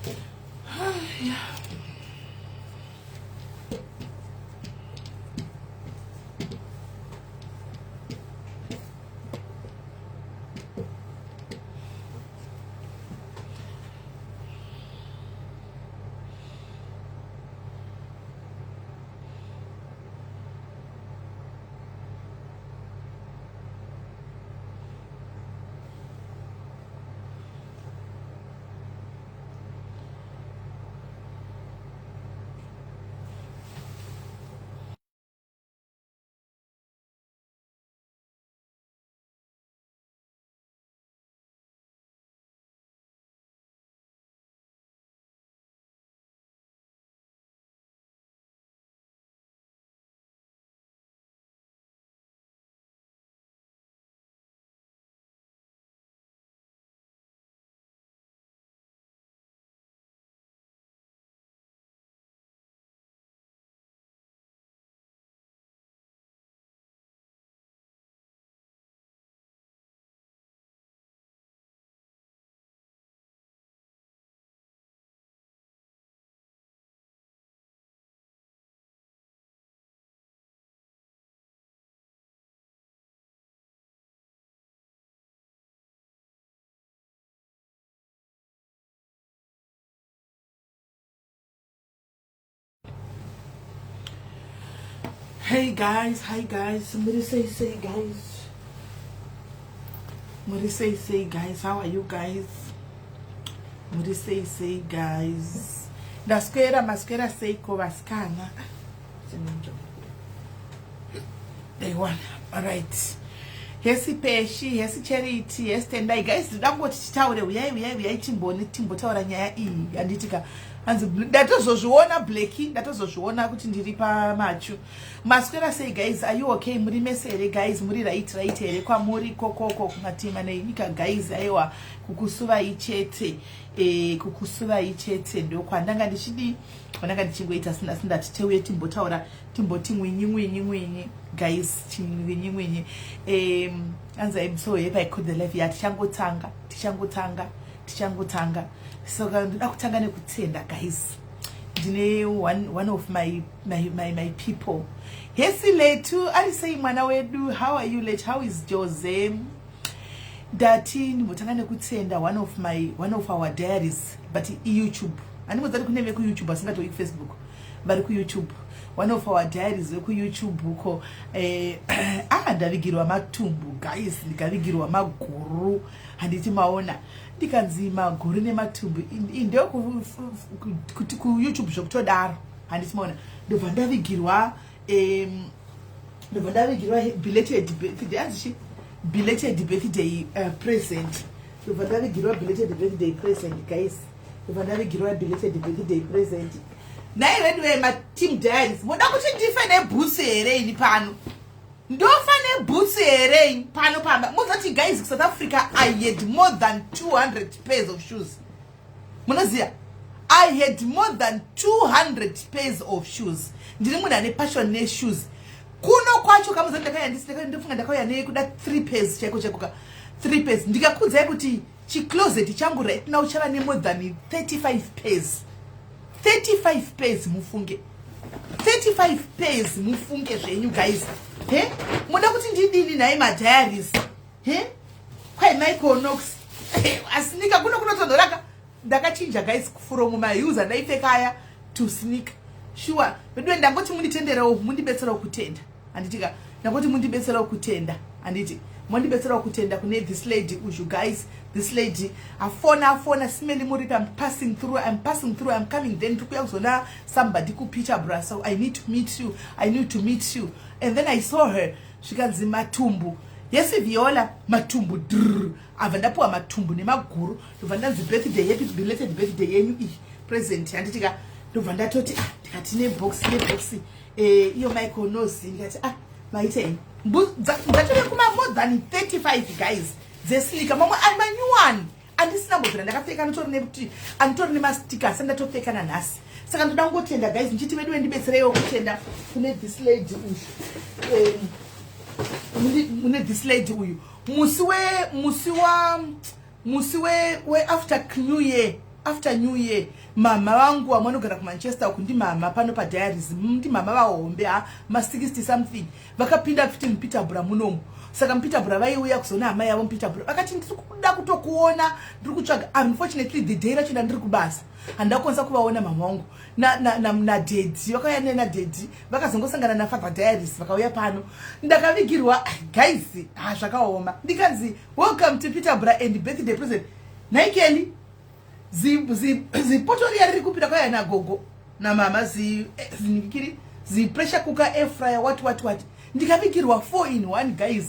Yeah. Hey guys, hi guys. Somebody say say guys. Muri say say guys, how are you guys? Muri say say guys. Ndaswera maswera seiko vasikana. Day one. All right. Hesi Peshi, hesi Charity, hesi Tendai. Guys, ndinoda kungoti titaure, uyai uyai uyai timbone timbotaura nyaya iyi. Handiti ka hanzi ndatozozviona Blackie, ndatozozviona kuti ndiri pamachu. Maswera sei guys, are you okay? Muri mese here guys? Muri right right here kwamuri kokoko kumatima nenyika guys? Aiwa kukusuvai chete. Eh, kukusuvai chete ndokwandanga ndichidii? Kwandanga ndichingoita sina sindati teuye timbotaura timboti mwinyi mwinyi mwinyi guys chimwinyi mwinyi anzi I'm so happy I caught the live ya tichangotanga tichangotanga tichangotanga saka ndoda kutanga nekutenda guys ndine one of my people hesi letu ari sei mwana wedu how are you let how is Jose ndati ndimbotanga nekutenda one of our diaries but iYouTube handimbodzati kune vekuYouTube asingatoi kuFacebook vari kuYouTube one of our diaries vekuYouTube uko eh, ah ndavigirwa matumbu guys ndikavigirwa maguru handiti maona ndikanzi maguru nematumbu ndekuti kuYouTube zvokutodaro handiti maona ndobva ndavigirwa ndobva ndavigirwa belated birthday anzi chi belated birthday present ndobva ndavigirwa belated birthday present guys ndobva ndavigirwa belated birthday present nhai vedu vemateam diaries moda kuti ndife nebhutsu here ini pano ndofa nebhutsu here ini pano pamba muzati guys kuSouth Africa I had more than 200 pairs of shoes munoziva I had more than 200 pairs of shoes ndiri munhu ane passion neshoes kuno kwacho kamuzati ndakauya ndofunga ndakauya nekuda 3 pairs chaiko chaiko ka 3 pairs ndikakudzai kuti chicloset changu right now chava nemore than 35 pairs 35 pairs mufunge 35 pairs mufunge zvenyu guys he muda kuti ndidini nhai madiaries he kwai Michael Knox asneaker kuno kunotonhoraka ndakachinja guys from maheels andaipfeka aya to sneaker sure veduwe ndangoti munditenderewo mundibetserawo kutenda handitika ndangoti mundibetserawo kutenda handiti mondibetserawo kutenda kune this lady uyu guys this lady afona afona simeli muripi I'm passing through I'm passing through I'm coming then ndiri kuya kuzona somebody kuPeterborough so I need to meet you I need to meet you and then I saw her zvikanzi matumbu yesi Viola matumbu drr abva ndapiwa matumbu nemaguru ndobva ndanzi birthday happy belated birthday yenyu iyi present handitika ndobva ndatoti ah ndikati nebox nebox eh, iyo Michael Knox ndikati ah maita ini ndatove kuma more than 35 guys dzesneaker mamwe ari manyuwani andisina mbobvira ndakapfeka anotori nekuti anditori nemastickers andatopfeka nanhasi saka ndoda kungotenda guys ndichiti vedu vendibetsereiwo kutenda kune this lady uyu mune this lady uyu musi we musi wa musi we we after new year After New Year, mama vangu vamwe vanogara kuManchester uku, ndimama pano padiaries, ndimama vahombe, ha, ma60 something, vakapinda futi muPeterborough munomu. Saka muPeterborough vaiuya kuzoona hama yavo muPeterborough. Vakati, "Ndiri kuda kutokuona, ndiri kutsvaga." Unfortunately, the day racho ndandiri kubasa, handida kukwanisa kuvaona mama vangu nadaddy. Vakauya nenadaddy, vakazongosangana naFather Diaries, vakauya pano. Ndakavigirwa, guys, ha, zvakaoma. Ndikanzi, "Welcome to Peterborough and birthday present." Naikeli zipoto riya riri kupira kwaya nagogo namama, zinikiri, zipressure cooker, air fryer, what what what. Ndikavigirwa 4 in 1, guys.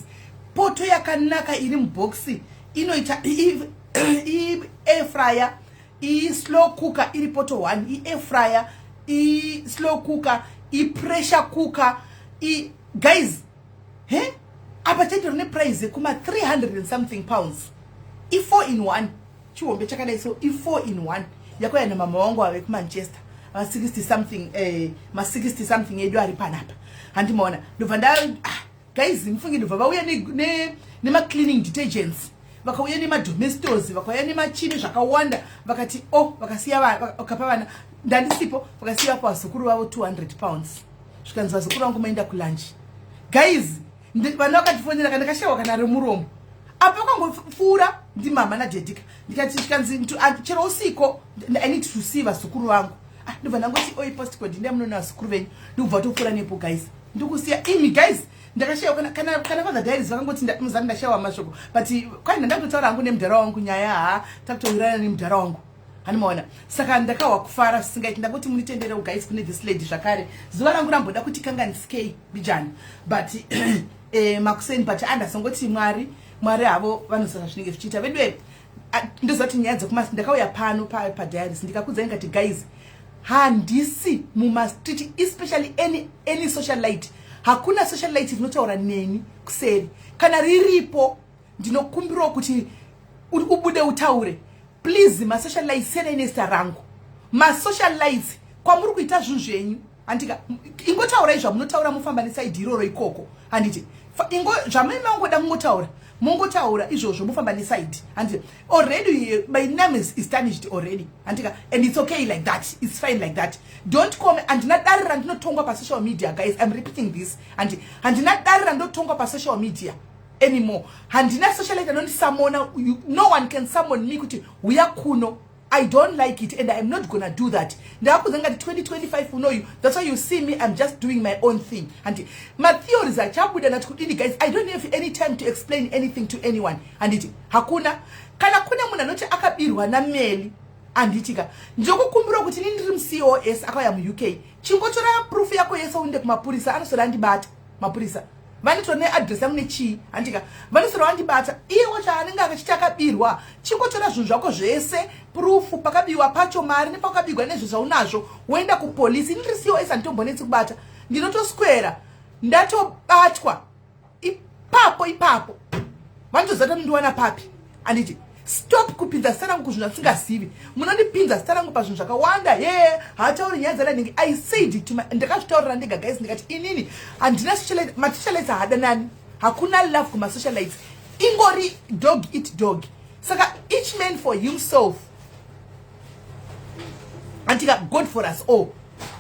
Poto yakanaka iri mubhokisi, inoita i-air fryer, i-slow cooker iri poto 1, i-air fryer, i-slow cooker, i-pressure cooker. Guys, he, apa chaito neprice yekuma 300 and something pounds, i-4 in 1, chihombe chakadai. So i-4 in 1 yakauya namama wangu ave kuManchester, va60 something, ma60 something edu ari panapa, handimaona. Ndobva nda, ah, guys, mufunge, ndobva vauya nemacleaning detergents, vakauya nemaDomestos, vakauya nemachini, zvakawanda. Vakati o oh, vakasiya, vakapa vana, ndandisipo, vakasiya pavazukuru vavo £200. Zvikanzi, "Vazukuru vangu, maenda kulunch." Guys, vana vakatifonera, kana ndakashayiwa kana remuromo apa, vakangopfuura ndimama nadaddy ka. Ndikati, zvikanzi, "Chero usiko, I need to see vazukuru vangu." Ah, ndobva ndangoti, "Oi, postcode, ndiyamunoona vazukuru venyu." Ndikubva topfuura nepo, guys, ndikusiya imi. Guys, ndakashayiwa kana Father Diaries vakangoti muzani, ndashayiwa mashoko, but kwai ndandakutotaura hangu nemudhara wangu nyaya. Ha, takutowirirana nemudhara wangu, hanimaona. Saka ndakahwa kufara zvisingaiti. Ndangoti munitenderewo, guys, kune this lady zvakare. Zuva rangu ramboda kuti kanganisikei bijani, but makuseni, but andasongoti Mwari, Mwari havo vanosaka zvinenge zvichiita. Veduwe, ndoziva kuti nyaya dzekumasi, ndakauya pano padiaries, ndikakudzai ngati, guys, handisi mumastreet, especially any socialite. Hakuna socialite rinotaura neni kuseri. Kana riripo, ndinokumbirawo kuti ubude utaure, please. Masocialites, siyanai nezita rangu. Masocialites, kwamuri kuita zvinhu zvenyu, handika, ingotaurai zvamunotaura, mufamba neside iroro ikoko, handiti? Ingo zvamai mangoda mungotaura, mungotaura izvozvo, mufamba neside, handiti? Already my name is tarnished already, handika? And it's okay like that, it's fine like that. Don't come. Handina dare randinotongwa pasocial media, guys. I'm repeating this, handi handina dare randinotongwa pasocial media anymore. Handina socialite anondisummona. No one can summon me kuti uya kuno. I don't like it and I'm not gonna do that. Ndakakudza ngati 2025 unoyu, that's why you see me, I'm just doing my own thing. And matheories achabuda nati kudini, guys, I don't have any time to explain anything to anyone. Handiti hakuna kana kune munhu anoti akabirwa naMeli, handiti ka? Ndinokukumbira kuti ini ndiri muCOS akauya muUK, chingotora proof yako yese, uende kumapurisa. Anosora andibata mapurisa, vanotora neadresi yangu nechii, handika? Vanosora vandibata. Iye wacho anenge akachiti akabirwa, chingotora zvinhu zvako zvese, proof pakabiwa pacho, mari nepakabigwa, nezvo zvaunazvo, woenda kupolisi. Ini ndiri COS, handitombonetsi kubata. Ndinotoswera ndatobatwa ipapo ipapo, vanotoziva kuti ndiwana papi, handiti? Stop kupinza zita rangu kuzvinhu zvasingazivi. Munondipinza zita rangu pazvinhu zvakawanda. He, haatauri nyaya dzandanhingi. I said to my, ndakazvitaurira ndega, guys, ndikati inini handina socialite. Masocialites haadanani, hakuna love kumasocialites, ingori dog eat dog. Saka each man for himself, andika? God for us all.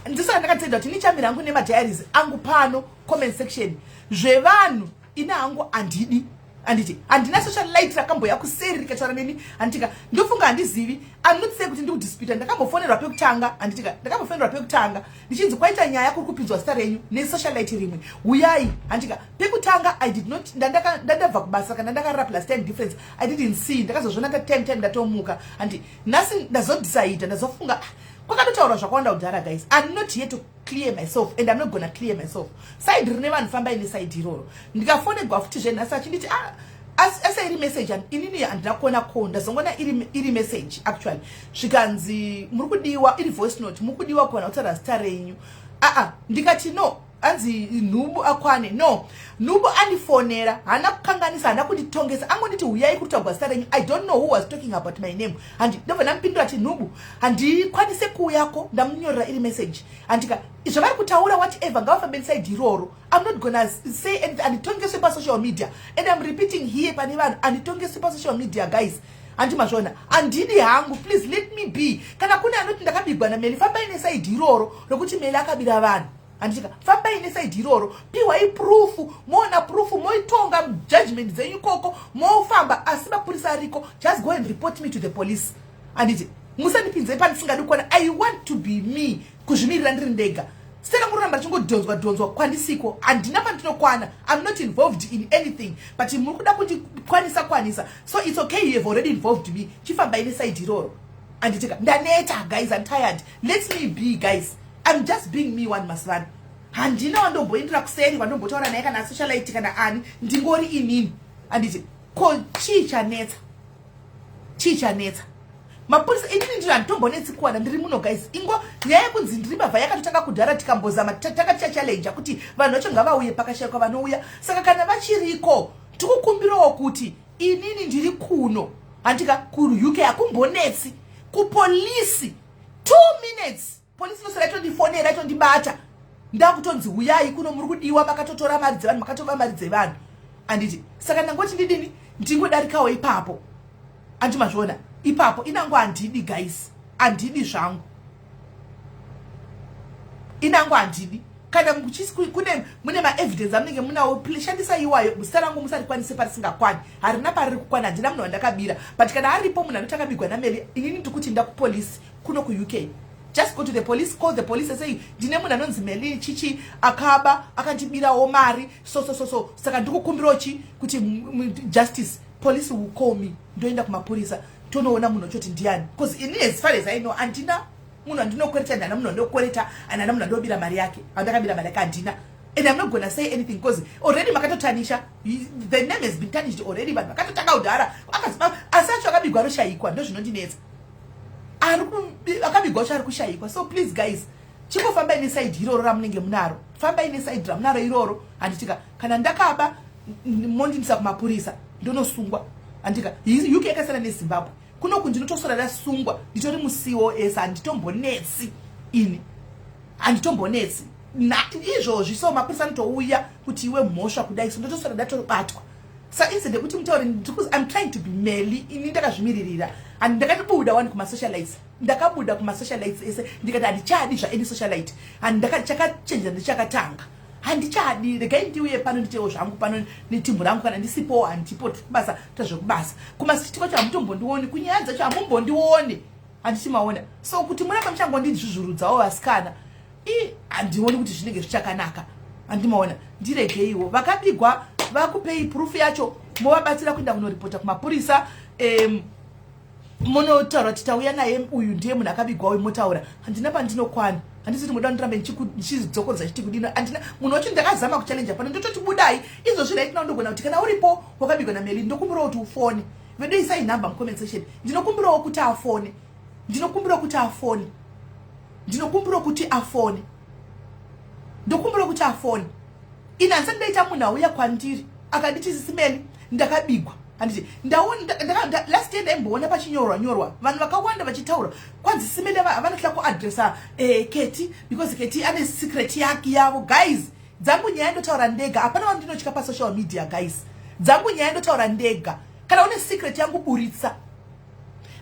Ndisaka ndakatenda kuti nichamira hangu nemadiaries angu pano, comment section, zvevanhu ine hangu handidi, handiti? Handina socialite rakamboya kuseri rikataura neni, handitika? Ndofunga handizivi. I'm not saying kuti ndikudisputa. Ndakambofonerwa pekutanga, handitika? Ndakambofonerwa pekutanga ndichinzi kwaita nyaya, kuri kupinzwa zita renyu nesocialite rimwe, uyai, handika? Pekutanga I did not, ndandabva kubasa kana ndakarara, plus time difference, I didn't see. Ndakazozviona ta time ndatomuka, handi? Nhasi ndazodecida, ndazofunga, ah, kwakatotaurwa zvakawanda kudhara. Guys, I'm not here to clear myself and I'm not gonna clear myself. Side rine vanhu, fambai neside iroro. Ndikafonegwa futi zvenhasi achinditi, ah, asa iri message, inini handina kuona call, ndazongona iri message actually. Zvikanzi, "Muri kudiwa," iri voice note, "muri kudiwa kuwana kutaura zita renyu." Aa, ndikati no. Anzi nhubu akwane. No, nhubu andifonera, haana kukanganisa, haana kunditongesa, angonditi, "Uyai, kutaurwa zita renyu." I don't know who was talking about my name. Handi ndobva ndamupindura ti, "Nhubu, handikwanise kuuyako." Ndamunyorera iri message, handika? Zvavari kutaura, whatever, ngavafambe neside iroro. I'm not gonna say anything. Handitongeswe pasocial media, and I'm repeating here pane vanhu, handitongeswe pasocial media, guys. Handi mazviona? Handidi hangu. Please let me be. Kana kune anoti ndakabigwa naMeli, fambai neside iroro rokuti Meli akabira vanhu, handitika? Fambai neside iroro, piwai proof, moona proof, moitonga judgment dzenyu ikoko, mofamba. Asi mapurisa ariko, just go and report me to the police, handiti? Musandipinzei pandisingadi kuona. I want to be me, kuzvimirira ndiri ndega. Sera muroramba richingodhonzwa dhonzwa kwandisiko, handina pandinokwana. I'm not involved in anything, but muri kuda kundikwanisa kwanisa. So it's okay, you have already involved me. Chifambai neside iroro, handitika? Ndaneta, guys. I'm tired. Let me be, guys. I'm just being me. One masivana, handina wandomboendera kuseri, wandombotaura naye, kana socialite kana ani. Ndingori inini, handiti? Ko chii chanetsa? Chii chanetsa? Mapurisa, inini ndiro handitombonetsi kuwana. Ndiri muno, guys. Ingo nyaya yekunzi ndiri mbavha yakatotanga kudhara. Tikambozama, tanga tichachallenja kuti vanhu vacho ngavauye, pakashayikwa vanouya. Saka kana vachiriko, tikukumbirawo kuti inini ndiri kuno, handika? KuUK hakumbonetsi. Kupolisi 2 minutes, polisi inosara itondifonera, itondibata. Ndakutonzi uyai kuno, muri kudiwa, makatotora mari dzevanhu, makatova mari dzevanhu, handiti? Saka ndangoti ndidini? Ndingodarikawo ipapo, andi mazviona ipapo? Inango handidi, guys, handidi zvangu. Inango handidi. Kana kune mune maevidence amunenge munawo, shandisa iwayo. Zita rangu musarikwanise parisingakwani, harina pariri kukwana. Handina munhu wandakabira, but kana aripo munhu anoti akabigwa naMeli, inini ndikuti nda kupolisi kuno kuUK. Just go to the police, call the police and say ndine munhu anonzi Meli chichi akaba, akandibirawo mari, so so so so. Saka ndikukumbirawo chi kuti justice, police will call me, ndoenda kumapurisa, tonoona munhu ochoti ndiani. Because ini, as far as I know, handina munhu andinokwereta, ndana munhu andokwereta, handana munhu andobira mari yake, andakabira mari yake, handina. And I'm not gonna say anything because already makatotanisha. The name has been tarnished already. Vanhu vakatotanga kudhara, asi acho akabigwa aroshayikwa. Ndo zvinondinetsa, akabigwa acho ari kushayikwa. So please, guys, chingofambai neside iroro ramunenge munaro. Fambai neside ramunaro iroro, handitika? Kana ndakaba, mondindisa kumapurisa, ndonosungwa, handika? UK yakasiyana neZimbabwe. Kunoku ndinotosora ndasungwa, nditori muCOS. Handitombonetsi ini, handitombonetsi izvozvi. So mapurisa anotouya kuti iwe mhosva kudai, so ndotosora ndatobatwa. Sa instead yekuti mutaure, I'm trying to be Meli. Ini ndakazvimiririra, and ndakatibuda wani kumasocialites, ndakabuda kumasocialites ese, ndikati handichadi zvaany socialite. Chakachenjera ndichakatanga, handichadi. Regai ndiuye pano, nditewo zvangu pano netimhu rangu. Kana ndisipowo, handipo, kubasa tazvekubasa. Kumasiti kwacho hamutombondioni, kunyaya dzacho hamumbondioni, handiti maona? So kuti muramba muchangondizvuzvurudzawo, vasikana, i handioni kuti zvinenge zvichakanaka, handimaona? Ndiregeiwo. Vakabigwa vakupei proof yacho, movabatsira kuenda kunoripota kumapurisa. Munotaura kuti tauya naye, uyu ndiye munhu akabigwa uyu, motaura. Handina pandinokwana. Handisi kuti muda ndirambe ndichidzokorodza chiti kudini. Handina munhu wacho. Ndakazama kuchallenja pano, ndototi budai izvozvi right now. Ndogona kuti kana uripo wakabigwa naMeli, ndokumbirawo kuti ufone. Vedu, isai nhamba mucomment section. Ndinokumbirawo kuti afone, ndinokumbirawo kuti afone, ndinokumbirawo kuti afone, ndokumbirawo kuti afone. Ini handisati ndaita munhu auya kwandiri akanditi, "Sisi Meli, ndakabigwa," handiti? Last year ndaimboona pachinyorwa nyorwa, vanhu vakawanda vachitaura, kwanzi Sisi Meli vanohla kuadresa Keti because Keti ane secret yake yavo. Guys, dzangu nyaya ndotaura ndega. Hapana vandinotya pasocial media, guys. Dzangu nyaya ndotaura ndega. Kana une secret yangu, buritsa.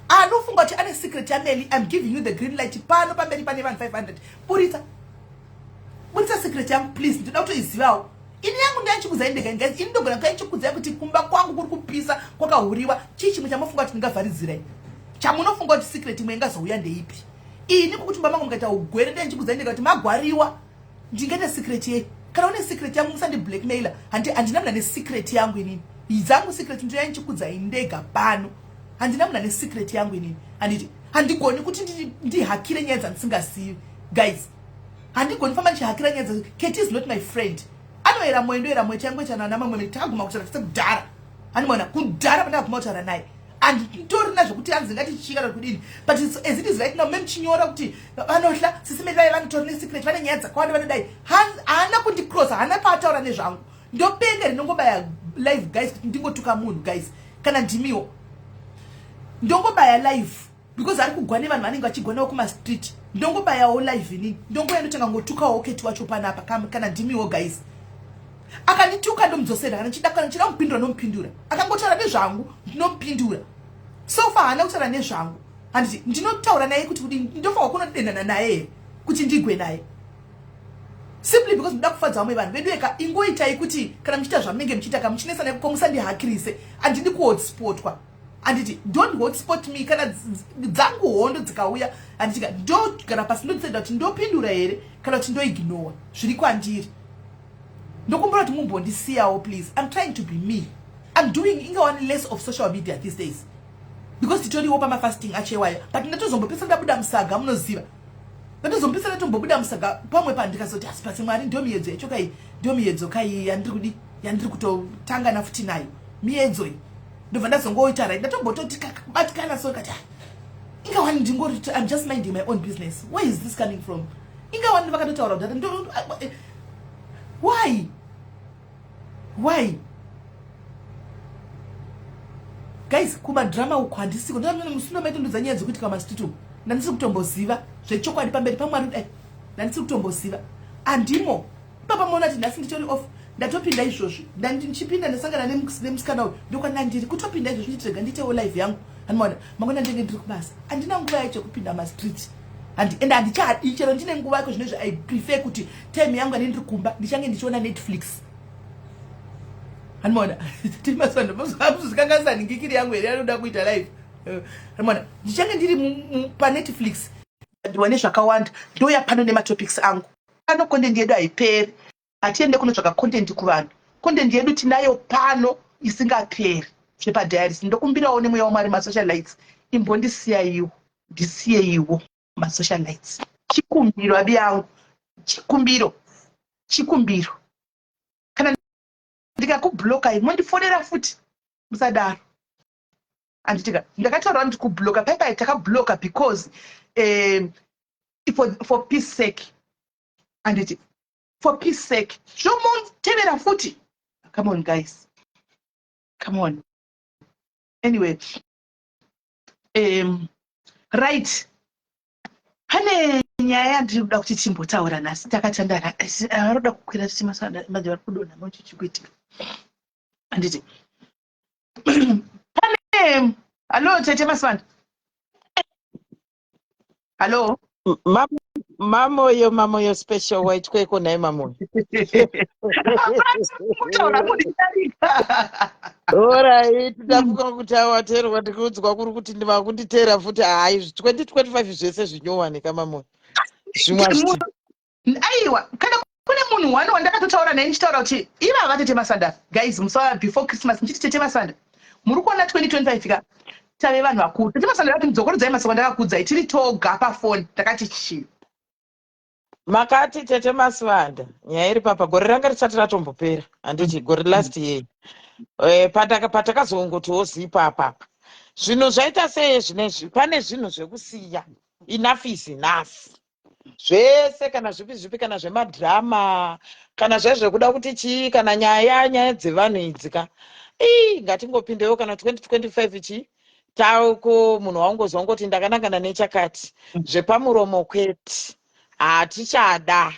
Anofunga kuti ane secret yaMeli, I'm giving you the green light pano pamberi pane vanhu 500. Buritsa, buritsa secret yangu, please. Ndoda kutoizivawo ini. Yangu ndaichikudzai ndega, guys. Ini ndogona kuaichikudzai kuti kumba kwangu kuri kupisa, kwakahuriwa. Chii chimwe chamunofunga kuti ndingavharidzirai, chamunofunga kuti secret imwe ingazouya ndeipi? Ini kukuti mumba mangu mukaita ugwere, ndaichikudzai ndega kuti magwariwa. Ndingaita secret yei? Kana une secret yangu, musandi blackmaila. Handina munhu ane secret yangu inini. Dzangu secret ndoyaichikudzai ndega pano. Handina munhu ane secret yangu inini, handiti? Handigoni kuti ndihakire nyaya dzandisingazivi, guys. Handigoni famba ndichihakira nyaya dza Keti is not my friend. Anoyera mwoyo, ndoyera mwoyo. Changoitana namamwe, takaguma kutaura tese kudhara, handimaona? Kudhara pandakaguma kutaura naye, handitorina zvokuti anzi ngati chichikana kudini. But as it is right now, memuchinyora kuti vanohla Sisi Meli vaye vanotori nesecret, vane nyaya dzakawanda, vanodai, haana kundicrossa, haana paataura nezvangu. Ndopenga rinongobaya live, guys, kuti ndingotuka munhu. Guys, kana ndimiwo, ndongobaya live because ari kugwa nevanhu vanenge vachigwanawo kumastreet. Ndongobayawo live inini, ndongoya ndotanga ngotukawo Keti wacho panapa. Kana ndimiwo, guys, akandituka ndomudzosera. Kana ndichida mupindura, ndomupindura. Akangotaura nezvangu, ndinomupindura. So far haana kutaura nezvangu. Handiti ndinotaura naye kuti kudini? Ndofanirwa kunodenhana naye here kuti ndigwe naye? Simply because muda kufadza vamwe vanhu vedu eka ingoitai kuti kana muchiita zvamunenge muchiita ka muchinesana ikoko musandihakirise. Handidi kuhotspotwa. Handiti don't hotspot me. Kana dzangu hondo dzikauya handiti ka ndogara pasi ndodecide kuti ndopindura here kana kuti ndoignowa zviri kwandiri. Ndokumbira kuti mumbondisiyawo please. I'm trying to be me. I'm doing inga one less of social media these days because titoriwo pamafasting acho iwayo, but ndatozombopesa ndabuda musaga, munoziva ndatozombopesa ndatombobuda musaga pamwe pandikazoti asi pasi Mwari, ndiyo miyedzo yacho kai, ndiyo miyedzo kai yandiri kudi yandiri kutotanga nafuti nayo miyedzo iyi. Ndobva ndazongoita right, ndatombototi kabatikana so kati, ah, inga wani ndingori I'm just minding my own business. Where is this coming from? Inga wani vakatotaura kuti why guys, kumadrama uku handisiko. Musino maitondudza nyaya dzekuitika mumastreet uku, ndandisi kutomboziva zvechokwadi pamberi paMwari. Dai ndandisi kutomboziva, handimo ipapa. Maona kuti nhasi nditori off, ndatopinda izvozvi. Ndichipinda ndasangana nemusikana uyu, ndokwana ndiri kutopinda izvozvi. Nditirega ndiitewo live yangu, handimaona mangwana ndenge ndiri kubasa. Handina nguva yacho yekupinda mastreet, ende handichadi. Chero ndine nguva yako zvinezvi, I prefer kuti time yangu ane ndiri kumba ndichange ndichiona Netflix, handimaona timasandozvikanganisa nhingikiri yangu here anoda kuita live, handimaona ndichange ndiri paNetflix, ndiwane zvakawanda. Ndoya pano nematopics angu pano. Content yedu haiperi, hatiende kunotsvaga content kuvanhu. Content yedu tinayo pano isingaperi zvepadiaries. Ndokumbirawo nemweya waMwari, masocialites, imbondisiyaiwo, ndisiyeiwo masocialites. Chikumbiro abi yangu, chikumbiro, chikumbiro. Kana ndikakublokai mondifonera futi, musadaro, handitika? Ndakataura kuti kubloka paipai takabloka because for peace sake, handiti? For peace sake, zvomotevera futi. Come on guys, come on. Anyway, right, pane nyaya yandiri kuda kuti timbotaura nhasi takatandara. Varoda kukwira tichimasana manje vari kudonha mochichikuitika, handiti? Pane, hallo tete Masivanda, hallo. Mamoyo, Mamoyo special, waitweko nhai Mamoyo? Kutaura kudidarika. Alright, ndafunga kuti awateerwa, ndikuudzwa kuri kuti ndivakunditeera futi. Hai, 2025 zvese zvinyowanika Mamoyo, zvimwe hazviti. Aiwa, kana kune munhu one wandakatotaura naye ndichitaura kuti ivava tete Masanda, guys, musa before Christmas ndichiti, "Tete Masanda, muri kuona 2025 ka, tave vanhu vakuru." Tete Masanda vati, "Mudzokorodzai masoko ndakakuudzai tiri toga pafoni." Ndakati, "Chii?" Makati, "Tete Masivanda, nyaya iri papa, gore ranga risati ratombopera, handiti? Gore last year, patakazongotiwo zipa apapa, zvinhu zvaita sei zvinezvi? Pane zvinhu zvekusiya. Enough is enough. Zvese, kana zvipi zvipi, kana zvemadhirama, kana zvezvekuda kuti chii, kana nyaya dzevanhu idzi ka, ii, ngatingopindewo kana 2025 chii tauko. Munhu waungozwa ngoti ndakanangana nechakati, zvepamuromo kwete, hatichada.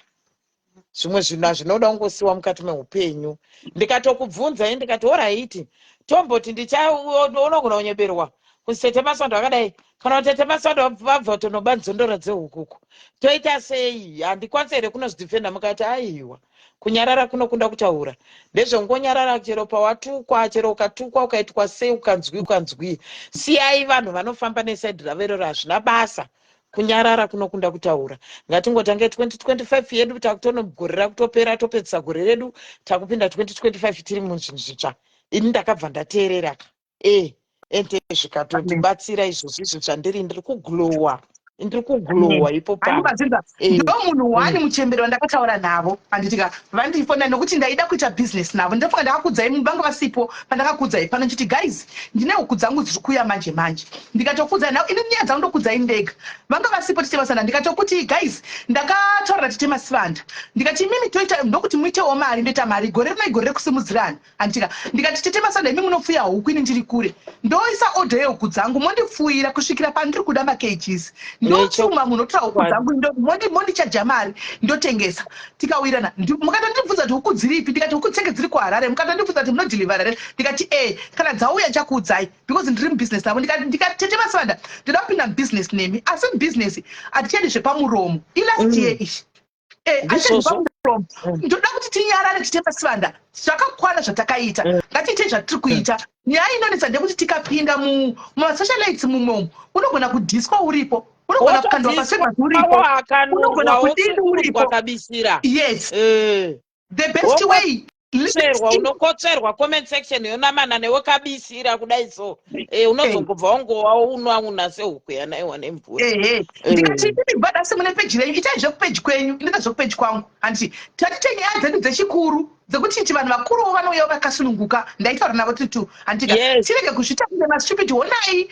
Zvimwe zvinhu hazvinoda kungosiwa mukati meupenyu." Ndikatokubvunzai ndikati, "Alright, tomboti ndichaunogona kunyeberwa kuti tete Maswando akadai, kana kuti tete Maswando vabva tonoba nzondora dzehukuku, toita sei? Handikwanisi here kunozvidhifenda?" Mukati, "Aiwa, kunyarara kunokunda kutaura." Ndezvekungonyarara chero pawatukwa, chero ukatukwa, ukaitwa sei, ukanzwi ukanzwi, siyai vanhu vanofamba neside ravo iroro, hazvina basa. Kunyarara kunokunda kutaura. Ngatingotange 2025 yedu, takutonogore rakutopera, topedzisa gore redu, takupinda 2025 tiri muzvinhu zvitsva. Ini ndakabva ndateerera ka, e ende zvikatotibatsira izvozvo. Izvo zvandiri, ndiri kuglowa, ndiri kuglowa ipo pano. Andibvunza. Ndo munhu one muchemberi wandakataura navo, handitika? Vandifona nokuti ndaida kuita business navo. Ndofunga ndakakudzai, vanga vasipo pandakakudzai pano nchiti, "Guys, ndine huku dzangu dziri kuuya manje manje." Ndikatokudzai navo, ini nyaya dzangu ndokudzai ndega. Vanga vasipo tete Masivanda. Ndikatokuti, "Guys, ndakataurira tete Masivanda." Ndikati, "Imimi toita ndokuti muitewo mari, ndoita mari. Gore rino igore rekusimudzirana, handitika?" Ndikati, "Tete Masivanda, imi munopfuya huku, ini ndiri kure. Ndoisa order yehuku dzangu, mondipfuyira kusvikira pandiri kuda makgs." Ndotuma munhu otora huku dzangu, mondichaja mari, ndotengesa. Tikawirana. Mukatondibvunza kuti huku dziripi, ndikati huku dzenge dziri kuHarare. Mukatondibvunza kuti munodhilivhara here, ndikati e, kana dzauya ndichakuudzai, because ndiri mubusiness navo. Ndikati, "Tete Masivanda, ndoda kupinda mubusiness nemi, asi mubusiness hatichadi zvepamuromo." Ilast year ishi. Hatichadi zvepamuromo. Ndoda kuti tinyarare, Tete Masivanda. Zvakakwana zvatakaita. Ngatiitei zvatiri kuita. Nyaya inonetsa ndekuti tikapinda mumasocialites mumwe umu, unogona kudhiswa uripo, unogona kukandwa pasebas uripo, unogona kudini uripo. Kabisira. Yes. The best way Kotsverwa, unokotsverwa, comment section yonamana newe kabisira kudai. So unozongobva wangova unwauna sehuku yanaiwa nemvura. Ehe. Ndikati, "Imi bhadasi, mune peji renyu, itai zvekupeji kwenyu, inoita zvekupeji kwangu." Handiti tatite nyaya dzedu dzechikuru, dzekuti ti vanhu vakuruwo vanouyawo vakasununguka. Ndaitaura navo tiri two, handitika? Tirege kuzviita kunge mastupid. Honai,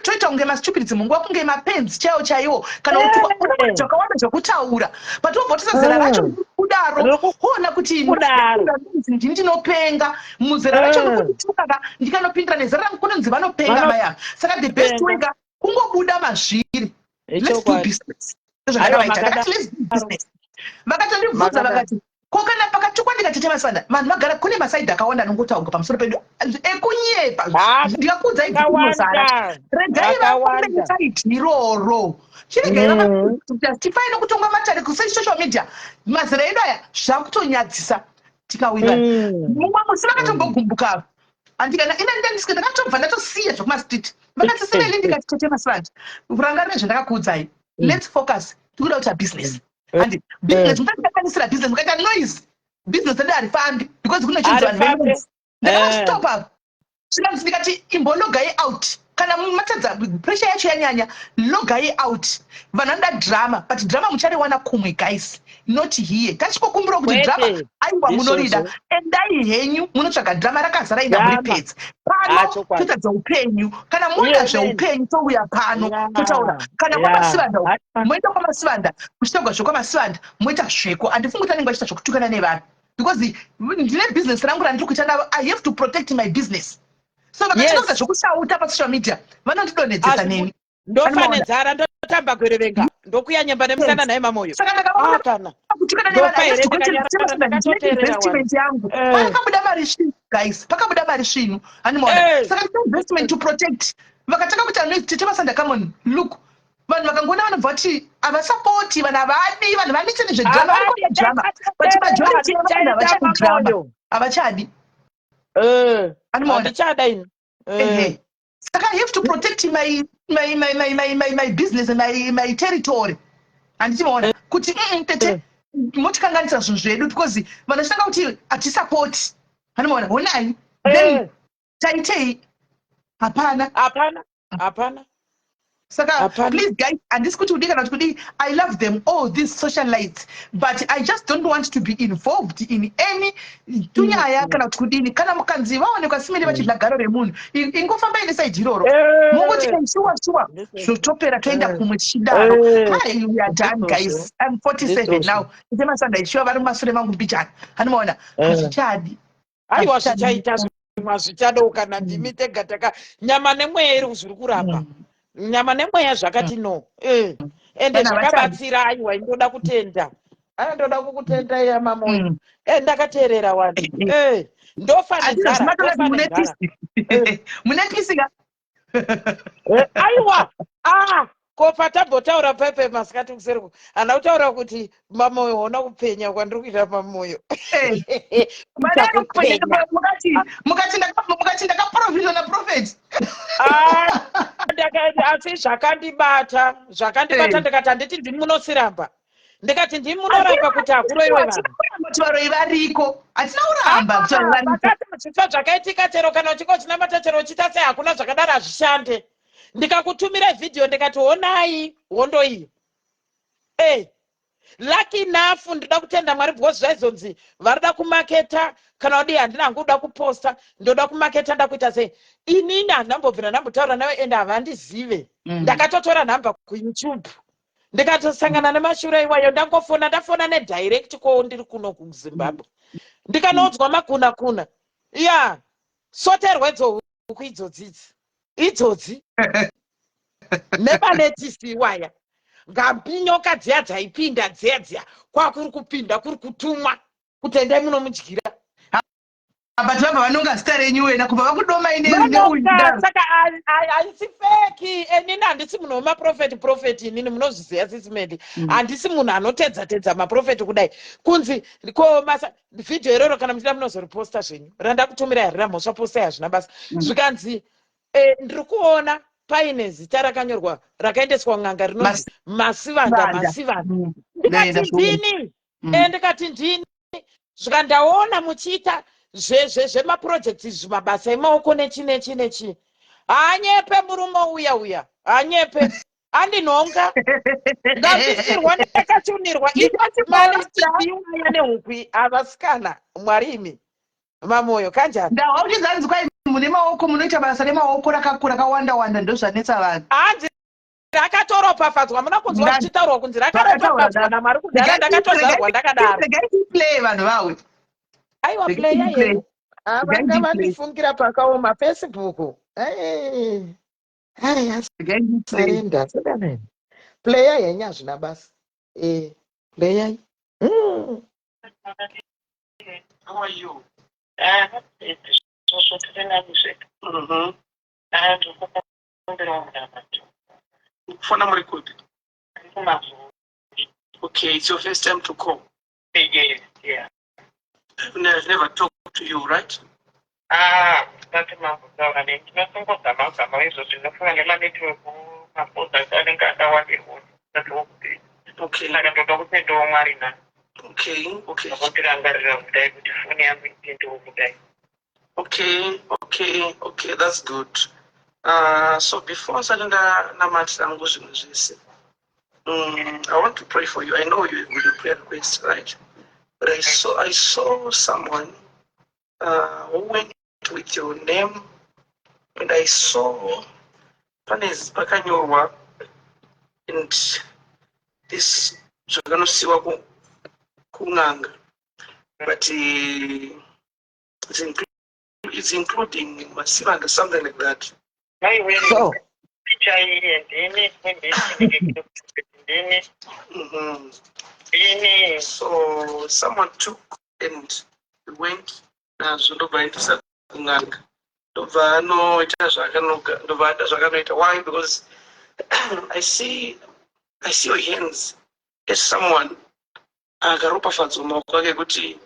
toita kunge mastupid dzimwe kunge mapenzi chaiwo chaiwo. Kana utukwa, unogona zvakawanda zvekutaura, but wobva utisa zera racho kudaro, kuona kuti Kudaro. ndini ndinopenga muzera racho. Ndikutuka ka, ndikanopindira nezera rangu kunonzi vanopenga mai ava. Saka the best way ka kungobuda mazviri. Let's do business. Ndozvandakavaita. Ndakati, "Let's do business." Vakatondibvunza, vakati, "Ko kana pakatukwa?" Ndikati, "Temasanda, vanhu vagara kune masaidhi akawanda anongotaurwa pamusoro pedu ekunyepa. Ndikakuudzai bhukumozara, regai vakombe saidhi iroro, chiregai tifaine kutonga matare kusocial media. Mazera edu aya zvakutonyadzisa." Tikawirana. Mumwe musi vakatombogumbuka, andikana ina ndakatobva ndatosiya zvekumastreet. Vakati, "Simeli." Ndikati, "Tete Masivanda, rangarire zvandakakuudzai. Let's focus. Tikuda kuita business, handi business? Musatikanisira business. Mukaita noise, business redu harifambi, because kune chinzi vanhu venoise." Ndakavastopa apa. Zvikanzi, ndikati, "Imbologai out kana matadza, pressure yacho yanyanya, logai out. Vanhu vanoda drama, but drama muchariwana kumwe, guys, not here. Tachikokumbirawo kuti drama, aiwa, munorida, endai henyu munotsvaga drama, rakazara inda muripedza. Pano toita dzeupenyu. Kana moda zveupenyu, touya pano totaura. Kana kwaMasivanda, moenda kwaMasivanda kuchitaurwa zvekwaMasivanda, moita zveko. Handifungi kuti anenge vachiita zvekutukana nevanhu, because ndine business rangu randiri kuita navo. I have to protect my business." So vakatanga kuita zvekushauta pasocial media, vanondidonhedzesa neni. Ndofa nenzara, ndotamba gwerevenga, ndokuya nyemba nemusana naye Mamoyo. Saka ndakaona kutukana nevanhu, yangu pakabuda mari svinu, guys, pakabuda mari svinu, handimaona? Saka ndine investment to protect. Vakatanga kuita noise. "Tete Masanda, come on, look." Vanhu vakangoona, vanobva vati havasapoti vanhu, havadi vanhu vanetse nezvedrama. Varikuda drama, but majority yevanhu havachadi drama, havachadi. Handichada ini. Saka I have to protect my business and my territory, handichimaona? Kuti tete, motikanganisa zvinhu zvedu, because vanhu vachitanga kuti hatisapoti, handimaona? Honai, then taitei? Hapana. Hapana, hapana. Saka please, guys, handisi kuti kudii kana kuti kudii. I love them all, these socialites, but I just don't want to be involved in any tunyaya kana kuti kudini. Kana mukanzi vaonekwa simene vachidla garo remunhu, ingofambai nesaidhi iroro, mongoti shuwa shuwa, zvotopera, toenda kumwe tichidaro. Hi, we are done, guys. I'm 47 now. Ite Masanda, ishuwa vari mumasure mangu mbijana, handimaona? Hazvichadi. Aiwa, zvichaita zvimwe, hazvichado kana ndimi tega taka nyama nemweya iri zviri kuramba. Nyama nemweya zvakati no. Ende zvakabatsira. Aiwa, indoda kutenda, aya, ndoda kukutenda iya, Mamoyo. Ndakateerera wani. Ndofa nenzara, ndofa nenzara. Mune peace ka. Aiwa, ah, ko patambotaura pepe masikati kusereko, hana kutaura kuti, "Mamoyo, hona kupenya kwandiri kuita, Mamoyo." Mukati ndakaprofitwa naprophet. Asi zvakandibata, zvakandibata. Ndikati, "Handiti ndimi munosiramba?" Ndikati, "Ndimi munoramba kuti hakuroyiwe vanhu." Kuti varoyi variko, hatina kuramba kuti varoyi variko. Vakati zvifa zvakaitika, chero kana uchinge uchinamata, chero uchiita sei, hakuna zvakadaro, hazvishande. Ndikakutumira vhidhiyo, ndikati, "Honai hondo iyi." Lucky enough, ndoda kutenda Mwari, because zvaizonzi varida kumaketa kana kudii. Handina hangu kuda kuposta, ndoda kumaketa, ndakuita sei. Inini handambobvira ndambotaura nayo, ende havandizive. Ndakatotora nhamba kuYouTube, ndikatosangana nemashure iwayo. Ndangofona, ndafona nedirect ko ndiri kuno kuZimbabwe, ndikanoudzwa makuna kuna ya soterwedzo huku idzodzidzi idzodzi. Nemaletisi iwaya ngambi nyoka dziya dzaipinda dziya dziya kwakuri kupinda kuri kutumwa kuti endai munomudyira. But vabva vanonga zita renyu wena kubva vakudomai. Vanonga, saka haisi fake. Inini handisi munhu wemaprofeti profeti. Inini munozviziva, Sis Melly. Handisi munhu anotedza tedza maprofeti kudai. Kunzi ko masa vhidhiyo iroro, kana muchida munozoriposta zvenyu. Randakutumira harina mhosva, postai, hazvina basa. Zvikanzi ndiri kuona paine zita rakanyorwa rakaendeswa n'anga rinonzi Masivanda. Masivanda. Masivanda. Ndikati ndini. Ndikati ndini. Zvikandaona muchiita zvemaprojects izvi, mabasa emaoko, nechi nechi nechi. Haanyepe murume uya uya, haanyepe. Andinhonga, ndabvisirwa, ndakachunirwa malistiiwaya nehuku. Avasikana, Mwari imi mamoyo kanjani? Ndahwa uchinzanzi kwai mune maoko, munoita basa remaoko rakakura rakawanda wanda, ndozvanetsa vanhu. Hanzi rakatoropafadzwa. Muna kunzwa zvichitaurwa kunzi rakaropafadzwa naMwari kudhara, ndakatozvarwa ndakadaro. Regai tiplay, vanhu vawe. Aiwa, playa yenyu. Vanga vandifungira pakaoma Facebook. Surrender sedanai, playa yenyu, hazvina basa. Playai. How are you? Ah, izvozvo tiri nani zvedu. Ah, ndikukumbirawo munamato. Kufona muri kupi? Kumavhu. Okay, it's your first time to call. Yes, yeah. I've never talked to you, right? Ah, usati mambotaura neni. Ndinotongozama zama izvo zvinofunga nemanetwork mafoni anenge akawandirwa kuti saka ndoda kutendawo Mwari na nokundirangarira kudai kuti foni yangu itendewo kudai. Okay, that's good. So before nsati ndanamatira hangu zvinhu zvese, I want to pray for you. I know you with your prayer request, right? But I saw someone who went with your name and I saw pane pakanyorwa and this zvakanosiwa kun'anga, but it's including Masivanda, something like that. Maiwe. So chaiye ndini, ndini, ndini. Ndini. So someone took and went nazvo, ndobva aendesa kun'anga, ndobva anoita zvaakanoga, ndobva aita zvakanoita. Why? Because I see your hands as someone akaropafadzwa maoko ake kuti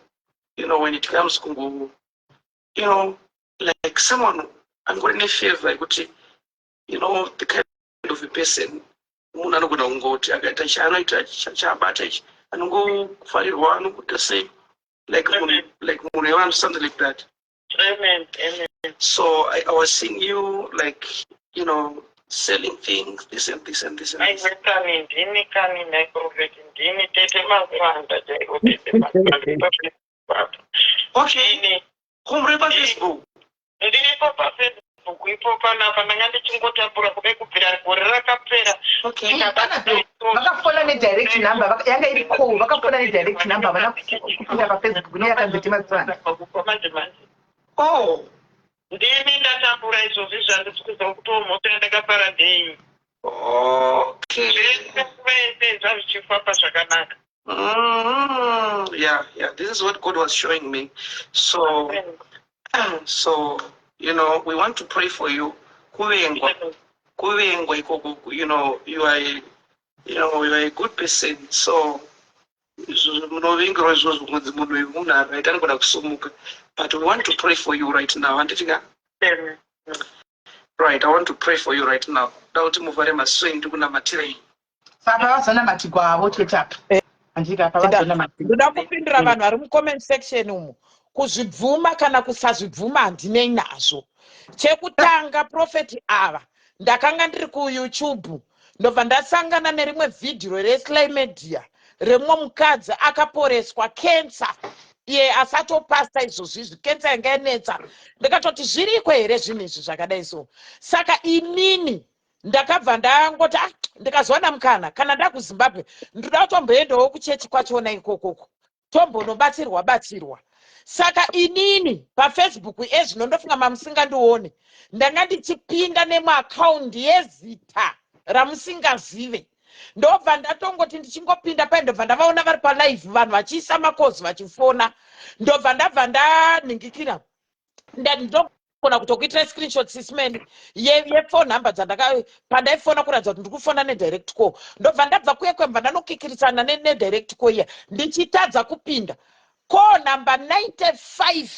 when it comes kungo like someone angori nefavor yekuti the kind of a person munhu anogona kungoti akaita chaanoita, chaabata ichi, anongofarirwa, anongoita sei, like munhu, like munhu wevanhu, something like that. Amen, amen. So I was seeing you like selling things, this and this and this and this. Aiwe kani, ndini kani nhai prophet, ndini tete Masivanda chaiko, tete Masivanda. Okay. Ndini. Kumuri paFacebook? Ndiripo paFacebook ipo panapa. Ndanga ndichingotambura kudai kubvira gore rakapera. Vakafona nedirect number, yanga iri call. Vakafona nedirect number, havana kupinda paFacebook neyakanzi tiMasivanda. Manje manje. Oh. Ndini ndatambura izvozvi, zvandisi kuziva kuti mhosva yandakapara ndei. Zvese nguva yese zvazvichifamba zvakanaka. Yeah, this is what God was showing me. So we want to pray for you. Kuvengwa, kuvengwa ikoko, you are a good person. So, munovengerwa izvozvo kunzi munhu uyu munhu akaita anogona kusumuka. But we want to pray for you right now. Handiti ka? Right, I want to pray for you right now. Da kuti muvhare maso enyu, ndikunamatirei. Saka vazonamatigwa havo chete apa, handiti? Apa vazonamatigwa. Ndoda kupindura vanhu vari mucomment section umu. Kuzvibvuma kana kusazvibvuma handinei nazvo. Chekutanga, profeti ava, ndakanga ndiri kuYouTube, ndobva ndasangana nerimwe vhidhiyo reSly Media remumwe mukadzi akaporeswa kensa iye asatopasta izvozvo izvi. Kensa yanga yanetsa. Ndikatoti zviriko here zvinhu izvi zvakadai? So saka inini ndakabva ndangoti, ah, ndikazowana mukana kana ndakuZimbabwe, ndoda kutomboendawo kuchechi kwachona ikokoko, tombonobatsirwa batsirwa. Saka inini paFacebook ezvino ndofunga mamusingandione, ndanga ndichipinda nemuakaundi yezita. Ramusingazive. Ndobva ndatongoti ndichingopinda paye, ndobva ndavaona vari palive, vanhu vachiisa makozi, vachifona. Ndobva ndabva ndanhingikira, ndogona kutokuitira screenshot, Sis Melly, yephone number dzandaka pandaifona kuratidza kuti ndiri kufona nedirect call. Ndobva ndabva kuye kwembva ndanokikirisana nedirect call iya, ndichitadza kupinda call number 95.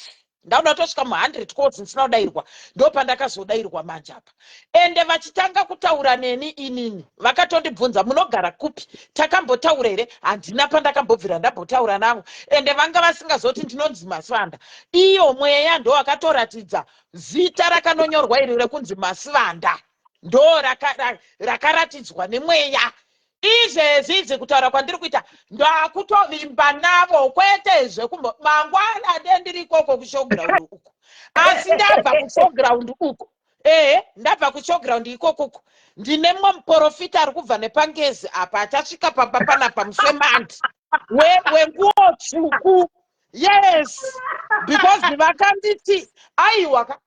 Ndaona kutosvika mu100 calls ndisina kudayirwa. Ndo pandakazodayirwa manje apa. Ende vachitanga kutaura neni inini, vakatondibvunza, "Munogara kupi? Takambotaura here?" Handina pandakambobvira ndambotaura navo. Ende vanga vasingazoti ndinonzi Masivanda. Iyo mweya ndo akatoratidza zita rakanonyorwa iri rekunzi Masivanda, ndo rakaratidzwa nemweya. Izvezvi idzi kutaura kwandiri kuita, ndakutovimba navo, kwete zvekumbo. Mangwana ndendiri ikoko kushowground uku, asi ndabva kushowground uku, ehe, ndabva kushowground ikokoko. Ndine mumwe muprofita ari kubva nepangezi apa, achasvika pamba panapa musi weMonday, wenguo tsvuku. Yes, because vakanditi aiwa,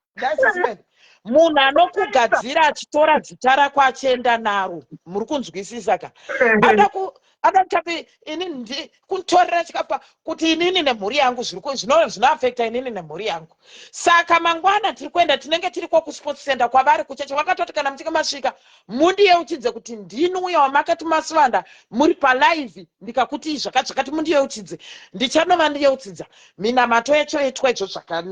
munhu anokugadzira achitora zita rako achienda naro, muri kunzwisisa ka? Ada kutapi ini kunditorera chikapa kuti inini nemhuri yangu zvinoafecta inini nemhuri yangu. Saka mangwana tiri kuenda, tinenge tiriko kusports center kwavari kucheche. Vakatoti kana muchinge masvika, mundiyeuchidze kuti ndini uya wamakati Masivanda muri palive, ndikakuti zvakati zvakati, mundiyeuchidze. Ndichanova ndiyeuchidza. Minamato yacho yoitwa izvo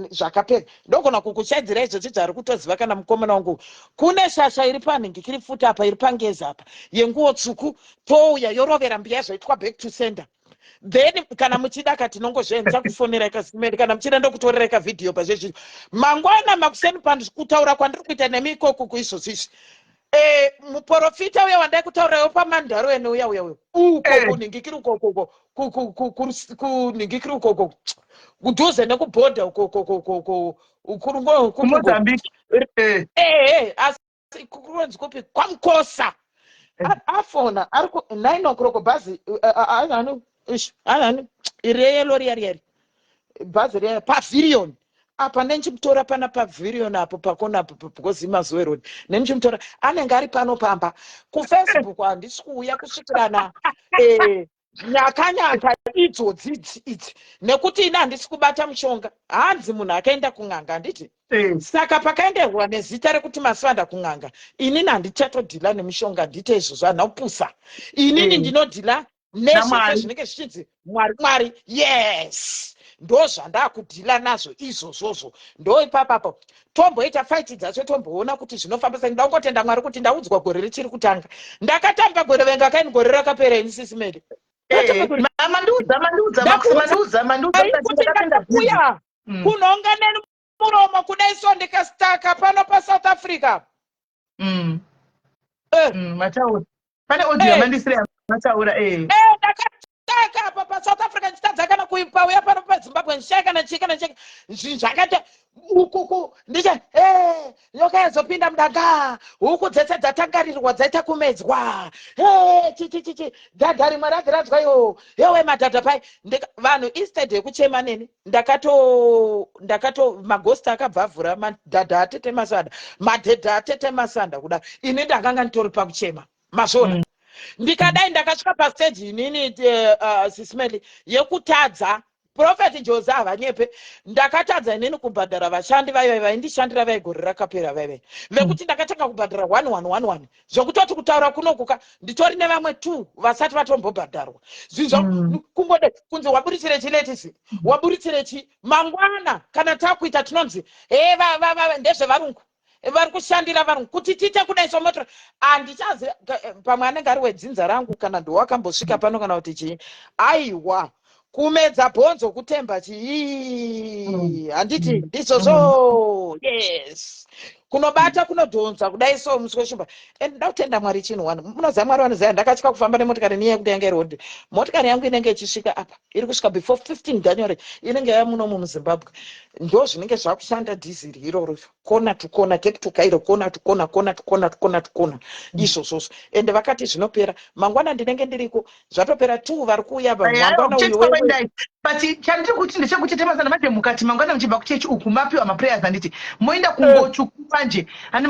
zvakapera. Ndogona kukushaidzira izvozvi zvari kutoziva kana mukomana wangu. Kune shasha iri panhingikiri futi apa, iri pangezi apa, yenguo tsvuku, touya yorovera mbiya, zvaitwa back to sender. Then kana muchida ka, tinongozviendesa kufonera ikasimeri. Kana muchida, ndokutorera ikavhidhiyo pazvezvizvi. Mangwana makuseni, kutaura kwandiri kuita nemi ikoko kuizvozvizvi, muprofita uya wandai kutaurawo pamandaro ene, uya uya uya uko kunhingikiri ukoko, kunhingikiri ukoko kudhuze nekubhodha ukoko. KuMozambique. Ehe, asi kunonzi kupi? KwaMukosa. Afona ari ku 9 o'clock, bhazi anani anani ireyelo riya riya bhazi riya Pavilion apa. Nenchimutora pana Pavilion apo, pakona apo, because iMazowe Road. Nenchimutora, anenge ari pano pamba. KuFacebook handisi kuuya kusvikirana nyaka nyaka idzodzi idzi idzi, nekuti ini handisi kubata mushonga. Hanzi munhu akaenda kun'anga, handiti? Saka pakaenderwa nezita rekuti Masivanda kun'anga, inini handichatodhila nemishonga. Ndite izvozvo, handina kupusa inini. Ndinodhila nezvese zvinenge zvichinzi Mwari, Mwari. Yes, ndo zvandakudhila nazvo izvozvozvo. Ndo ipapapo tomboita fight dzacho, tomboona kuti zvinofamba sei. Ndoda kungotenda Mwari kuti ndaudzwa gore richiri kutanga. Ndakatamba gore venga kaini, gore rakapera ini, Sis Melly. Mandiudza, mandiudza, mandiudza, mandiudza. Kuti ndakauya kunhonga nemuromo kudai so, ndikastaka pano paSouth Africa. Mataura pane audio yamandisira, mataura. Ndakataka apa paSouth Africa, ndichitadza kana kuipauya pano paZimbabwe, ndichaya kana chii kana chii, zvinhu zvakaita ukuku, ndicha nyoka yazopinda mudanga, huku dzese dzatangarirwa, dzaita kumedzwa, chichichichi, dhadha rimwe radziradzwa iwo hewe madhadha pai. Vanhu instead yekuchema neni, ndakato ndakato maghost akabva avhura madhadha atete Masanda, madhedha atete Masanda kudai. Ini ndakanga nditori pakuchema, mazvona. Ndikadai ndakasvika pastage inini, Sis Melly, yekutadza. Prophet Jose havanyepe, ndakatadza inini kubhadhara vashandi vaiva vaindishandira vaigore rakapera, vaive vekuti ndakatanga kubhadhara 1 1 1 1, zvekutoti kutaura kunokuka nditori nevamwe two vasati vatombobhadharwa. Zvinhu kungode kunzi waburitsire chi letisi, waburitsire chi. Mangwana kana takuita tinonzi he ndezvevarungu, vari kushandira varungu kuti tiite kudai. Somotora handichazi pamwe anenge ari wedzinza rangu, kana ndowakambosvika pano, kana kuti chii. Aiwa, kumedza bhonzo kutemba chii, handiti? Ndizvozvo, yes, kunobata kunodhonza kudai so musi weshumba. And nda kutenda Mwari chinhu one, munoziva Mwari vanoziva. Ndakatya kufamba nemotikari niya yekuti yange iri motikari yangu inenge ichisvika apa, iri kusvika before 15 January, inenge yava munomu muZimbabwe. Ndo zvinenge zvakushanda dhiziri iroro, kona to kona, Cape to Cairo, kona to kona, kona to kona to kona to kona, izvozvozvo. Ende vakati zvinopera mangwana, ndinenge ndiriko, zvatopera. Two vari kuuya mangwana uyu. But chandiri kuti ndechekuti temasana manje, mukati mangwana muchibva kuchechi uku, mapiwa maprayers, handiti? Moenda kungotsvuku manje,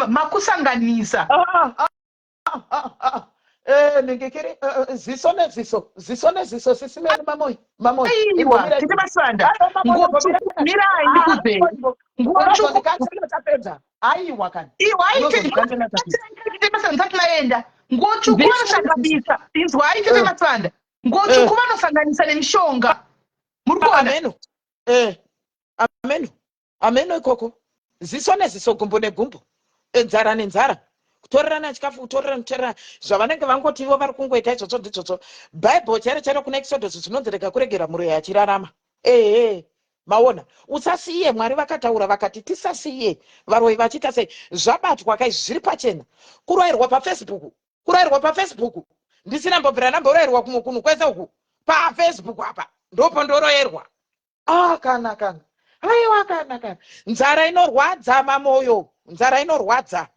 makusanganisa. Ah, ah, ah. Eh, ningikiri eh, eh, ziso neziso, ziso neziso, sisi Mary mamoyo, mamoyo. Aiwa, Imbomira tete Masanda, Aiwa, mamoyo, nguo imbomira. tsvuku, mirai Ah, ndikudzei. Nguo tsvuku, unozondikansela tapedza. Aiwa kani. iwa aite Unozondikansela tapedza. tete Masanda ndisati maenda. Nguo tsvuku Ziso neziso. vanosanganisa, inzwai tete Eh, Masanda, nguo eh. tsvuku vanosanganisa nemishonga. Muri kuona? Ameno. Eh, ameno. Ameno ikoko. Ziso neziso, gumbo negumbo. Nzara nenzara. Kutorerana chikafu, kutorerana, kutorerana. Zvavanenge vangoti ivo vari kungoita izvozvo ndizvozvo. Bible chairo chairo kuna Exodus zvinonzi rega kuregera muroyi achirarama. Ehe. Maona, usasiye. Mwari vakataura vakati tisasiye varoyi vachiita sei. Zvabatwa kai, zviri pachena. Kuroyerwa paFacebook, kuroyerwa paFacebook. Ndisina mbobvira ndamboroyerwa kumwe kunhu kwese uku. PaFacebook apa ndopo ndoroyerwa. Ah, kana kana. Aiwa kana kana. Nzara inorwadza mamoyo. Nzara inorwadza.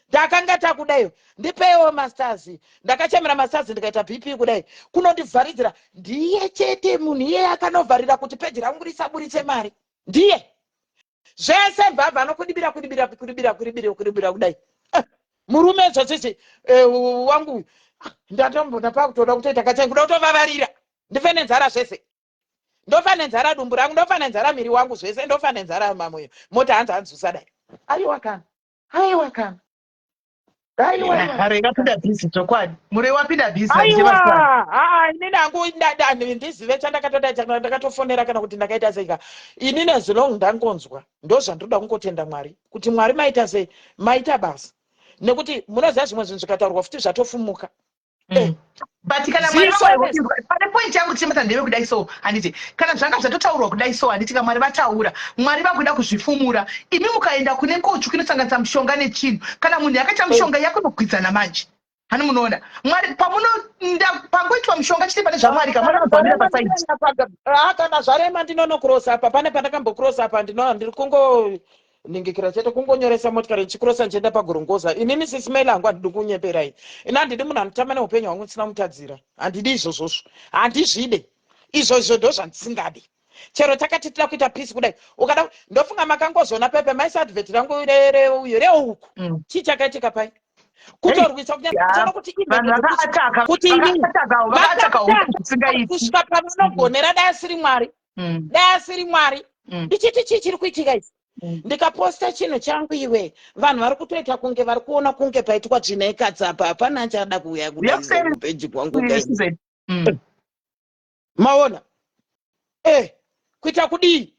Ndakanga takudayo. Ndipewo masters. Ndakachemera masters ndikaita BP kudai. Kunondivharidzira. Ndiye chete munhu iye akanovharira kuti peji rangu risaburitse mari. Ndiye. Zvese mbavha anokudibira kudibira kudibira kudibira kudibira kudai. Murume zvachese wangu ndatombona pakutoda kutoita kachai kuda kutovavarira. Ndife nenzara zvese. Ndofa nenzara dumbu rangu, ndofa nenzara miri wangu zvese, ndofa nenzara mamoyo. Mota hanzi hanzi usadai. Aiwa kana. Aiwa kana. Aiwa. Murei wapinda busy chokwadi. Murei wapinda busy. Aiwa. Haa inini hangu ndizive chandakatoda ndakatofonera kana kuti ndakaita sei ka. Inini as long ndangonzwa ndozvandinoda kungotenda Mwari kuti Mwari maita sei, maita basa. Nekuti munoziva zvimwe zvinhu zvikataurwa futi zvatofumuka. But kana Mwari pane point yangu tichimata ndeve kudai so handiti kana zvanga zvatotaurwa kudai so handiti ka Mwari vataura, Mwari vakuda kuzvifumura, imi mukaenda kune kotsvuku inosanganisa mushonga nechinhu, kana munhu yakaita mushonga yakunogwidzana manje hani munoona Mwari pamunoenda pangoitwa mushonga chete pane zvaMwari ka Mwari anobva amira pasaidi. Kana zvarema ndinonokurosa apa, pane pandakambokurosa apa, ndiri kungo ningikira chete kungonyoresa motikari ndichikurosa ndichienda pagorongoza. Inini sisi Mela hangu handidi kunyeperai, ini handidi munhu anotamba neupenyu hwangu ndisina kumutadzira, handidi izvozvozvo, handizvide izvozvo, ndo zvandisingadi. Chero takati tida kuita peace kudai, ukada ndofunga makangozoona pepe maisa advert rangu reuyo reuku. Chii chakaitika pai? Kutorwisa kunyatsoona kuti kuti ini kusvika pavanogonera, dai asiri Mwari, dai asiri Mwari. Ndichiti chii chiri kuitika izvi? Ndikaposta chinhu changu iwe, vanhu vari kutoita kunge vari kuona kunge paitwa tsvina yekatsapa, hapana achada kuuya kudaipeji kwangu. Maona, kuita kudii?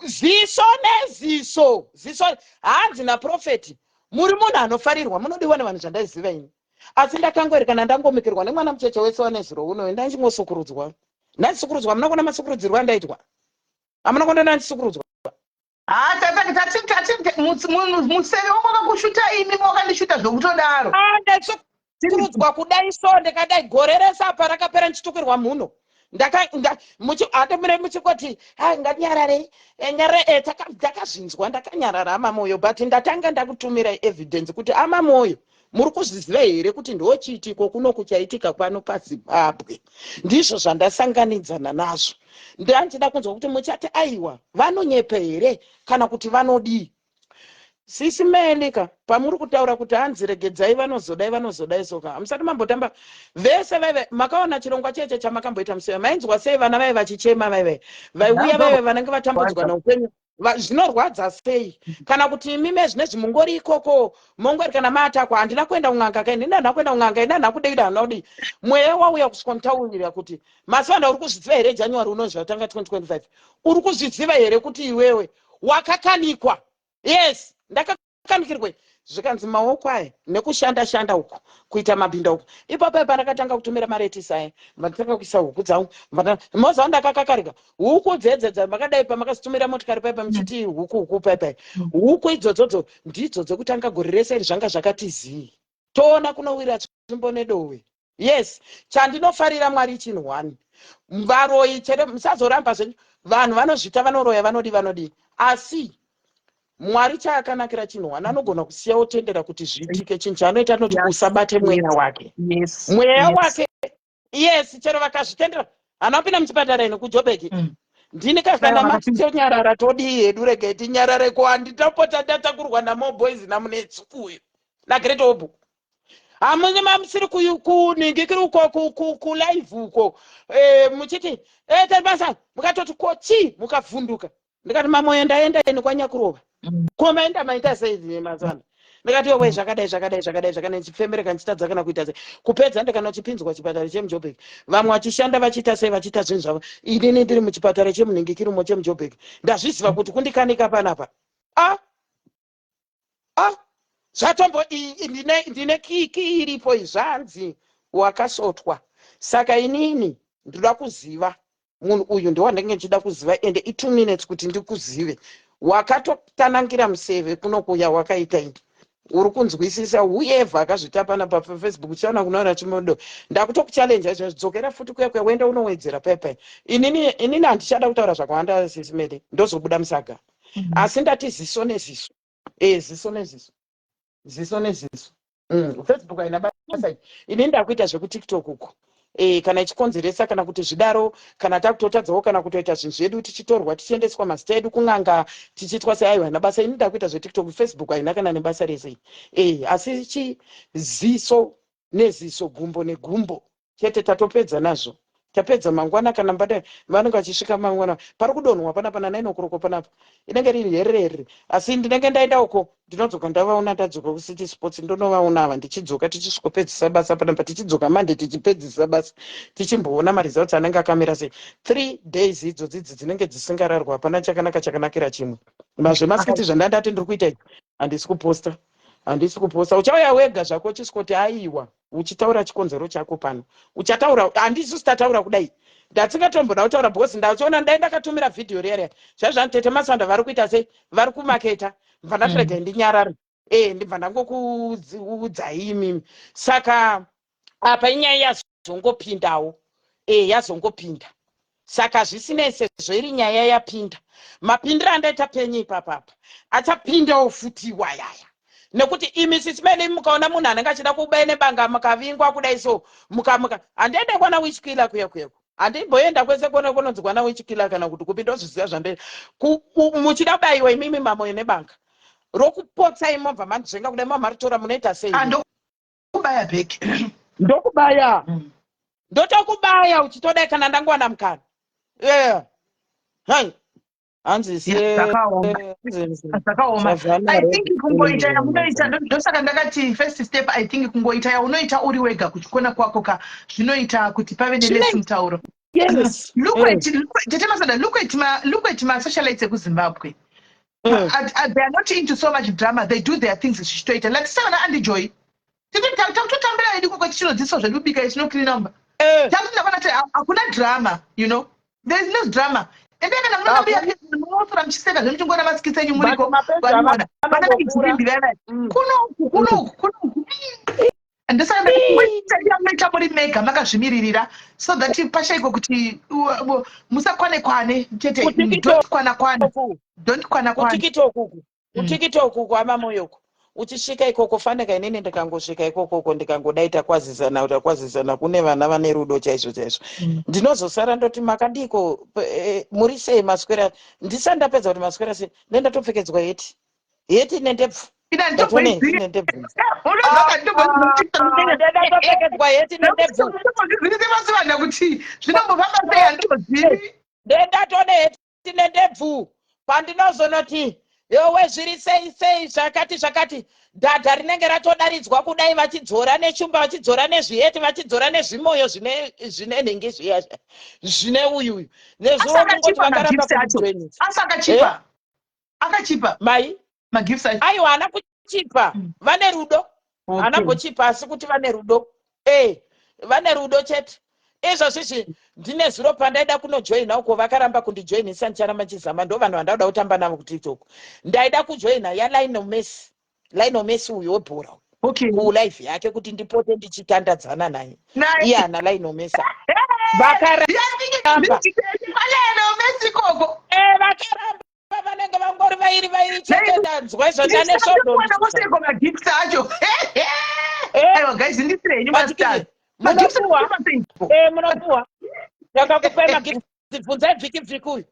Ziso neziso, ziso. Hanzi naprofeti muri munhu anofarirwa, munodiwa nevanhu, zvandaiziva ini. Asi ndakangoerekana ndangomikirwa nemwana mucheche wese wanezuro uno, ndandichingosukurudzwa, ndandisukurudzwa. Hamuna kuona masukurudzirwo andaitwa? Hamuna kuona ndandisukurudzwa? Museve wangu wakakushuta imi, wakandishuta zvokutodaro. Ndaisukurudzwa kudai so, ndikadai gore rese apa rakapera ndichitukirwa mhuno. Atomire muchingoti ngatinyararei, nyarare. Ndakazvinzwa, ndakanyarara amamoyo, but ndatanga ndakutumirai evidence kuti amamoyo muri kuzviziva here kuti ndochiitiko kuno kuchaitika pano paZimbabwe? Ndizvo zvandasanganidzana nazvo. Ndandida kunzwa kuti muchati aiwa vanonyepa here kana kuti vanodii. Sisi Melika, pamuri kutaura kuti hanzi regedzai vanozodai vanozodai, soka hamusati mambotamba vese vaive makaona chirongwa cheche chamakamboita museya, mainzwa sei vana vaive vachichema, vaive vaiuya, vaive vanenge vatambudzwa neupenyu, zvinorwadza sei? Kana kuti imime zvinezvi mungori ikoko mongori kana maatakwa, handina kuenda kun'anga kai, ndini handina kuenda kun'anga, ini handina kudei, handina kudii. Mweya wauya kusvika mutaurira kuti Masanda, uri kuzviziva here January uno zvatanga 2025, uri kuzviziva here kuti iwewe wakakanikwa? Yes, ndakakanikirwe. Zvikanzi maoko aya nekushanda shanda uku, kuita mabinda uku. Ipapo pandakatanga kutumira maretisi aya, ndatanga kuisa huku dzangu, moziva ndakakakarika huku dzedze makadai pamakazitumira motikari paipa muchiti huku huku paipai, huku idzodzodzo ndidzo dzekutanga gore rese iri zvanga zvakati zii. Toona kunowira tsvimbo nedowe. Yes, chandinofarira Mwari chinhu one, varoyi chere musazoramba zvenyu, vanhu vanozvita vanoroya, vanodi vanodi, asi Mwari chaakanakira chinhu one, anogona kusiya otendera kuti zviitike. Chinhu chaanoita anoti usabate mweya wake, mweya wake. Yes, chero vakazvitendera, hana kupinda muchipatara ino kuJobeki. Ndini kakana mati tonyarara, todii hedu, regai tinyarare. Ko handitapota ndatakurwa namoboys namunetsi uyu naGreat Hope. Hamune mamusiri kunhingikiri uko kulive uko, muchiti tari basa, mukatoti ko chii, mukavhunduka. Ndikati mamoyo ndaenda ini kwanyakurova. Ko maenda maita sei mazana? Ndikati yowe, zvakadai, zvakadai, zvakadai, zvakadai, ndichifemereka, ndichitadza kana kuita sei. Kupedza ndikanochipinzwa chipatara chemuJobek. Vamwe vachishanda, vachiita sei, vachiita zvinhu zvavo, inini ndiri muchipatara chemunhingikirimo chemuJobek. Ndazviziva kuti kundikanika panapa. A a zvatombo ndine kiki iripo. Zvanzi wakasotwa, saka inini ndoda kuziva munhu uyu, ndowandinge ndichida kuziva. Ende i2 minutes kuti ndikuzive. Wakatotanangira museve kunokuya wakaita ini, uri kunzwisisa? Whoever akazvita panapa paFacebook, uchiona kunoona chimodo, ndakutokuchallenge izvozvo. Dzokera futi kuya kuya, uende unowedzera paipai. Inini handichada kutaura zvakawanda, Sis Melly, ndozobuda musaga. Asi ndati ziso neziso, ziso neziso, ziso neziso. Facebook haina basa iyi. Ini ndakuita zvekuTikTok uko. Kana ichikonzeresa kana kuti zvidaro, kana takutotadzawo kana kutoita zvinhu zvedu, tichitorwa tichiendeswa mazita edu kun'anga, tichiitwa seaiwa, haina basa. Ini ndakuita zveTikTok. Facebook haina kana nebasa rese. Asi chi ziso neziso, gumbo negumbo chete. Tatopedza nazvo, tapedza. Mangwana kana mbada vanenge vachisvika mangwana, pari kudonhwa panapa na9 o'clock panapa, inenge riri hererere. Asi ndinenge ndaenda uko, ndinodzoka ndavaona. Ndadzoka kuCity Sports, ndonovaona ava. Ndichidzoka tichisvikopedzisa basa panapa, tichidzoka mande tichipedzisa basa, tichimboona maresults anenge akamira sei. 3 days idzodzi idzi dzinenge dzisingararwa, hapana chakanaka chakanakira chimwe. Mazvemaskiti zvandandati ndiri kuita izvi, handisi kuposta, handisi kuposta. Uchauya wega zvako uchisvikoti aiwa, uchitaura chikonzero chako pano. Uchataura, handisi tataura kudai, ndatsingatomboda kutaura because ndachiona ndai ndakatumira vhidhiyo riya riya zvaizvani tete Masanda vari kuita sei, vari kumaketa. Ndibva ndati regai ndinyarare, ndibva ndangokuudzai imimi. Saka apa inyaya yazongopindawo, yazongopinda. Saka zvisinei, sezvo iri nyaya yapinda, mapindiro andaita penyu ipapapa achapindawo futi iwayaya, nekuti imi, Sis Melly, mukaona munhu anenge achida kubai nebanga, mukavingwa kudai so, mukamuka, handiende kwana witchkiller kuya kuyako, handimboenda kwese kona kunonzi kwana witchkiller kana kuti kupi. Ndozviziva zvandei. Muchida kubayiwa imimi mamoyo nebanga rokupotsai, mobva manzvenga kudai, mamaritora, munoita sei? Ndokubaya back. Ndokubaya. Ndotokubaya uchitodai kana ndangowana mukana. Yeah, hai, hanzi Zvakaoma, zvakaoma. I think kungoita yamunoita, ndosaka ndakati first step, I think kungoita yaunoita uri wega kuchikona kwako ka, zvinoita kuti pave neless mutauro. Look at tete Masada, look at masocialites ekuZimbabwe. They are not into so much drama. They do their things zvichitoita, like savana Andy Joy. Takutotambira edu koko, tichinodzidziswa zvedu bika, tichinocleana mumba. Takuti ndakona kuti hakuna drama. There is no drama. Ende kana munoona munosora muchiseka zvemuchingona maskits enyu muriko, vanoona vana vana kunoku, kunoku, kunoku. Ndosaka munoita muri mega makazvimiririra, so that pashaiko kuti musakwane kwane chete. Don't kwana kwana, don't kwana kwana. KuTikTok uku, kuTikTok uku, amamoyoko, uchisvika ikoko, fanika inini ndikangosvika ikokoko, ndikangodai takwazisana, takwazisana, kune vana vane rudo chaizvo chaizvo. Ndinozosara ndoti makadiko, muri sei, maswera? Ndisati ndapedza kuti maswera sei, ndendatopfekedzwa heti, heti nendebvu. Ndatone heti nendebvu, ndendatopfekedzwa heti nendebvu. Masivana kuti zvinombofamba sei, handitozivi. Ndendatone heti nendebvu. Pandinozonoti yowe, zviri sei sei, zvakati zvakati, dhadha rinenge ratodaridzwa kudai, vachidzora neshumba, vachidzora nezviheti, vachidzora nezvimoyo zvine nhingi zviya zvine uyuyu. Nezuro kungoti vakaramba kundijoinisa. Asi akachipa, akachipa? Mai? Magifts acho. Aiwa, haana kuchipa. Vane rudo. Haana kuchipa, asi kuti vane rudo, vane rudo chete. Izvozvizvi ndine zuro pandaida kunojoina uko, vakaramba kundijoinisa. Ndicharamba ndichizama. Ndo vanhu vandauda kutamba navo kuTikTok. Ndaida kujoina yaLionel Messi, Lionel Messi uyu webhora, kulive yake kuti ndipote ndichitandadzana naye. Iye ana Lionel Messi vakaramba. Lionel Messi koko? Vakaramba. Vanenge vangori vairi vairi chete. Ndanzwa izvo, ndane svondo. Kuseko magifts acho. Aiwa guys, ndisirenyu mastars. Munopuwa, munopuwa. Ndakakupai magift. Bvunzai Vhiki, Vhiki uyu,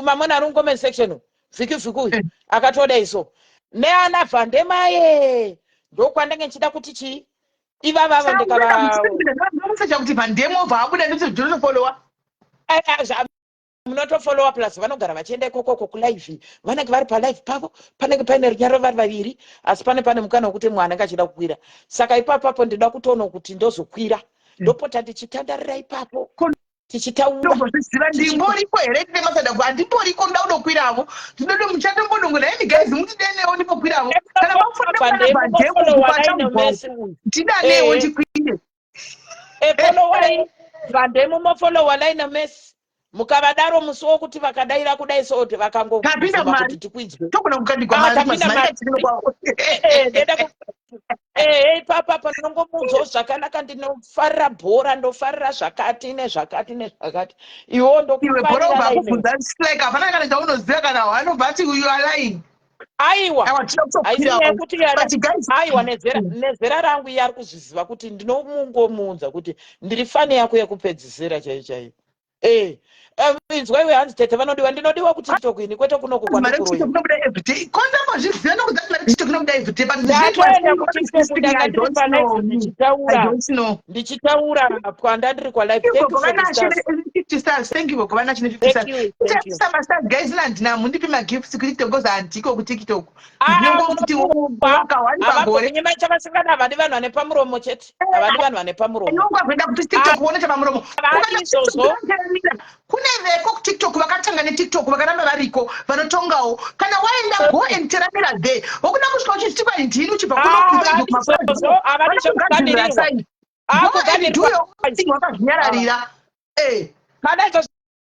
mamona ari mucomment section uyu, Vhiki, Vhiki uyu akatoda iso neana Vhandemaye. Ndokwandenge ndichida kuti chii. Ivavavo ndikava Ndikamusecha kuti Vandemo obva abuda, nditi ndinotofollowa. Munotofolowa, plus vanogara vachienda ikokoko kulive. Vanenge vari palive pavo, panenge paine runyaro vari vaviri, asi pane mukana wekuti mumwe anenge achida kukwira. Saka ipapapo ndinoda kutoona kuti ndozokwira, ndopota ndichitandarira ipapo, tichitaura. Ndombozviziva, ndimboriko here? Tine masada, handimboriko. Ndoda kudokwiravo, ndinodo muchatombodongo naimi guys, mutidenewo ndimbokwiravo kana makufanira. Vandemo, ndidanewo ndikwire. Efollowai Vandemo, mofollowa Lionel Messi. Mukavadaro, musi wokuti vakadaira kudai so, Tapinda vakangobvuma mari. kuti tikwidzwe. Togona kukandigwa Ah, mari. tapinda Madzimai mari. atinokwawo. Ndeda ipapa panongomuudzawo zvakanaka, ndinofarira bhora, ndofarira zvakati nezvakati nezvakati, iwo Iwe bhora ndokufarira ubva Lionel. kubvunza like hapana kana chaunoziva, kana wanobva ati you are lying. Aiwa. Aiwa, tinoda Haisi kutokwirawo. nyaya yekuti But guys, aiwa, nezera rangu iye ari kuzviziva kuti ndinomungomuudza kuti ndiri fan yako yekupedzisira chaiyo chaiyo. Inzwa iwe, hanzi tete vanodiwa, ndinodiwa kuTikTok ini, kwete kunoku Mari kwandikuroyi. TikTok inobuda everyday. Kondambozviziva nokuti mari TikTok inobuda everyday, but Ndatoenda kuTikTok, ndanga ndiri palive I ndichitaura. don't know. Ndichitaura kwanda ndiri kwalive. Thank you for the stars. 50 stars, thank you. Gogo vana chine 50 Thank stars. you, thank you. Mastars guys, handina, mundipi magifts kuTikTok because handiko kuTikTok. Ah, Ndinongokuti munopuwa. wakawani pagore. Havambonyima chavasingada. Havadi vanhu vane pamuromo chete, havadi vanhu vane pamuromo. Inongwa kuenda kuTikTok kuona chapamuromo. Havadi izvozvo. Kune veko kuTikTok vakatanga neTikTok, vakaramba variko, vanotongawo. Kana waenda, go and teramira there. Wokuda kusvika uchizitikwa ndini uchibva Ah, havadi izvozvo, havadi zvekugamirirwa. Ah, kugamirwa. Wakazvinyararira. Kana izvo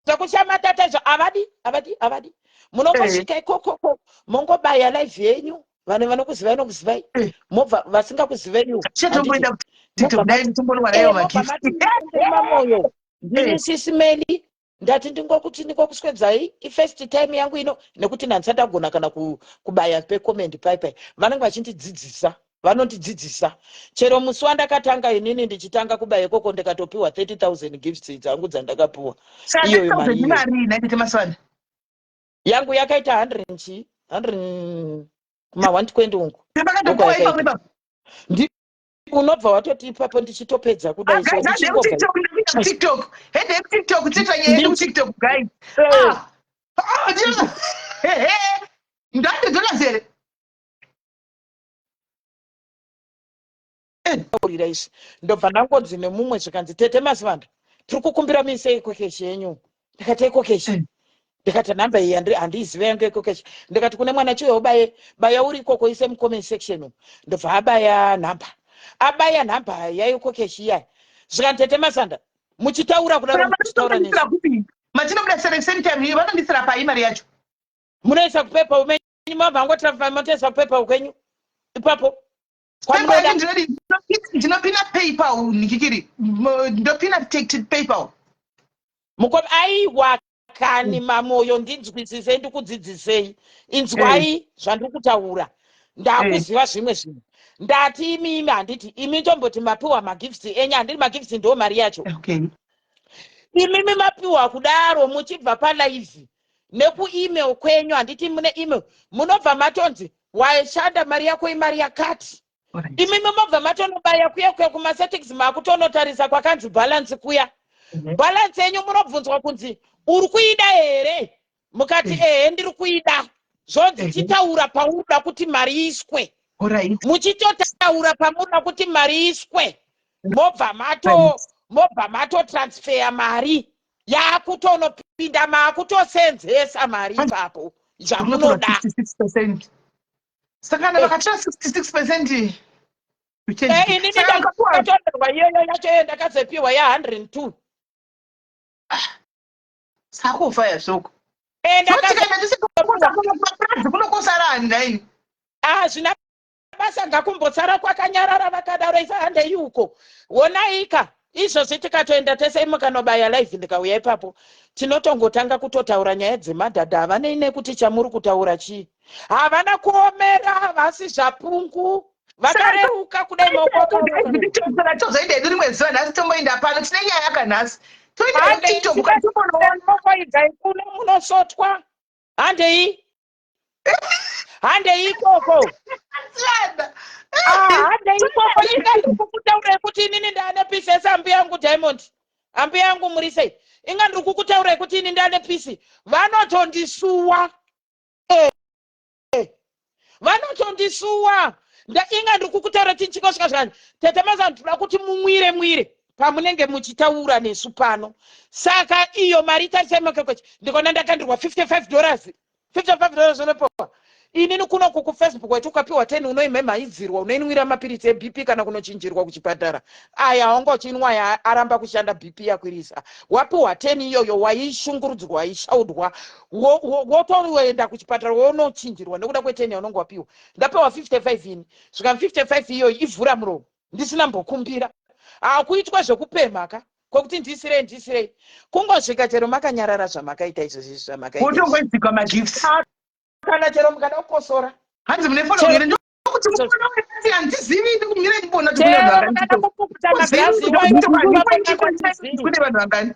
zvekushamatata izvo havadi, havadi, havadi. Munongosvika ikokoko, mongobaya live yenyu, vanhu vanokuzivai nokuzivai, mobva vasingakuziveiwo. Chatomboenda kuTikTok, dai nditombonowana Mobva magift. mati, "Mamoyo, ndini Sisi Meli, ndati ndingokuti ndingokuswedzai, ifirst time yangu ino, nekuti ndandisati ndagona kana kubaya pecomment paipai." Vanenge vachindidzidzisa, vanondidzidzisa. Chero musi wandakatanga inini ndichitanga kubaya ikoko, ndikatopiwa 30 000 gifts dzangu dzandakapiwa. Iyoyo mari iyoyo. Mari naitete maswana. Yangu yakaita 100 chii, 100 kuma 120 ungu. Pakatopiwa ipapo ipapo. Unobva watoti ipapo ndichitopedza kudai so, ndichingobva TikTok, hende kuTikTok, tita nyaya yedu kuTikTok guys. Ah, ah, ndati dollars here? Taurira izvi, ndobva ndangonzi nemumwe, zvikanzi, "Tete Masivanda, tiri kukumbira muise EcoCash yenyu." Ndikati, "EcoCash?" Ndikati, "Nhamba iyi handiizive yangu EcoCash." Ndikati kune mwana, "Chiuya ubaye, baya uri ikoko, ise mucomment section umu." Ndobva abaya nhamba, abaya nhamba yaEcoCash iyaya. Zvikanzi, "Tete Masanda, muchitaura kudaro, muchitaura nezvi." Kupi matinobuda same time iyo vanondisira pai mari yacho? Munoisa kuPayPal menyu, mabva angoti motoisa kuPayPal kwenyu ipapo. PayPal. Kwamunoda. Ndinopina PayPal nikikiri, ndopina PayPal. Mukoma, aiwa kani, Mamoyo, ndinzwisisei, ndikudzidzisei. Inzwai zvandiri kutaura, ndakuziva zvimwe zvinhu. Ndati imi, imi handiti imi tomboti mapiwa magifts enyu, handiti magifts ndo mari yacho? Okay. Imimi mapiwa kudaro, muchibva palive nekuemail kwenyu, handiti mune email, munobva matonzi waishanda mari yako imari yakati. Imimi mobva matonobaya kuya kuya kumasettings, makutonotarisa kwakanzi balance kuya. Balance yenyu munobvunzwa kunzi uri kuida here? Mukati, "Ehe, ndiri kuida," zvonzi, "Chitaura paunoda kuti mari iswe." Muchitotaura pamunoda kuti mari iswe, mobva mato mobva matotransferya mari, yakutonopinda, maakutosenzesa mari ipapo zvamunoda. 66%, saka kana vakatora 66%, Inini ndakatorerwa iyoyo yacho iyo ndakazopiwa ya102. Sakufa yazvoko. Ndakazopiwa. Kunokosara handaini. Ah, zvina basa, ngakumbosara kwakanyarara, vakadaro. Isa handei uko, wonaika izvozvi tikatoenda tese, mukanobaya live, ndikauya ipapo, tinotongotanga kutotaura nyaya dzemadhadha. Havanei nekuti chamuri kutaura chii, havana kuomera, havasi zvapungu, vakareruka kudai maoko akaoma. Tozoenda hedu rimwe zuva. Nhasi tomboenda pano, tine nyaya yakanhasi, toenda kuTikTok. Ibvai kuno, munosotwa. Handei. Handei ikoko. Ah, handei ikoko. Inga ndiri kukutaurai kuti inini ndaane peace ese ambuya yangu Diamond. Ambuya yangu muri sei? Inga ndiri kukutaurai kuti ini ndaane peace. Vanotondisuwa. Eh. Vanotondisuwa. Inga ndiri kukutaura tichikosvika zvani. Tete Mazana tinoda kuti mumwire mwire pamunenge muchitaura nesu pano. Saka iyo mari tarisai makekweche. Ndikaona ndakandirwa $55. $55 unopiwa. Inini kuno ku Facebook waiti ukapiwa 10 unoimhemhaidzirwa unoinwira mapiritsi eBP kana kunochinjirwa kuchipatara. Aya wanga uchinwa aya aramba kushanda BP yakwirisa. Wapiwa 10 iyoyo waishungurudzwa waishaudwa wotoenda kuchipatara wonochinjirwa nekuda kwe10 yaunenge wapiwa. Ndapiwa 55 ini. Svika 55 iyoyo ivhura muromo ndisina mbokumbira. Hakuitwa zvekupemha ka kwekuti ndisirei ndisirei. Kungosvika chero makanyarara zvamakaita izvozvi zvamakaita. Wotongoidzikwa magifts. Kana chero mukada kukosora. Hanzi mune follow here ndokuti mufollow hanzi handizivi ndikumira ndibona kuti kune vanhu Chero mukada kupukuta magirazi kune vanhu vangani.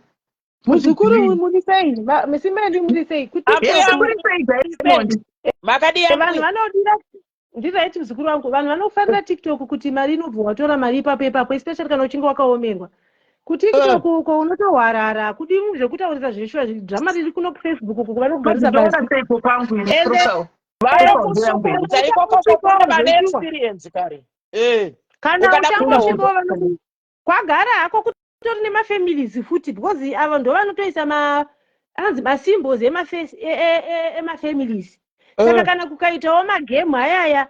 Muzukuru muri sei? Simba ndi muri sei? Kuti muri sei Diamond? Makadii vanhu vanodira ndiraiti muzukuru wangu vanhu vanofarira TikTok kuti mari inobva watora mari ipapo ipapo especially kana uchinge wakaomerwa. KuTikTok uko unotohwarara kudi zvekutaurisa zveshuwa drama riri kuno kuFacebook uko vanokugarisa pasi. Vanokushungurudza ikoko kune vane experience kare. Kana uchangosvikawo kwagara hako kutori nemafamilies futi because avo ndo vanotoisa ma anonzi masymbols emafamilies. Saka kana kukaitawo magemu ayaya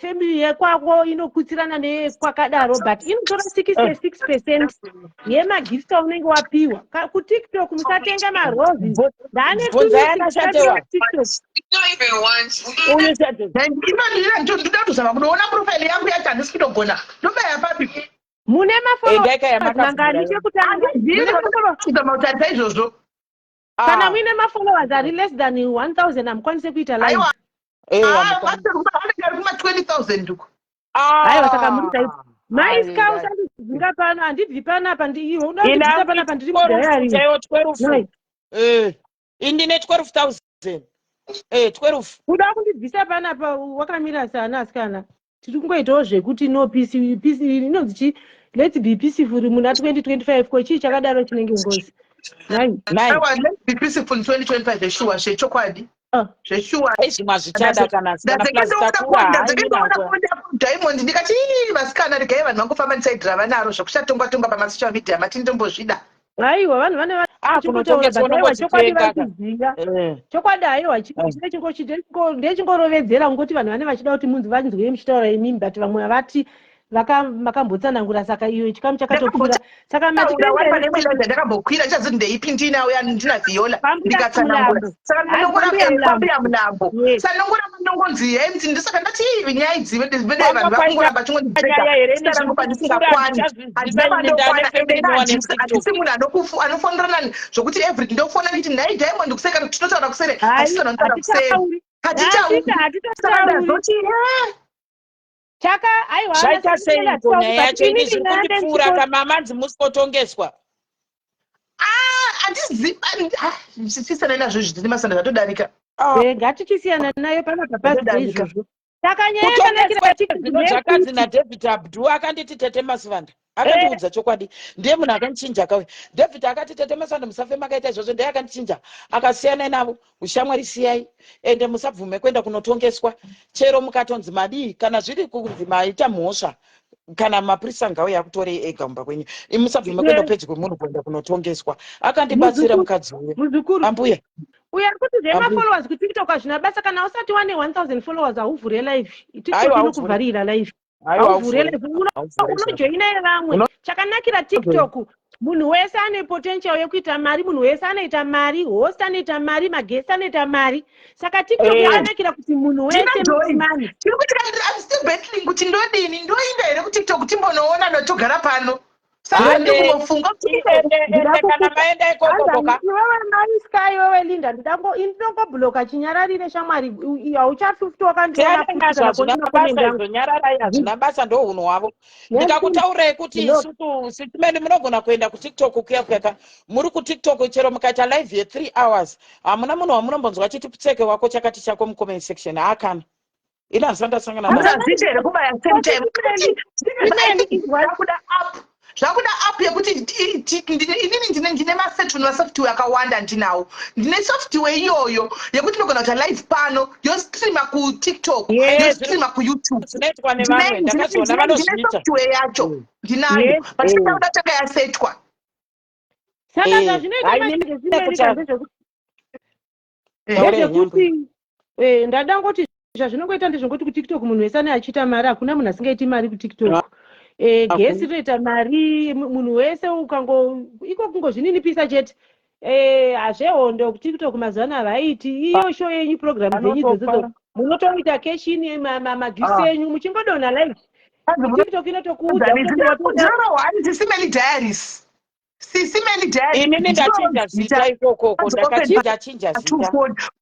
family yekwako inokutsirana nekwakadaro but inotora 66% yemagifts aunenge wapiwa. KuTikTok musatenga maroses. Ndaane TikTok. Ndoda kutozama kunoona profile yangu yacho handisi kutogona. Ndobaya papi? Mune mafollowers mangani chekutanga? Kuzama kutarisa izvozvo. Kana muine mafollowers ari less than 1000 hamukwanise kuita live. Aiwa, ari kuma 20,000 uko. Aiwa, saka muri right. Maiska usandidzinga pano, handibvi panapa, iwe unoda kundibvisa panapa ndiri mudhayari. 12. Indine 12,000. 12. Uda kundibvisa panapa wakamira sana asikana. Tiri kungoitawo zvekuti no peace, peace inonzi chi let's be peaceful muna 2025 ko chii chakadaro chinenge ngozi. Nai. Aiwa, let's be peaceful in 2025 sure zvechokwadi. Zveshuwa. Zvimwe hazvichada kana asikana plus takura. Diamond ndikati ii vasikana regai vanhu vangofamba nesaidhi ravanaro zvekusatongwa tongwa pamasocial media mati ndombozvida. Aiwa vanhu vane vachingotaura but aiwa chokwadi vachiziva. Chokwadi aiwa ndechingorovedzera kungoti vanhu vane vachida kuti munzi vanzwe muchitaura imimi but vamwe vati makambotsanangura saka iyo chikamu chakatopfuura. Saka ndakambokwira ndichazi ndeipi ndinauya ndina Viola ndikatsanangura. Saka ndinongoramba mulambo. Saka ndinongoramba ndinongonzi MC ndisaka ndati nyaya idzi vede vanhu vakungoramba chingondipedza rangu pandisingakwanyi. Handina pandokwana ende handisi munhu anofonerana zvokuti every ndofona nditi nhai Diamond kuseka tinotaura kusere hatitotaura kusere. Hatitauri. Saka ndazoti Chaka aiwa zvaita seiko nyaya yacho ini zviri kundipfuura kamama anzi musikotongeswa. Handizivi sisana nazvo izvi tine masanda zvatodarika. Ngatichisiyana nayo panapa pasi izvozvo. Saka nyaya yakanakira zvino zvakanzi naDavid Abdu akanditi tete Masivanda akandiudza chokwadi ndiye munhu akandichinja akauya David akati tete Masivanda musafe makaita izvozvo ndiye akandichinja akasiyana navo ushamwari siyai ende musabvume kuenda kunotongeswa chero mukatonzi madii kana zviri kunzi maita mhosva kana mapurisa ngauye akutorei ega mumba kwenyu musabvume kuenda pedyo kwemunhu kuenda kunotongeswa akandibatsira mukadzi uyo muzukuru ambuya uyo ari kuti zvemafollowers kuTikTok hazvina basa kana usati wane 1000 followers hauvhure live TikTok inokuvharira live hauvhure live unojoina yevamwe chakanakira TikTok munhu wese ane potential yekuita mari munhu wese anoita mari host anoita mari magest anoita mari saka TikTok yakanakira kuti munhu wese mani tiri kuti I'm still battling kuti ndodini ndoinda here kuTikTok timbonoona notogara pano. Saka ndikungofunga ende kana maenda ikoko ka. Iwewe mai Sky iwewe Linda ndidango indinongobloka chinyararire shamwari hauchafi futi wakandiona futi kana kuona comment yangu. Nyararai hazvina basa ndohunhu hwavo. Ndikakutaurai kuti isusu sitimeni munogona kuenda kuTikTok kuya kuya ka muri kuTikTok chero mukaita live ye 3 hours hamuna munhu wamunombonzwa achiti ptseke wako chakati chako mucomment section haakana. Ini handisati ndasangana nazvo. Hazviite here kubaya same time? Zvakuda app. Zvakuda app yekuti inini ndine ndine masetun masoftware akawanda ndinawo. Ndine software iyoyo yekuti ndogona kuita live pano yostreama kuTikTok, yostreama kuYouTube. Zvinoitwa nevamwe ndakazviona vanozviita. Software yacho mm. ndinayo. But mm. tanga yasetwa. Saka eh, zvazvinoita manje ndezvekuti ndezvekuti eh, ndada ngoti zvazvinongoita ndezvengoti kutiktok munhu wese ane achiita mari hakuna munhu asingaiti mari kutiktok ah. eh, gesi rinoita mari munhu wese ukango iko kungozvininipisa chete eh, hazvehondo kutiktok mazuva ano havaiti iyo show yenyu program dzenyu idzodzo munotoita keshini magifts ah. enyu muchingodonha live tiktok inotokuudza kuti diaries Sisi Melly Dad. Inini ndachinja zita ikokoko ndakachinja chinja zita.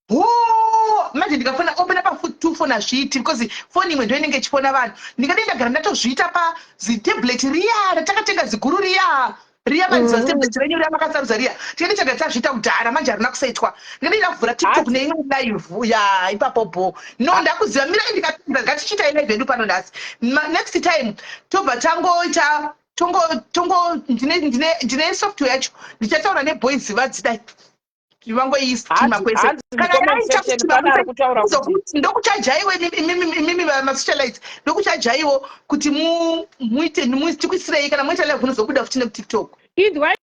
Hoo manje ndikafona opena pa two phone hazviiti because phone imwe ndoinenge ichifona vanhu. Ndingadai ndagara ndatozviita pa zitablet riya ratakatenga ziguru riya riya maniziva mm. tablet renyu riya makasarudza riya tinenge tagara tazviita kudhara manje harina kusaitwa ndingadai ndakuvhura tiktok neimwe live ya ipapo bho no ndakuziva mirai ndikapinza ngatichiitai live yedu pano nhasi next time tobva tangoita tongo tongo ndine ndine ndine software yacho ndichataura neboys vadzidai vangoistima kwese kana yaita kuti ndokuchajaiwo imimi masocialites ndokuchajaiwo kuti muite tikuisirei kana muita live unozobuda futi nekutiktok inzwai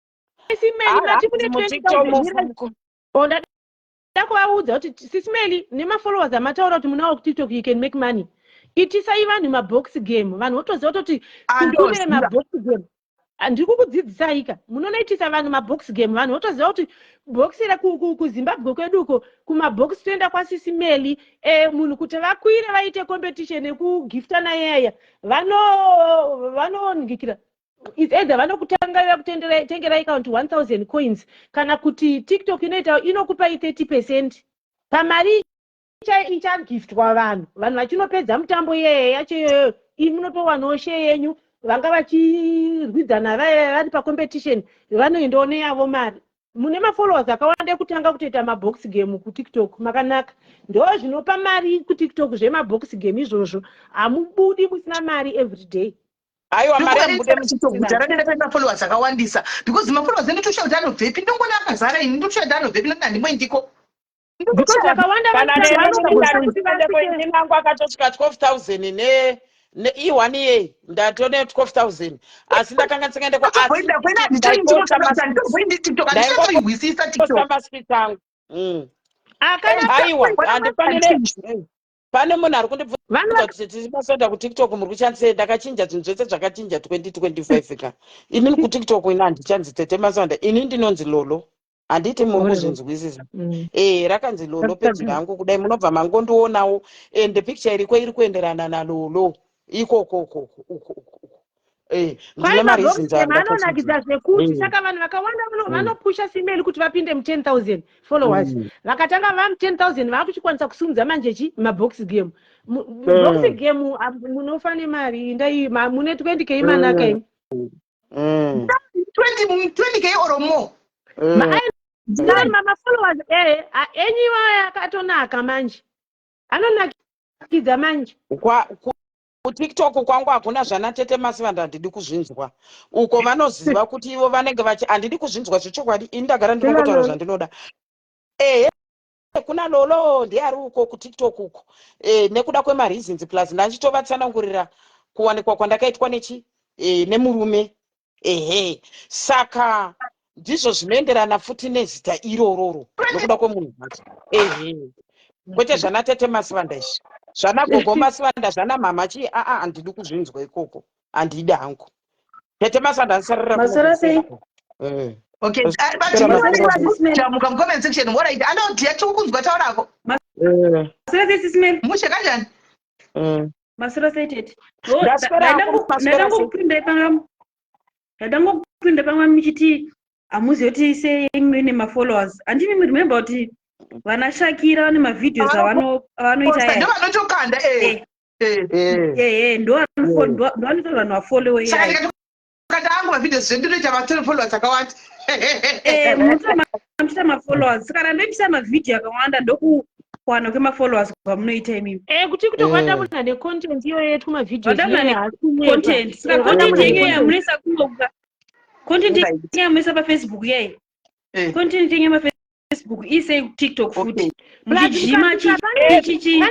simeli mati kune 20000 Ndoda kuvaudza kuti Sis Melly nemafollowers amataura kuti munawo kuTikTok you can make money. Itisai vanhu mabox game. Vanhu votoziva kutoti kune mabox game. Ndiri kukudzidzisai ka. Munonoitisa vanhu mabox game. Vanhu votoziva kuti box ra kuZimbabwe kwedu uko kumabox toenda kwaSisi Melly. Eh, munhu kuti vakwire vaite competition yekugiftana yaya vano vanongikira it's either vanokutanga vakutengerai kana kuti 1000 coins kana kuti tiktok inoita inokupai 30 percent pamari ichagiftwa vanhu vanhu vachinopedza mutambo iyeye yacho iyoyo imi munotowanawo share yenyu vanga vachirwidzana vaiva vari pacompetition vanoendawo neyavo mari mune mafollowers akawanda ekutanga kutoita mabox game kutiktok makanaka ndo zvinopa mari kutiktok zvemabox game izvozvo hamubudi musina mari everyday aiwa mari amubude muchitoguta randenda pane mafollowers akawandisa because mafollowers ndotosha kuti anobvepi ndongona akazara ini ndotosha kuti anobvepi noti handimboendiko because vakawanda vangu akatosvika 12000 ne ne-one year ndatone 12000 asi ndakanga ndisingaende kwaasiamaswit angu mm. aiwa handifanire Pane munhu ari kundibvunza kuti tichimasoda kutiktok muri kushandisei ndakachinja zvinhu zvese zvakachinja 2025 ka inini kutiktok ini handichanzi tete masonda ini ndinonzi lolo handiti muri kuzvinzwisisa mm. ee rakanzi lolo peji rangu kudai munobva mangondionawo and picture iriko iri kuenderana nalolo ikoko ukoko uko uko Eh, ndine mareasons anonakidza zvekuti mm. saka vanhu vakawanda mm. vanopusha simeli kuti vapinde mu 10000 followers mm. vakatanga vamu 10000 vakuchikwanisa kusumudza manje chi mabox game box game munofa nemari indai mune 20 k manaka imi 20 k or more mafollowers eh, enyu iwayo akatonaka manje anonakidza manje kutiktok kwangu hakuna zvana tete masivanda handidi kuzvinzwa uko vanoziva kuti ivo vanenge vachi handidi kuzvinzwa zvechokwadi ini ndagara ndinongotaura zvandinoda ehe kuna lolo ndiye ari uko kutiktok uko e, nekuda kwemareasons plus ndachitovatsanangurira kuwanikwa kwandakaitwa nechi e, nemurume ehe saka ndizvo zvinoenderana futi nezita irororo nokuda kwemunhu wacho ehe kwete zvana tete masivanda izvi zvana gogo masivanda zvana mhamha chii aa handidi kuzvinzwa ikoko handidi hangu tete masivanda andisarira Maswera sei? Eh. Okay, Maswera but you maswera. jamuka mucomment section alright anodhiya tiri kunzwa taurako Eh, Maswera sei Sis Mary? mushe kanjani eh. Maswera sei tete? Ndaswera hangu, maswera sei. Ndangokupindai panga Ndadangokupinda pamwe muchiti hamuzivi kuti sei mune mafollowers. Handimi remember kuti vana Shakira vane mavideos avanoita aya. Ndovanotokanda eh. Eh. Eh. Eh, ndo ndovanoita vanhu vafollowe. Saka ndikatokanda angu mavideos zvendinoita vafollowers akawanda. Eh, munoita mafollowers. Saka kana ndoitisa mavhidhiyo akawanda, ndokuwana kwemafollowers kwamunoita imimi. Eh, kuti kutowanda munhu ane content iyoyo yetumavideos. Vada munhu ane content. Saka content yenyu yamunoisa kunoka, content yenyu yamunoisa paFacebook yai, content yenyu yemaFacebook isei kuTikTok futi, muchijima chichichi.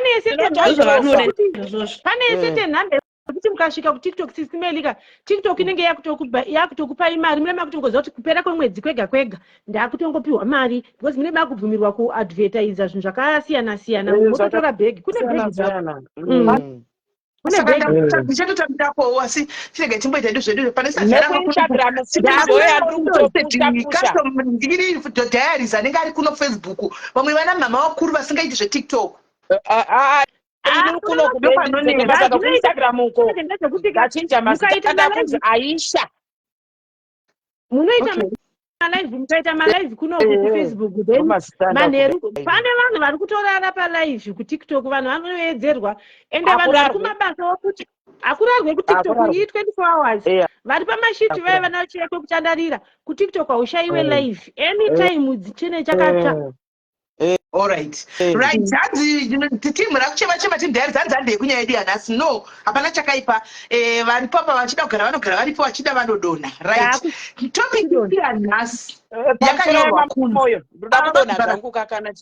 Ndozvavanoda izvozvo. Pane certain number yekuti mukasvika kuTikTok sistimelika, TikTok inenge yakutokupai mari. Mune makutongoziva kuti kupera kwemwedzi kwega kwega ndakutongopiwa mari, because mune makubvumirwa kuadvertisa zvinhu zvakasiyana siyana. Mototora bhegi, kune bhegi dzako. Kune Saka bhegi. ndichatotambirapowo, asi chirege timboita edu zvedu pane. NekuInstagram futi. Diaries anenge ari kuno Facebook, vamwe vana mama vakuru vasingaiti zveTikTok. Ini kuno Ndopanonetsa. kuInstagram uko Ndezvekuti ndachinja mazita. Mukaita Ndakunzi Aisha. Munoita malive, mukaita malive kunoku kuFacebook, then Ndomazita. Manheru pane vanhu vari kutorara palive kuTikTok. Vanhu vanoedzerwa, ende vanhu vari Hakurarwe. kumabasa okuti hakurarwe kuTikTok. Hakurarwe. Iyi 24 hours. Vari pamashiti vaya vana kwekutandarira kuTikTok, haushayiwe live anytime, chine chakatsva. Alright, right. Hanzi timu rakuchema chema, team diaries, hanzi handei kunyaya yedu yanhasi. No, hapana chakaipa. Varipo apa vachida kugara vanogara, varipo vachida vanodonha. Right, topic yedu yanhasi yakanyorwa kunzi Moyo, ndoda kudonha zvangu kakana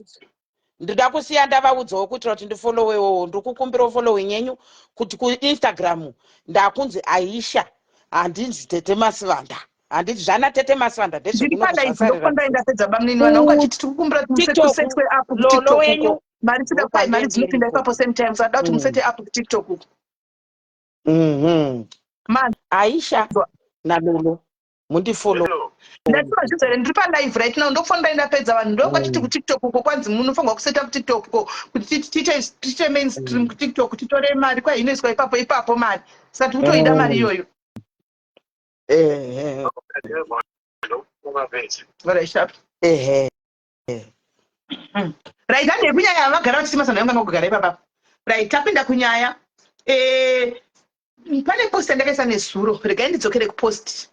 ndoda kusiya ndavaudzawo kuitira kuti ndifollowewo. Ndikukumbirawo following yenyu kuti kuInstagram ndakunzi Aisha, handinzi Tete Masivanda. Handiti zvana Tete Masivanda. Ndiri palive, ndokufonda ndapedza. Bamunini, vanhu vangu vachiti tikukumbira kuti TikTok, musetwe up Lolo kuTikTok wenyu. uko. Mari tida kwai mari dzinopinda ipapo same time, saka da kuti musete up kuTikTok uko. Man. Aisha naLolo, mundifollow. Ndativa zvizere, ndiri palive right now, ndokufonda ndapedza. Vanhu ndokwachiti kuTikTok uko kwanzi munofanirwa kuseta kuTikTok uko kuti tiite mainstream kuTikTok, titore mari. Kwai inoiswa ipapo ipapo mari, saka tikutoida mari iyoyo. Alright, sharp. Right, hande kunyaya. Vagara vachiti masana yanga kugara ipapa. Right, tapinda kunyaya. Pane post yandakaisa nezuro. Regai ndidzokere kupost,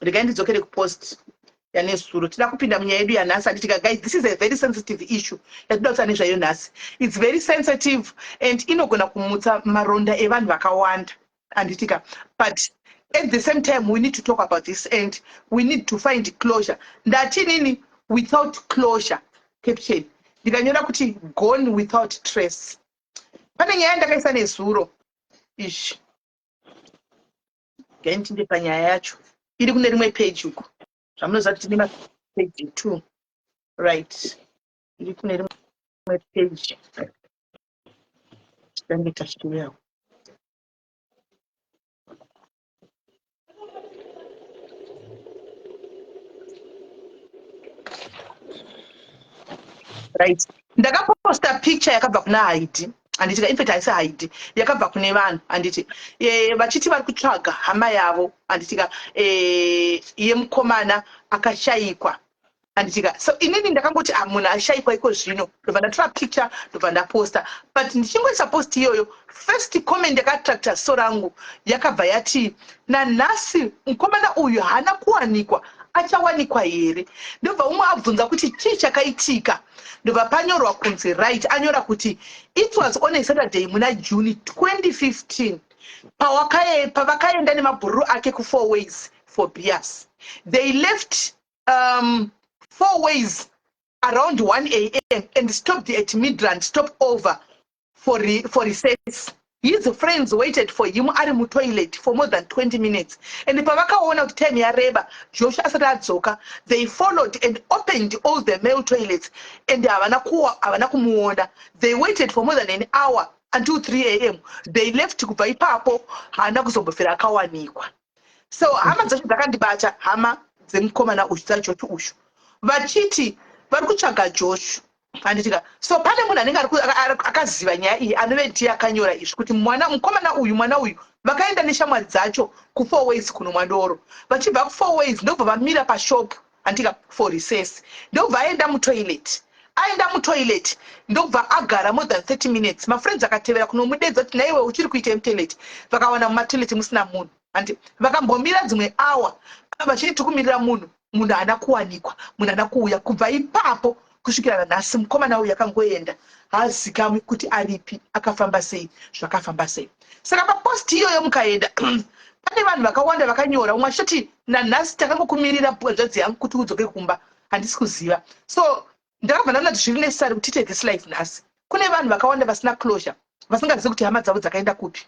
regai ndidzokere kupost yanezuro. Tida kupinda munyaya yedu yanhasi, handitika? Guys, this is a very sensitive issue yatinoda kutaura nezvayo nhasi. It's very sensitive and inogona kumutsa maronda evanhu vakawanda, handitika? But at the same time we need to talk about this and we need to find closure. Ndati nini, "Without closure", caption ndikanyora kuti "Gone without trace". Pane nyaya yandakaisa nezuro izvi. Gaindinde panyaya yacho, iri kune rimwe page uko. Zvamunoziva kuti tine mapage two, right? Iri kune rimwe page. Titange tasvikawo. Right, ndakaposta picture yakabva kuna Haidi, handiti? In fact haisi Haidi, yakabva kune vanhu, handiti? Vachiti vari kutsvaga hama yavo, handitika? Yemukomana akashayikwa, handitika? So inini ndakangoti, ah, munhu ashayikwa iko zvino. Ndobva ndatora picture, ndobva ndaposta. But ndichingoisa post iyoyo, first comment yakaattracta so rangu yakabva yati, "Nanhasi mukomana uyu haana kuwanikwa, achawanikwa here?" Ndobva umwe abvunza kuti chii chakaitika. Ndobva panyorwa kunzi, right, anyora kuti it was on a Saturday muna June 2015 pavakaenda nemabhururu ake kuFour Ways for beers. They left Four Ways around 1 a.m. and stopped at Midrand stop over for recess. His friends waited for him ari mutoilet for more than 20 minutes, and pavakaona kuti time yareba Josh asati adzoka, they followed and opened all the male toilets and havana kumuona. They waited for more than an hour until 3 a.m. They left. Kubva ipapo haana kuzombofera akawanikwa. So hama dzacho dzakandibata, hama dzemukomana uyu, dzaJosh uyu, vachiti vari kutsvaga Josh. Handitika? So pane munhu anenge akaziva nyaya iyi, anove ndiye akanyora izvi, kuti mwana mukomana uyu, mwana uyu, vakaenda neshamwari dzacho kuFour Ways kunomwa doro. Vachibva kuFour Ways, ndobva vamira pashop, handika, for recess. Ndobva aenda mutoilet. Aenda mutoilet, ndobva agara more than 30 minutes. Mafriends akatevera kunomudedza kuti, "Naiwe, uchiri kuita mutoilet?" Vakawana mumatoilet musina munhu, handi? Vakambomira dzimwe hour vachiti tikumirira munhu. Munhu haana kuwanikwa, munhu haana kuuya. Kubva ipapo kusvikira nanhasi, mukomana uyu akangoenda, haazikamwi kuti aripi, akafamba sei, zvakafamba sei. Saka papost iyoyo mukaenda, pane vanhu vakawanda vakanyora. Umwe achitoti, "Nanhasi takangokumirira, hanzvadzi yangu, kuti udzoke kumba, handisi kuziva." So ndakabva ndaona kuti zviri necessary kuti tiite this live nhasi. Kune vanhu vakawanda vasina closure, vasingazivi kuti hama dzavo dzakaenda kupi.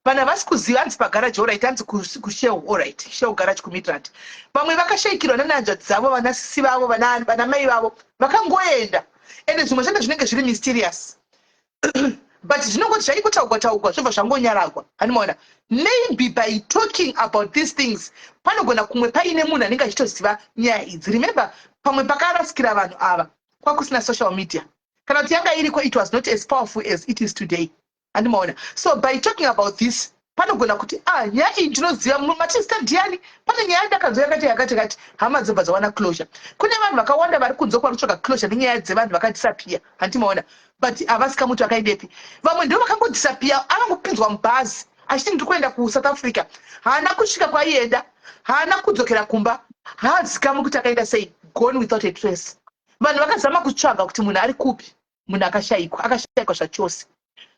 Vanhu havasi kuziva, hanzi pagaraji, alright, hanzi kuShell, alright, Shell garage kuMidrand. Vamwe vakashayikirwa nanhanzvadzi dzavo, vanasisi vavo, vana mai vavo vakangoenda. Ende zvimwe zvacho zvinenge zviri mysterious, but zvinongoti zvaikotaugwa taugwa, zvobva zvangonyaragwa. Handimaona? Maybe by talking about these things, panogona kumwe paine munhu anenge achitoziva nyaya idzi. Remember, pamwe pakarasikira vanhu ava kwakusina social media, kana kuti yanga iriko, it was not as powerful as it is today. Handimaona? So by talking about this, panogona kuti, "Ah, nyaya iyi ndinoziva, matista ndiani, pane nyaya ndakanzwa yakati yakati yakati." Hama dzobva dzawana closure. Kune vanhu vakawanda vari kunze kwari kutsvaga closure nenyaya dzevanhu vakadisappear, handimaona? But havasikamuti vakaendepi. Vamwe ndo vakangodisappear, avangopinzwa mubhazi achiti, "Ndiri kuenda kuSouth Africa." Haana kusvika kwaienda, haana kudzokera kumba, haazikamwi kuti akaenda sei. Gone without a trace. Vanhu vakazama kutsvaga kuti munhu ari kupi, munhu akashayikwa, akashayikwa zvachose.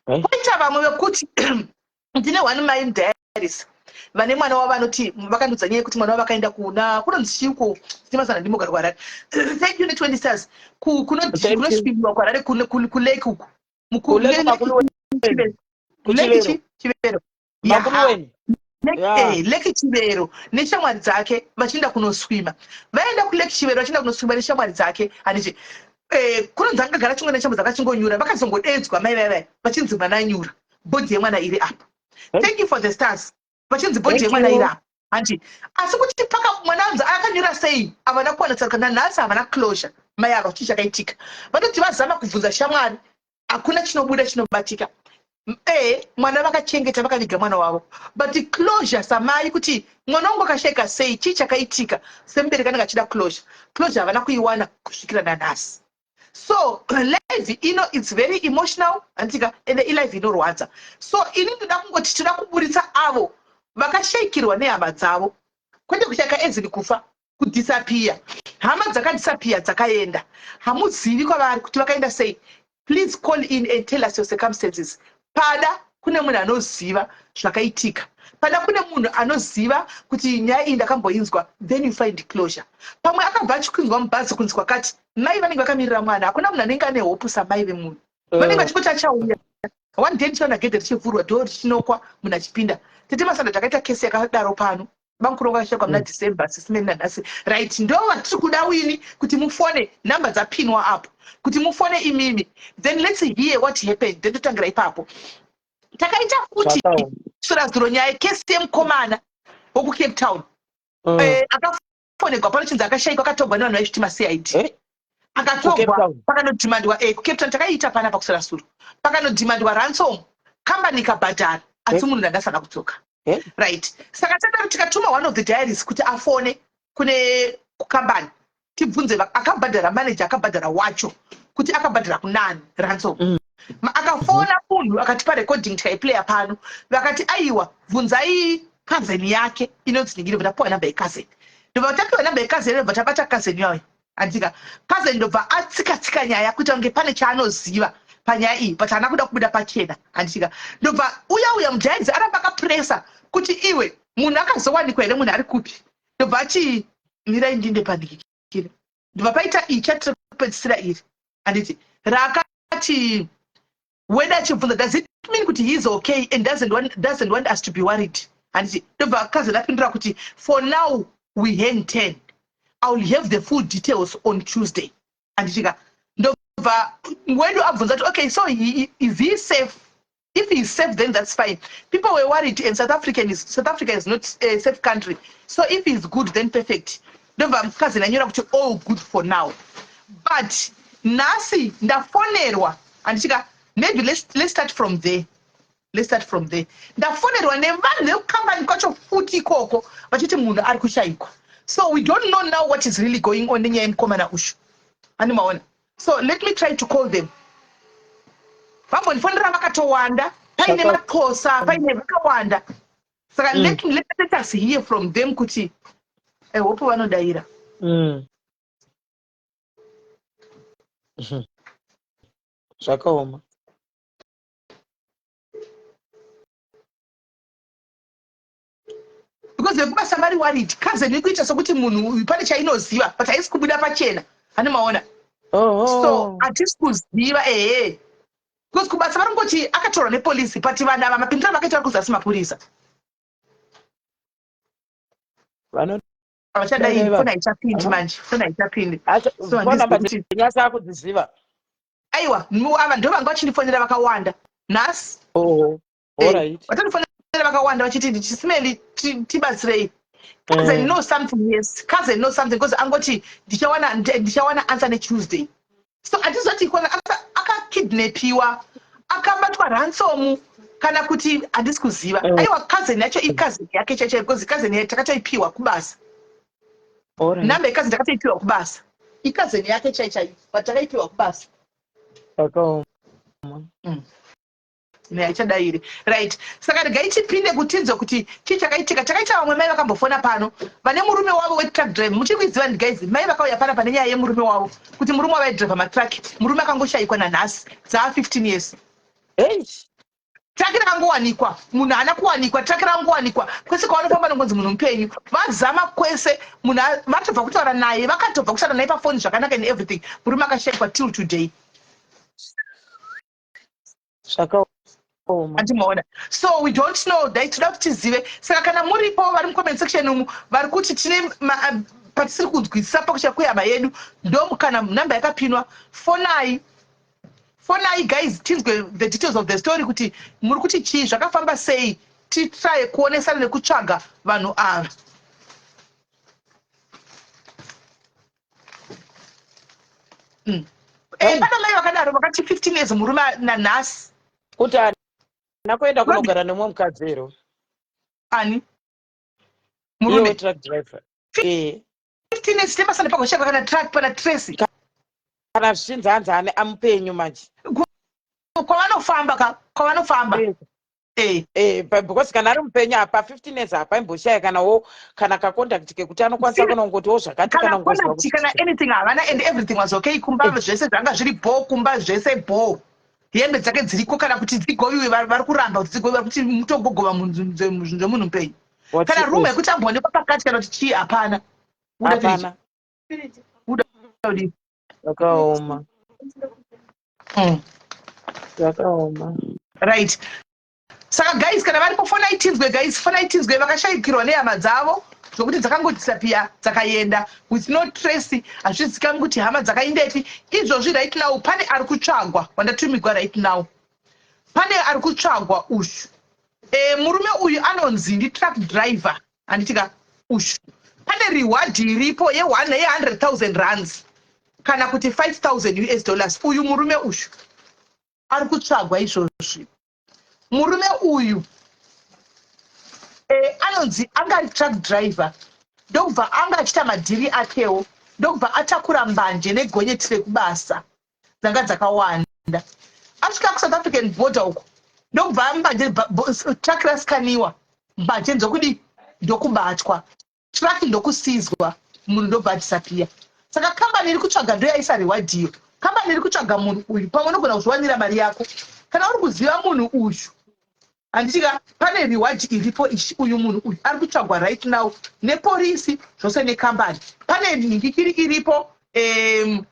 Koita vamwe vekuti ndine one mai mudiaries vane mwana wavo, vanoti vakandudza nyaya yekuti mwana wavo akaenda kuna kunonzi chiko timasana ndimogara kuHarare. Thank you ne20 stars. Kunosvimiwa kuHarare, kulake uku. Lake Chivero, Lake Chivero, neshamwari dzake vachienda kunoswima. Vaenda kuLake Chivero, vachienda kunoswima neshamwari dzake, handiti? Kunonzi angagara chimwe neshamwari dzakachingonyura. Vakazongodedzwa mai vaivai, vachinzi mwana anyura, body yemwana iri apa. Thank you for the stars. Vachinzi body yemwana iri apa, handi? Asi kuti paka mwana anzi akanyura sei, havana kuwana tsaruka. Nanhasi havana closure mai ava, chii chakaitika. Vanoti vazama kubvunza shamwari, hakuna chinobuda chinobatika. Mwana vakachengeta, vakaviga mwana wavo, but closure samai kuti mwana wangu akashayika sei, chii chakaitika, semubereki anenge achida closure. Closure havana kuiwana kusvikira nanhasi. So live ino, it's very emotional, handika? Ende ilive inorwadza. So ini ndoda kungoti toda kuburitsa avo vakashayikirwa nehama dzavo, kwete kushayika ezini kufa, kudisappear. Hama dzakadisappear, dzakaenda, hamuzivi kwavari kuti vakaenda sei. Please call in and tell us your circumstances. Pada kune munhu anoziva zvakaitika, pada kune munhu anoziva kuti nyaya iyi ndakamboinzwa, then you find closure. Pamwe akabva achikwinzwa mubhazi kunzi kwakati, mai vanenge vakamirira mwana. Hakuna munhu anenge ane hope samai vemunhu. Vanenge vachingoti achauya one day, ndichiona gedhe richivhurwa, dhoo richinokwa, munhu achipinda. Tete Masanda, takaita kesi yakadaro pano. Bamukuru vakashayikwa muna December, sisimeni nanhasi, right? Ndo vatiri kuda wini kuti mufone, nhamba dzapinwa apo, kuti mufone imimi, then let's hear what happened, then totangira ipapo. Takaita futi surazuro nyaya, kesi yemukomana wokuCape Town. Akafonegwa pano chinzi akashayikwa, akatogwa nevanhu vaizviti maCID. Akatogwa, pakanodhimandwa, kuCape Town. Takaiita panapa kusurasuro. Pakanodhimandwa ransom, kambani ikabhadhara, asi munhu ndandasana kudzoka, right? Saka tadaro tikatuma one of the diaries kuti afone kune kukambani, tibvunze akabhadhara, manager akabhadhara wacho, kuti akabhadhara kunani ransom. Akafona munhu, akatipa recording, tikaiplaya pano. Vakati, "Aiwa, bvunzai cousin yake inonzi ningiri." Tapiwa namba yecousin, ndobva tapiwa namba yecousin, ndobva tabata cousin yayo, andika? Cousin ndobva atsika tsika nyaya kuita kunge pane chaanoziva panyaya iyi, but haana kuda kubuda pachena, handika? Ndobva uya uya mujaidzi aramba akapresa kuti, "Iwe, munhu akazowanikwa here? Munhu ari kupi?" Ndobva achi, "Mirai ndinde pandikikire." Ndobva paita iyi chat rekupedzisira iri, handiti? Raakati weda achibvunza, "Does it mean kuti he is okay and doesn't want us to be worried?" Handiti? Ndobva cousin apindura kuti, "For now we hang 10. I will have the full details on Tuesday." Handitika? Ndobva wedu abvunza kuti, "Okay, so is he safe? If he is safe, then that's fine. People were worried and South Africa is not a safe country, so if he is good, then perfect." Ndobva cousin anyora kuti, "All good for now." But Nhasi ndafonerwa handitika maybe let's, let's start from there let's start from there ndafonerwa nevanhu vekukambani kwacho futi ikoko vachiti munhu ari kushaikwa so we don't know now what is really going on nenyaya yemukomana ushu ani maona so let me try to call them vambondifonera vakatowanda paine maxhosa paine vakawanda saka mm. let, let, let us hear from them kuti i hope vanodaira mm. Zvakaoma. Because vekubasa vari worried cousin ikuita sokuti munhu uyu pane chainoziva but haisi kubuda pachena hani maona oh. so hatisi kuziva ehe because kubasa vari kungoti akatorwa nepolisi but vanhu ava mapindiro avakaita vari kuzasi mapurisa Havachadai foni haichapindi manje foni haichapindi so handizi nyasa akudziziva aiwa ava ndo vanga vachindifonera vakawanda nhasi oh, eh, vatondifonera vakawanda vachiti chisimeli tibatsirei cousin mm. know something yes cousin know something because angoti ndichawana ndichawana answer netuesday so hatizoti kona akakidnapiwa akabatwa ransom kana kuti handisi kuziva mm. aiwa cousin yacho icousin yake chaicho because cousin yacho takatoipiwa kubasa namba yecousin takatoipiwa kubasa icousin yake chaichai but takaipiwa kubasa zvakaoma mm. haichadairi right saka regai tipinde kutinzwe kuti chii chakaitika chakaita vamwe mai vakambofona pano vane murume wavo wetruck drive muchiri kuiziva ndi guys mai vakauya pana pane nyaya yemurume wavo kuti murume wavo aidriva matruck murume akangoshaikwa nanhasi dzaa 15 years truck rakangowanikwa munhu haana kuwanikwa truck rakangowanikwa kwese kwavanofamba nongonzi munhu mupenyu vazama kwese munhu vatobva kutaura naye vakatobva kutaura naye pafoni zvakanaka and everything murume akashaikwa till today Zvakaoma. Andimaona. So we don't know dai toda kuti tizive. Saka kana muripo vari mucomment section umu vari kuti tine patisiri kunzwisisa pakusha kwehama yedu ndomukana number yakapinwa fonai fonai guys tinzwe the details of the story kuti muri kuti chii zvakafamba sei titraye kuonesana nekutsvaga vanhu ava mm. Eh, pana mai vakadaro vakati 15 years murume nanhasi kuti haana kuenda kunogara nemumwe mukadzi here ani murume truck driver eh 15 years tebasa nepagoshaka kana truck pana tracy kana zvichinzi hanzi ane amupenyu manje kwavanofamba ka kwavanofamba eh. Eh. Eh, because kana ari mupenyu apa 15 years apa imboshaya kana wo kana kacontact kekuti anokwanisa kana kungotiwo zvakati kana contact kana anything havana and everything was okay kumba eh. zvese zvanga zviri bho kumba zvese bho hembe dzake dziriko kana kuti dzigoviwe vari kuramba kuti dzigoviwe vari kuti mutogogova zvinhu zvemunhu mupenyu kana room yekuti amboonekwa pakati kana kuti chii hapana hapana Zvakaoma. Mm. Zvakaoma. Right. Saka guys kana varipo fonai tinzwe guys fonai tinzwe vakashaikirwa nehama dzavo zvokuti dzakangodisappear dzakaenda with no trace hazvizikamwi kuti hama dzakaendepi izvozvi right now pane ari kutsvagwa wandatumigwa right now pane ari kutsvagwa uyu e, murume uyu anonzi ndi truck driver handiti ka ushu pane reward iripo ye1 ye100 000 rands kana kuti 5000 us dollars uyu murume ushu ari kutsvagwa izvozvi murume uyu e, anonzi anga ari truck driver ndokubva anga achiita madhiri akewo ndokubva atakura mbanje negonyeti rekubasa dzanga dzakawanda asvika kusouth african border uko ndokubva mbanje truck raskaniwa mbanje ndzokudii ndokubatwa truck ndokusizwa munhu ndobva adisappear saka kambani iri kutsvaga ndoyaisa reward iyo kambani iri kutsvaga munhu uyu pamwe unogona kuzviwanira mari yako kana uri kuziva munhu uyu handitika pane reward iripo ichi uyu munhu uyu ari kutsvagwa right now neporisi zvose nekambani pane nhingikiri iripo um,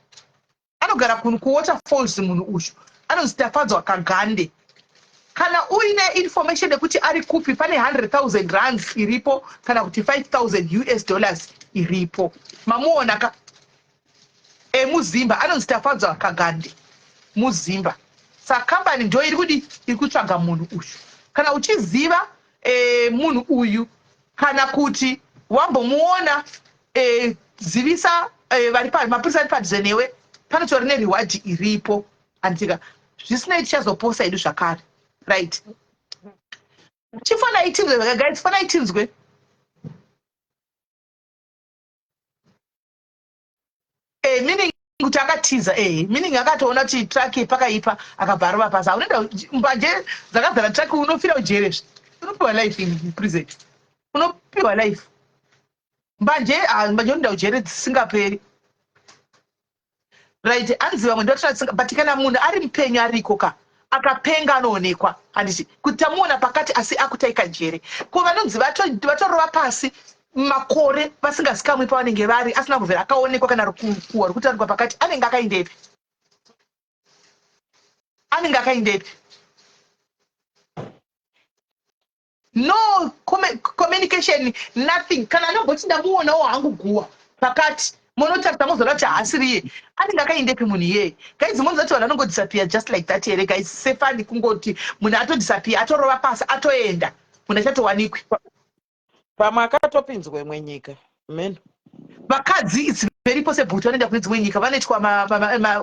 anogara kunhu kuwaterfalls munhu uyu anonzi tafadzwa kagande kana uine information yekuti ari kupi pane 100 000 rands iripo kana kuti 5000 us dollars iripo mamuona ka emuzimba anonzi tafadzwa kagande muzimba saka kambani ndo iri kudi iri kutsvaga munhu uyu kana uchiziva e, munhu uyu kana kuti wambomuona e, zivisa e, vari mapurisa ari padhuze newe Panotori nereward iripo handitika zvisinei tichazoposa hedu zvakare. Right. Chifonai tinzwe guys, fonai tinzwe. Eh, meaning kuti akatiza eh, meaning akatoona kuti truck pakaipa akabva arova pasi. Haunoenda mbanje dzakazara truck unofira ujere zve. Unopiwa life in prison. Unopiwa life. Mbanje ah, mbanje unoenda ujere dzisingaperi. Right, anzi vamwe ndotoratsinga but kana munhu ari mupenyu ariko ka akapenga anoonekwa handiti kuti tamuona pakati asi akutaika njere ko vanonzi vatorova pasi makore vasingazikamwi pavanenge vari asina kubvira akaonekwa kana rukuwa rukutaurikwa pakati anenge akaindepi anenge akaindepi no communication nothing kana anomboti ndamuonawo hangu guwa pakati monotarisa mozoona kuti haasiriye anenge akaendepi munhu iyeye guys monoziva kuti vanhu vanongodisappear just like that here guys sefani kungoti munhu atodisappear atorova pasi atoenda munhu achatowanikwi pamwe akatopinzwa imwe nyika meno vakadzi its very possible kuti vanoenda kune dzimwe nyika vanoitwa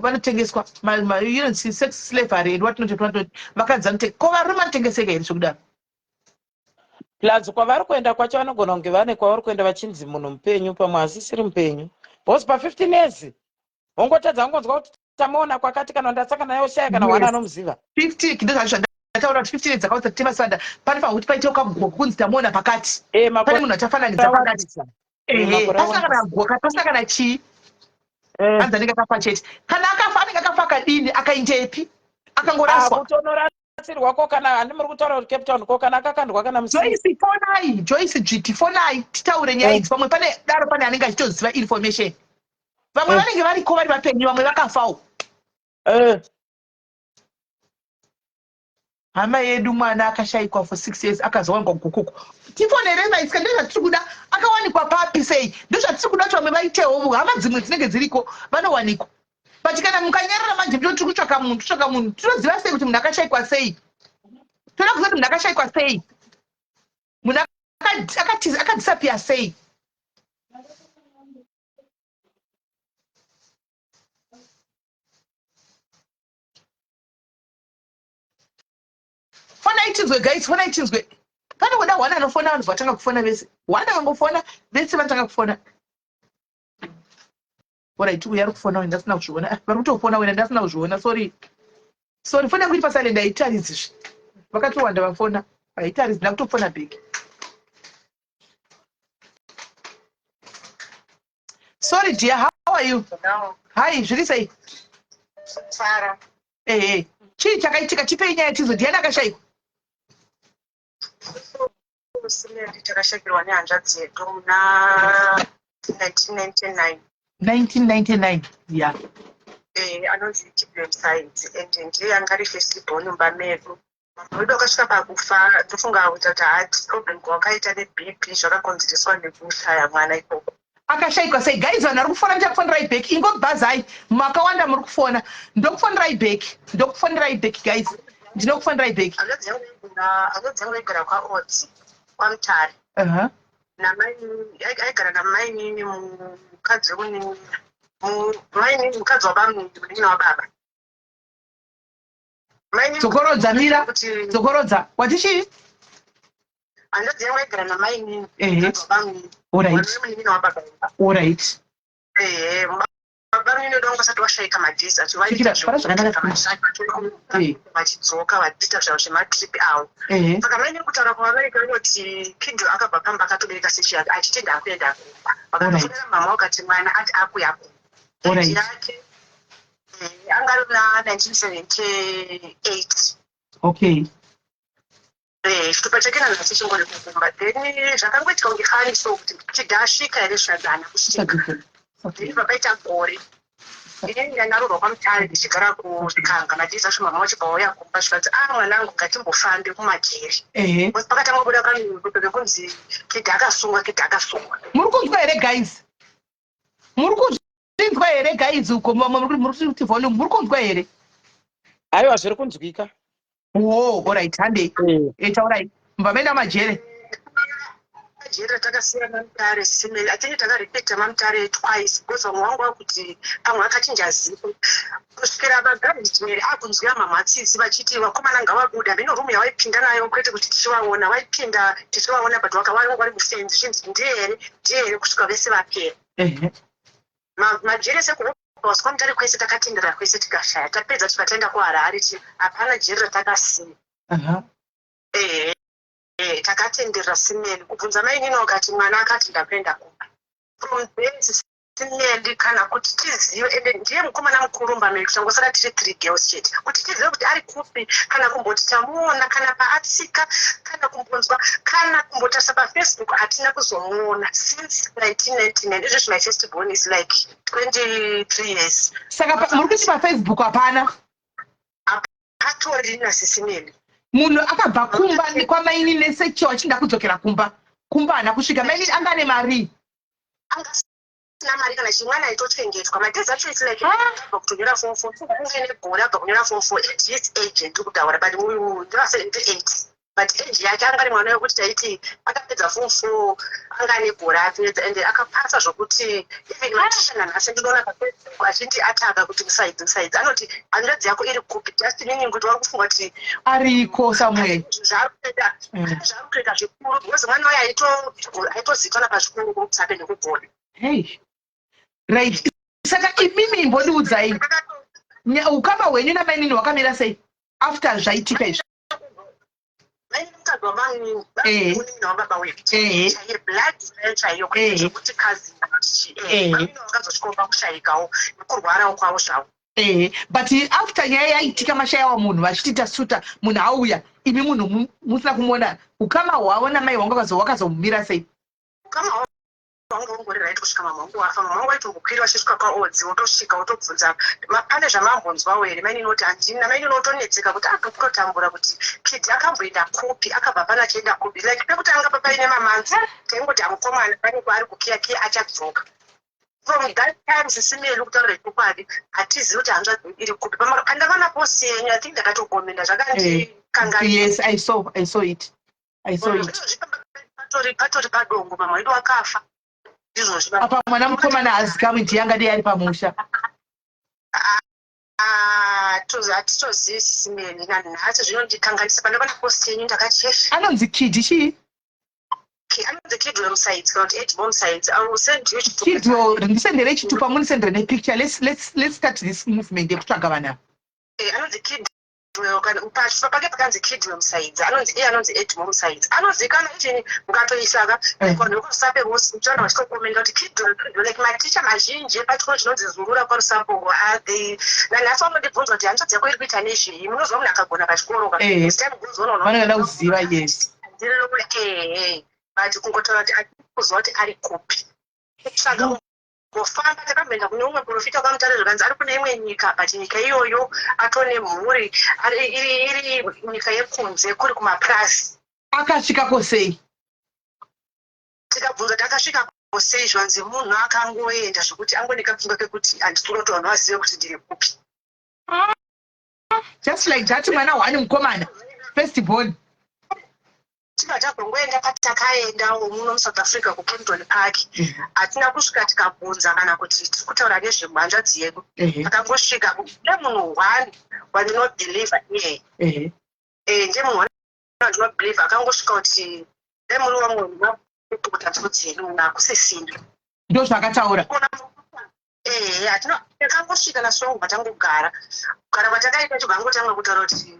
vanotengeswa sex slavery and what not what not vakadzi vanote ko varume vanotengeseka here zvekudaro plus kwavari kuenda kwacho vanogona kunge vane kwavari kuenda vachinzi munhu mupenyu pamwe asisiri mupenyu because pa 15 years wongotadza kungonzwa kuti tamuona kwakati kana ndasangana naye oshaya kana wana anomuziva 50 ndozvacho zvandataura kuti 15 years dzakawanda tema sanda panofanira kuti paitewo kaguwa kunzi tamuona pakati eh, pane munhu achafananidza pakati eh, pasina kana guwa pasina kana chii eh. anzi anenge akafa chete kana akafa anenge akafa akadini akaindepi akangoraswa ah, kutonorasirwa ko kana handi muri kutaura kuti cape town ko kana akakandwa kana musi Joyce fonai Joyce Dzviti fonai titaure nyaya idzi pamwe pane daro pane anenge achitoziva information vamwe eh. vanenge variko vari vapenyu vamwe vakafawo eh. Hama yedu mwana akashaikwa for six years akazowanikwa kukuku tifonerei maisika ndozvatiri kuda akawanikwa papi sei ndozvatiri kuda kuti vamwe vaitewo hama dzimwe dzinenge dziriko vanowanikwa but kana mukanyarara manje ndo tiri kutsvaka munhu totsvaka munhu tinoziva sei kuti munhu akashaikwa sei toda kuziva kuti munhu akashaikwa sei munhu akadisappear sei Fonai tinzwe guys, fonai tinzwe. Pane kuda one anofona vanhu vatanga kufona vese. One akangofona vese vanotanga kufona. Alright, uyu ari kufona wena ndasina kuzviona. Ah, vari kutofona wena ndasina kuzviona. Sorry. Sorry, foni yangu iri pasilent haitaridzi zve. Vakatowanda vafona. Haitaridzi ndakutofona back. Sorry dear, how are you? No. Hi, zviri sei? Sara. Ehe. Chii chakaitika? Chipei nyaya tizo. Ndiani akashaikwa? Simendi takashaikirwa nehanzvadzi yedu muna 1999. 1999, yeah. Eh, anonzi Gideon Science and ndiye anga ari first born mumba medu. Mama wedu akasvika pakufa ndofunga kuita kuti heart problem kwakaita nebp zvakakonzereswa nekushaya mwana ikoko. Akashaikwa sei guys vanhu vari kufona ndichakufonerai back ingobhazai makawanda muri kufona ndokufonerai back ndokufonerai back guys ndinokufonerai back. Hanzvadzi yangu yaigara kwaOdzi kwaMutare. Namai aigara namainini mukadzi wemunin'ina mainini mukadzi wabamunini munin'ina wababa. Dzokorodza mira. Dzokorodza. Wati chii? Hanzvadzi yangu aigara namainini. Ehe. Alright. Alright. Ehe. Baba munini wedu vanga vasati vashaika madays acho vaita zvakanaka vachidzoka vachiita zvavo zvematrip avo. Saka mainini kutaura kwavanoita vanoti Kido akabva pamba akatobereka sechi yake achiti ndakuenda kumba. Vakatofonera mama vakati mwana ati akuya kumba. Yake anga ari muna 1978 okay eh, chitupa chake nanhasi chingori kukumba then zvakangoitika kunge fani so kuti chidha asvika here zvikanzi haana kusvika then papaita gore inini ndandaroorwa kwamutare ndichigara kukanga madays acho mama vachibva vauya kumba zvikanzi a ah, mwanangu ngatimbofambe kumajeri pakatanga kubuda kanhu kekunzi kidha akasungwa kidha akasungwa muri kunzwa here guys muri Kunzwa here guys uko muri kuti volume muri kunzwa here? Aiwa zviri kunzwika. Oh, all right, handei. Eh, taurai. Mva maenda majere. jeri ratakasiya mamutare simeli. I think takaripeta mamutare twice because vamwe vangu vakuti pamwe akachinja zita kusvikira vagadhijeri akunzwira mhamha tsitsi vachiti vakomana ngavabuda. Hameno rumu yavaipinda nayo, kwete kuti tichivaona, vaipinda tichivaona, but vakava vari mufenzi, zvinzi ndiye here, ndiye here, kusvika vese vapera. Majeri ese kuhobhouse kwamutare kwese takatenderera kwese tikashaya. Tapedza tikataenda kuHarare, hapana jeri ratakasiya. Ehe, takatenderera simeli kubvunza mainini, wakati mwana akati ndakuenda kumba. From there simeli kana kuti tizive, ende ndiye mukomana mukuru mbameri, kuchangosara tiri three girls chete, kuti tizive kuti ari kupi, kana kumboti tamuona, kana paatsika, kana kumbonzwa, kana kumbotarisa paFacebook, hatina kuzomuona since 1999. Izvozvi my first born is like 23 years. Saka muri kuti paFacebook hapana? Atorina, sisimeli. Munhu akabva kumba kwamaini nesecho achinda kudzokera kumba, kumba haana kusvika. Maini anga ane mari? Angasina mari kana chimwana, aitochengetwa. Madays acho it's like abva kutonyora form four, unge negore abva kunyora form four at his age ndiri kutaura, but ndeva 78, but age yake anga ari mwana wekuti taiti akapedza form four, anga ane gore apedza, ende akapasa zvokuti even maticha nanhasi ndinoona paFacebook achindi ataka kuti musaidzi, musaidzi, anoti hanzvadzi yako iri kupi, just meaning kuti vari kufunga kuti ariko somewhere. Zvaari kutoita zvaari kutoita zvikuru, because mwana wayo aitozikanwa pazvikuru kusape nekugona. Hey, right, saka imimi imbondiudzai, ukama hwenyu namainini hwakamira sei after zvaitika izvi? Maini mukadzi wamainini, munin'ina wababa wedu chaiye, blood chaiyo chaiyo, kwete zvekuti cousin. Mainini vakazosvikawo pakushayikawo nekurwarawo kwavo zvavo. Ehe, but after nyaya yaitika, mashayawa munhu, vachiti tasuta munhu auya, imi munhu musina kumuona, ukama hwavo namai wangu wakazomira sei? Ukama hwavo hwanga ungori right kusvika mama wangu wafa. Mama wangu aitombokwira vachisvika kwaodzi, wotosvika wotobvunza, "Pane zvamambonzwawo here?" Mainini oti handina. Mainini otonetseka kuti akutotambura kuti Kidi akamboenda kupi, akabva pano achienda kupi. Like pekutanga papaine mamanzi taingoti amukomana pane kwaari kukiyakiya, achadzoka. From that time, sisimeli, kutaura chokwadi, hatizivi kuti hanzvadzi iri kupi. Pandakaona post yenyu, I think ndakatokomenda, zvakandikanganisa. Yes, I saw it, I saw it. Patori padongo, mama wedu wakafa ndizvozvi. Apa mwana mukomana haazikamwi ndiye angadei ari pamusha. Hatitozivi, sisimeni, nanhasi zvinondikanganisa. Pandakaona post yenyu ndakachesha. Anonzi Kidi chii? Anonzi Kidwell Musaidzi kana kuti Edmore Musaidzi. I will send you chitupa. Kidwell, ndisendere chitupa, munisendere nepicture. Let's start this movement yekutsvaga vanhu ava. Anonzi Kidwell, kana pachitupa pake pakanzi Kidwell Musaidzi. Anonzi iye anonzi Edmore Musaidzi, anozikanwa even mukatoisaka vanhu vekuRusape vose uchiona vachitokomenda kuti Kidwell, Kidwell. Like maticha mazhinji epachikoro chinonzi Zurura kwaRusapo, nanhasi vanondibvunza kuti hanzvadzi yako iri kuita nezvei. Munoziva munhu akagona pachikoro ka, as time goes on vanoda kuziva, yes. Ehe, but kungotaura kuti atikuziva kuti ari kupi, kutsvaga, kungofamba. Takamboenda kune umwe profita kwamutare, zvikanzi ari kune imwe nyika, but nyika iyoyo atone mhuri, iri nyika yekunze, kuri kumapurazi. Akasvikako sei? Tikabvunza kuti akasvikako sei, zvanzi munhu akangoenda zvokuti angonekapfungwa kekuti handitoda kuti vanhu vazive kuti ndiri kupi. Just like that, mwana one mukomana, first born. Tibva tagongoenda patakaendawo muno muSouth Africa, kuKempton Park. Hatina kusvika tikabvunza kana kuti tiri kutaura nezvehanzvadzi yedu. Takangosvika nemunhu one wandinobhilivha iyeye. Ndiye munhu one wandinobhilivha, akangosvika kuti dai muri wamwe mapukuta tsotsi yedu, munhu hakusisina. Ndo zvakataura. Ehe, hatina, takangosvika nasongo patangogara, kugara kwatakaita, chibva angotanga kutaura kuti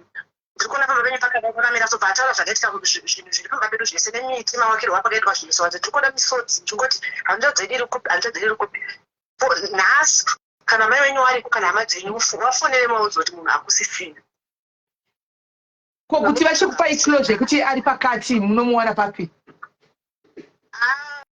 ndiri kuona pamba penyu pakadai pakamira so, bva ataura zvakaitika, zvinhu zviri pamba pedu zvese nemiti, mawakirwo apakaitwa zvinhu. So tiri kuona misodzi tingoti hanzvadzi yedu iri kupi, hanzvadzi yedu iri kupi? Nhasi kana mai venyu variko, kana hama dzenyu, vafonere maudzi kuti munhu hakusisina. Ko kuti vachikupai closure yekuti ari pakati, munomuwana papi? Ah,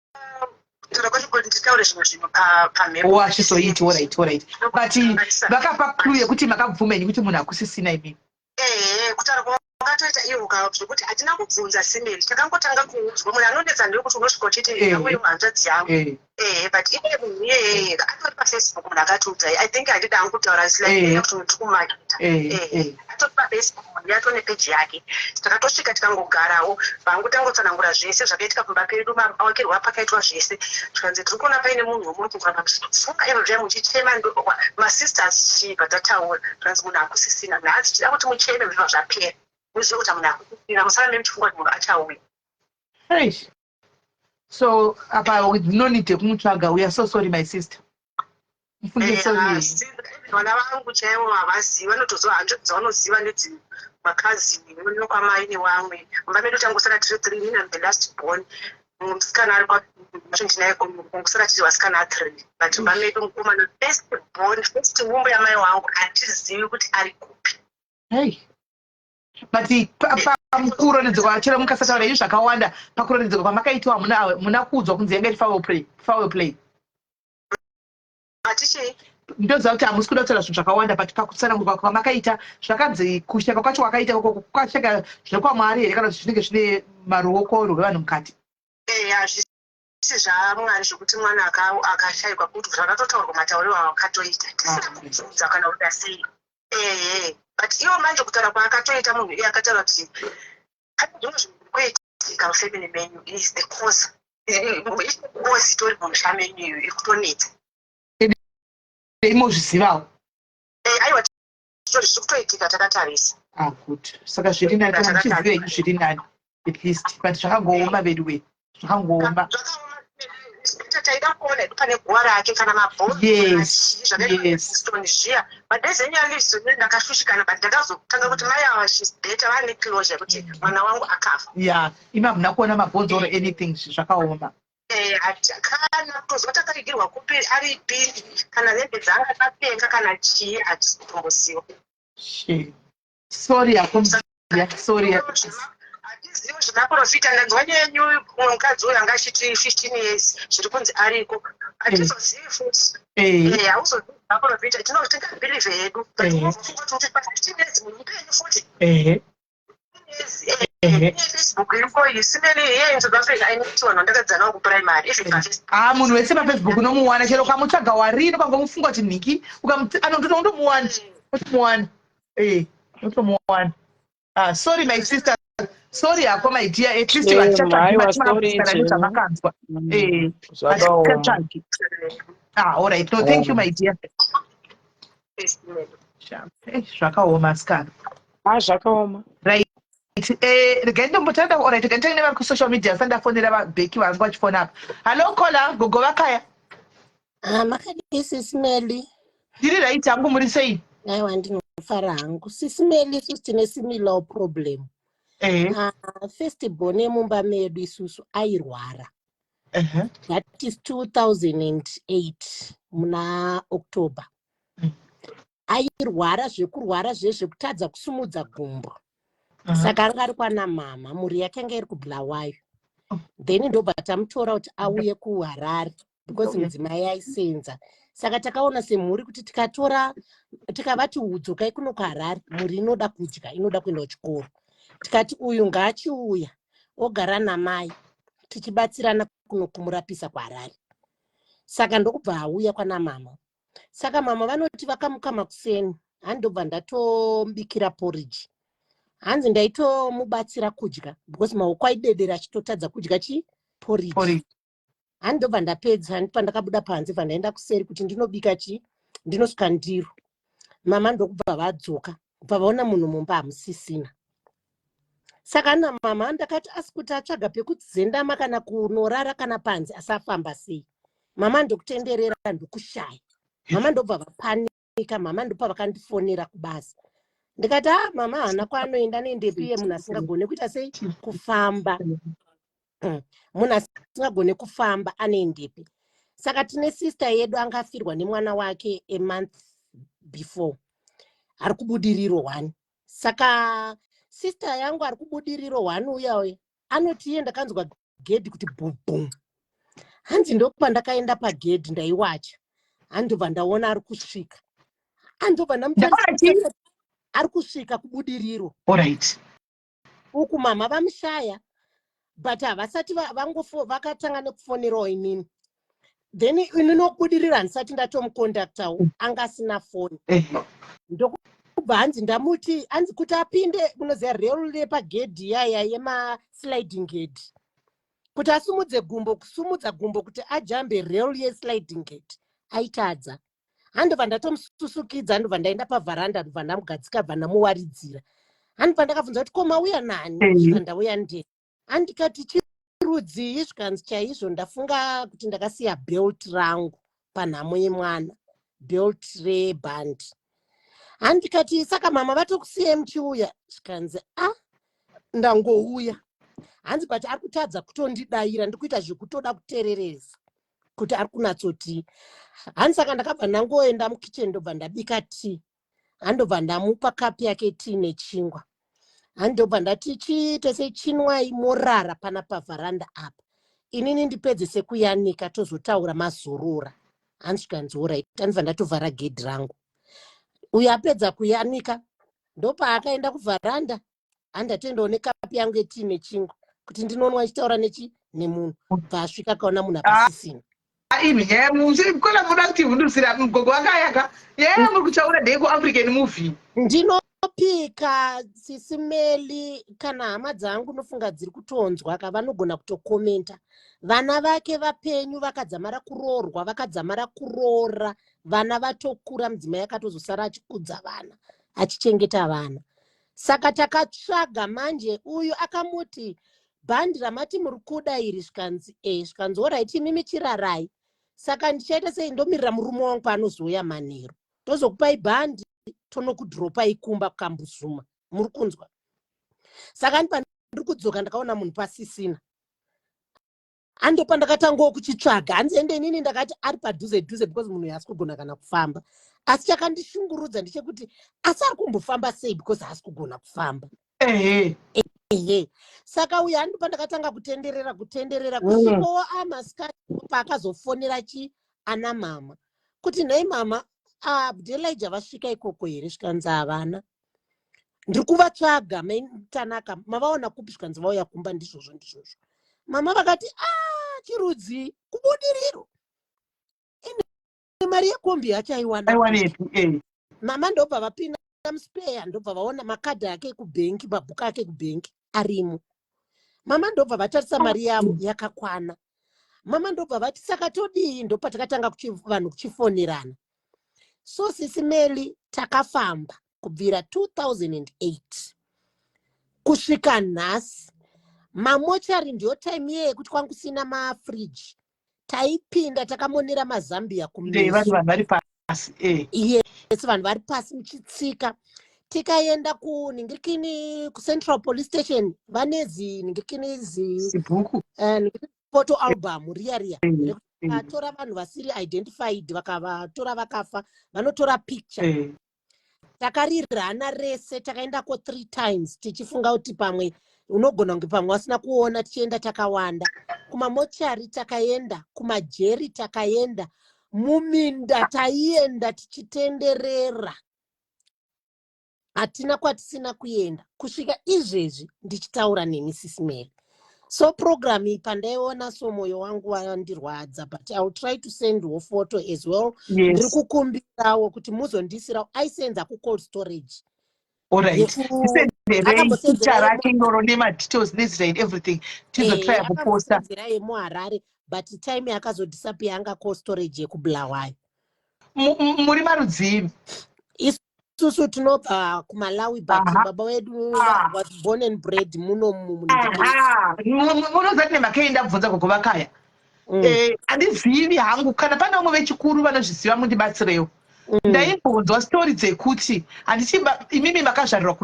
kutaura kwacho kuti nditaure zvimwe zvinhu pamhepo. Oh, achizoiti. Alright, but vakapa clue yekuti makabvuma henyu kuti munhu hakusisina imimi? Ehe, kutaura. akatoita iwo ka zvekuti hatina kubvunza simeli takangotanga kuudzwa munhu anonetsa ndeyekuti unosvika uchiti yangu hanzvadzi yangu. Ehe, but iye munhu iyeye atori pafacebook, munhu akatiudza. I think handida hangu kutaura slightly kuti munhu tikumaketa. Ehe, atori pafacebook munhu, atone peji yake. Takatosvika tikangogarawo vangu, tangotsanangura zvese zvakaitika pamba pedu, mavakirwo apakaitwa zvese. Tikanzi tiri kuona paine munhu wemuri kugara muchifunga everyday muchichema masisters chibva tataura. Tikanzi munhu hakusisina nhasi, tida kuti mucheme zvinhu zvapera, muzive kuti munhu hakusisina, musarambe muchifunga kuti munhu achauya. Eish. So apa with no need yekumutsvaga. We are so sorry, my sister. Mufunge sorry. Vana vangu chaivo havazivi, vanotoziva hanzvadzi dzavanoziva nedzi makazini nekwamai nevamwe. Mumba medu tangosara tiri three. Inini am the last born, mumwe musikana ari ndinaye, kungosara tiri vasikana three, but mumba medu mukomana first born, first womb yamai wangu, hatizivi kuti ari kupi. Hey. But pamukurondedzerwa, chero mukasataura izvi zvakawanda, pakurondedzerwa kwamakaitwa muna kuudzwa kunzi yanga iri foul play, foul play? Hatichii? Ndoziva kuti hamusi kuda kutaura zvinhu zvakawanda, but pakutsanangurwa kwamakaita, zvakanzi kusheka kwacho kwakaita ukoko kwasheka zvekwamwari here, kana kuti zvinenge zvine maruoko rwevanhu mukati? Hazvisi zvamwari zvokuti mwana akashayikwa, kuti zvakatotaurwa matauriro awakatoita tisina kubvunza kana kuda sei. Ehe, but iwo manje kutaura kwaakatoita munhu iye akataura kuti pane zvimwe zvinhu zviri kuitika mufamily menyu, is the cause, cause itori mumusha menyu iyo iri kutonetsa. Imozvizivawo? Aiwa, zviri kutoitika takatarisa. Ah, good. Saka zviri nani kana muchiziva henyu, zviri nani at least, but zvakangooma vedu we, zvakangooma. Taida kuona hedu pane guva rake kana mabhonzo zvakaitwa zviya, but there's ndakashushikana, but ndakazotanga kuti mai ava, she's better, vane closure kuti mwana wangu akafa. Ya, imi hamuna kuona mabhonzo or anything, zvakaoma. Kana kutozwa takaigirwa kupi, aripi, kana hembe dzaanga akapfeka kana chii, hatisi kutomboziva. Sorry yako, sorry. Hatizivi zvemaprofita. Ndanzwa nyenyu, mumwe mukadzi uyu anga achiti 15 years zviri kunzi ariko, hatizozivi futi. Hauzozivi maprofita, tingabhilivhe hedu, but unofunga kuti pa 15 years munhu mupenyu futi? Facebook iriko isimeni here in South Africa? Ainoti vanhu vandakadzidza navo kuprimary, even pafacebook. Ah, munhu wese pafacebook unomuwana, chero ukamutsvaga warino, ukangomufunga kuti nhiki, unotomuwana, utomuwana, utomuwana. Ah, sorry my sister, sorry hako my dear. At least vachichatsvagi zvamakanzwa, vachichatsvagi. Ah, all right. No, thank you, my dear. Zvakaoma, asikana. Ah, zvakaoma. Right, regai ndombotanda. Alright, regai nditange nevari kusocial media asati ndafonera vabheki vangu vachifona apa. Hallo caller, gogo vakaya. Ah, makadii, Sisi Meli? Ndiri right hangu, muri sei? Aiwa, ndinofara hangu, Sisi Meli. Isusu tine similar problem. Ah, first born yemumba medu isusu airwara. That is 2008 muna October. Airwara zvekurwara zvezvekutadza kusumudza gumbo. Saka anga ari kwana mama, mhuri yake anga iri kuBulawayo. Then ndobva tamutora kuti auye kuHarare because mudzimai aisenza. Saka takaona semhuri kuti tikatora tikavati udzokai kuno kuHarare, mhuri inoda kudya, inoda kuenda kuchikoro. Tikati uyu ngaachiuya ogara namai, tichibatsirana kuno kumurapisa kuHarare. Saka ndokubva auya kwana mama. Saka mama vanoti vakamuka makuseni, handobva ndatomubikira porridge. Hanzi ndaitomubatsira kudya because maoko aidedera achitotadza kudya chi porridge. Porridge. Handobva ndapedza, handi pandakabuda panze, bva ndaenda kuseri kuti ndinobika chi ndinosuka ndiro. Mama ndokubva vadzoka, kubva vaona munhu mumba hamusisina. Saka ana mama ndakati asi kuti atsvaga pekudzendama kana kunorara kana panze, asafamba sei? Mama ndokutenderera, ndokushaya. Mama ndobva vapanika. Mama ndopa vakandifonera kubasa. Ndikati, a, mama haana kwaanoenda, anoendepi iye munhu asingagone kuita sei, kufamba? Munhu asingagone kufamba anoendepi? Saka tine sister yedu anga afirwa nemwana wake a month before, ari kuBudiriro one. Saka sister yangu ari kuBudiriro one uya uya anoti iye ndakanzwa gedhi kuti bhubhum. Hanzi ndopandakaenda pagedhi, ndaiwacha, handobva ndaona ari kusvika, andobva Ndaona chii? ndamutarisa ari kusvika kuBudiriro. Alright. Uku mama vamushaya, but havasati vangofo vakatanga nekufonerawo inini, then ini nokubudirira handisati ndatomukondaktawo, anga asina foni. Ndokubva hanzi ndamuti, hanzi kuti apinde, unoziva rail repagedhi yaya yemasliding gate, kuti asumudze gumbo, kusumudza gumbo kuti ajambe rail yesliding gate aitadza. Handobva ndatomususukidza, ndobva ndaenda pavharanda, ndobva ndamugadzika, bva ndamuwaridzira. Handobva ndakabvunza kuti, "Ko mauya nani?" Svika ndauya ndee. Handikati, "Chirudzii?" Zvikanzi, "Chaizvo ndafunga kuti ndakasiya belt rangu panhamo yemwana, belt rebhandi." Handikati, "Saka mama vatokusiyai muchiuya?" Zvikanzi, "A, ndangouya." Hanzi, "But ari kutadza kutondidayira, ndikuita zvekutoda kutereresa kuti ari kunatsotii." Hanzi, "Saka ndakabva ndangoenda mukitchen, ndobva ndabika tea, handobva ndamupa kapu yake tea nechingwa. Handobva ndati, chiite sechinwai, morara pana pavharanda apa, inini ndipedzese kuyanika, tozotaura mazorora." Hanzi, zvikanzi, "Alright." Andibva ndatovhara gedhi rangu. Uyo apedza kuyanika, ndopaakaenda kuvharanda. Handatoendawo nekapu yangu yetii nechingwa kuti ndinonwa ichitaura nechi nemunhu. Bva asvika, akaona munhu apasisina. Imi nyaya kola muda kutivhundusira mugogo wakayaka. Nyaya yamuri kutaura ndeyekuAfrican movie. Ndinopika, Sisi Meli, kana hama dzangu nofunga dziri kutonzwa ka, vanogona kutokomenta. Vana vake vapenyu, vakadzamara kuroorwa, vakadzamara kuroora, vana vatokura, mudzimai akatozosara achikudza vana, achichengeta vana. Saka takatsvaga manje. Uyu akamuti, "Bhandi ramati muri kuda iri?" Zvikanzi, "E." Zvikanzi, "Alright, imimi chirarai. Saka ndichaita sei? Ndomirira murume wangu paanozouya manheru, tozokupai bhandi, tonokudhiropai kumba kukambuzuma." Muri kunzwa? Saka ndi pandiri kudzoka, ndakaona munhu pasisina. Ando pandakatangawo kuchitsvaga. Hanzi, ende inini ndakati ari padhuze dhuze, because munhu haasi kugona kana kufamba. Asi chakandishungurudza ndechekuti asi ari kumbofamba sei, because haasi kugona kufamba. Ehe, saka uyu handi pandakatanga kutenderera, kutenderera, kusvikawo amasikati, paakazofonera chi ana mama kuti, "Nhai mama, Abdelija vasvika ikoko here?" Zvikanzi, "Havana, ndiri kuvatsvaga. Maitanaka mavaona kupi?" Zvikanzi, "Vauya kumba." Ndizvozvo, ndizvozvo. Mama vakati, "A, chirudzi kubudiriro, ine mari yekombi yachaiwana?" Aiwanepi? Mama ndobva vapinda muspare, ndobva vaona makadhi ake ekubhengi, mabhuku ake ekubhengi arimo. Mama ndobva vatarisa mari yavo, yakakwana. Mama ndobva vati, "Saka todii?" Ndopatakatanga vanhu kuchifonerana. So Sisi Meli, takafamba kubvira 2008 kusvika nhasi. Mamochari ndiyo time iye yekuti kwangu kusina mafriji, taipinda takamonera mazambia. Vari vanhu vari pasi. Yes, vanhu vari pasi, muchitsika. Tikaenda kunhingirikini, kuCentral Police Station, vane zinhingirikini zi Zibhuku. Photo album riya riya rekuti vanhu vasiri identified, vakavatora vakafa, vanotora picture. Takarirana rese, takaendako three times, tichifunga kuti pamwe unogona kunge pamwe wasina kuona. Tichienda takawanda, kumamochari takaenda, kumajeri takaenda, muminda taienda, tichitenderera. Hatina kwatisina kuenda kusvika izvezvi ndichitaura nemi, Sisi Mary. So program iyi pandaiona, so mwoyo wangu wandirwadza, but I will try to send wo photo as well. Ndiri kukumbirawo kuti muzondisirawo, aisenza kucold storage. Alright, tisenderei picture rake iroro nemadetails nezita and everything, tizotrya kuposta. Akambosendzera yemuHarare, but time yakazodisappear anga cold storage yekuBulawayo. Muri marudzii? Isusu tinobva kuMalawi, but baba vedu was born and bred muno. Munozati nemakei ndabvunza gogo vakaya. Handizivi hangu kana pane vamwe vechikuru vanozviziva, mundibatsirewo. Ndaimbonzwa stori dzekuti, handiti imimi makazvarirwa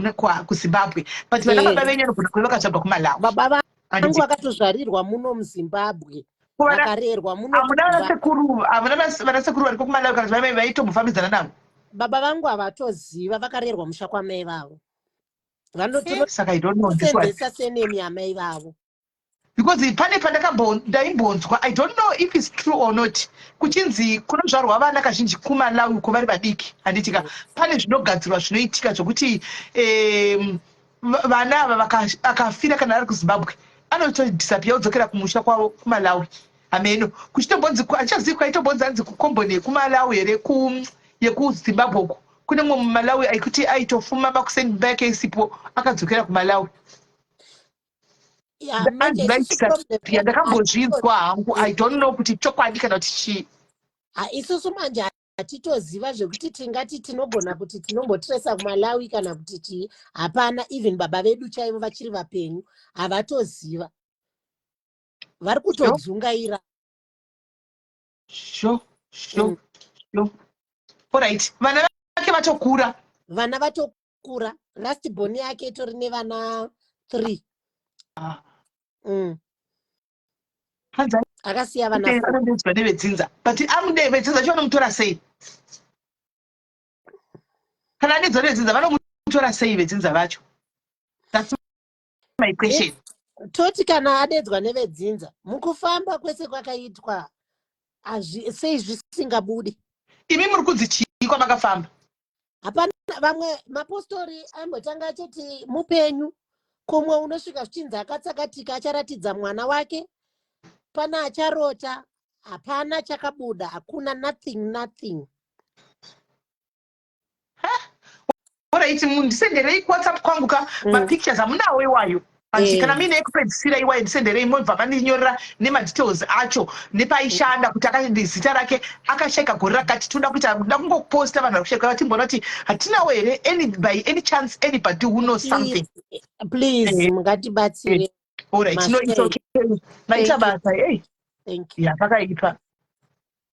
kuZimbabwe, but vana baba venyu vanogona kuve vakazvarwa kuMalawi? Baba vangu vakatozvarirwa muno muZimbabwe, vakarerwa muno. Hamuna vanasekuru? Hamuna vanasekuru variko kuMalawi, kana kuti vaitombofambidzana navo? Baba vangu havatoziva, vakarerwa musha kwamai vavo. Saka I don't know this one. Vanosenzesa senemi yamai vavo. Because pane pandakambondaimbonzwa, I don't know if it's true or not, kuchinzi kunozvarwa vana kazhinji kuMalawi uko vari vadiki, handitika? Pane zvinogadzirwa zvinoitika zvokuti Vana ava akafira kana ari kuZimbabwe anotodisappear odzokera kumusha kwavo kuMalawi. Hameno kuchitombonzi handichazivi kwaitombonzi hanzi kukomboni yekuMalawi here ku yekuZimbabwe uko kune mumwe muMalawi aikuti aitofuma makuseni imba yake isipo akadzokera kuMalawi. Manje Hanzi isusu problem vaidisappear yedu ndakambozvinzwa hangu I don't know kuti chokwadi kana kuti chii. Ha, isusu manje hatitoziva zvekuti tingati tinogona kuti tinombotresa kumalawi kana kuti chii hapana even baba vedu chaivo vachiri vapenyu havatoziva vari kutodzungaira Sho, sho, sho. Alright, vana vake vatokura. Vana vatokura. Last born yake itori nevana 3. Ah. Hanzi akasiya vana four. Anondiudzwa nevedzinza. But amude vedzinza vacho vanomutora sei? Kana andidzwa nevedzinza vanomutora sei vedzinza vacho? That's my question. Toti kana adedzwa nevedzinza mukufamba kwese kwakaitwa sei zvisingabudi? Imi muri kunzi chii kwamakafamba? Hapana, vamwe mapostori aimbotanga achiti mupenyu, kumwe unosvika zvichinzi akatsakatika acharatidza mwana wake, pana acharota, hapana chakabuda, hakuna nothing nothing. Alright, mundisenderei kuWhatsApp kwangu ka mapictures amunawo iwayo. But kana muine ekupedzisira iwayo ndisenderei mobva mandinyorera nemadetails acho nepaishanda kuti akandi zita rake akashaika gore rakati toda kuita kuda kungoposta vanhu vari kushaika vatimboona kuti hatinawo here any by any chance anybody who knows something. Please, please mungatibatsire. Alright, no, it's okay. Maita basa, hey. Thank you. Yeah, pakaipa.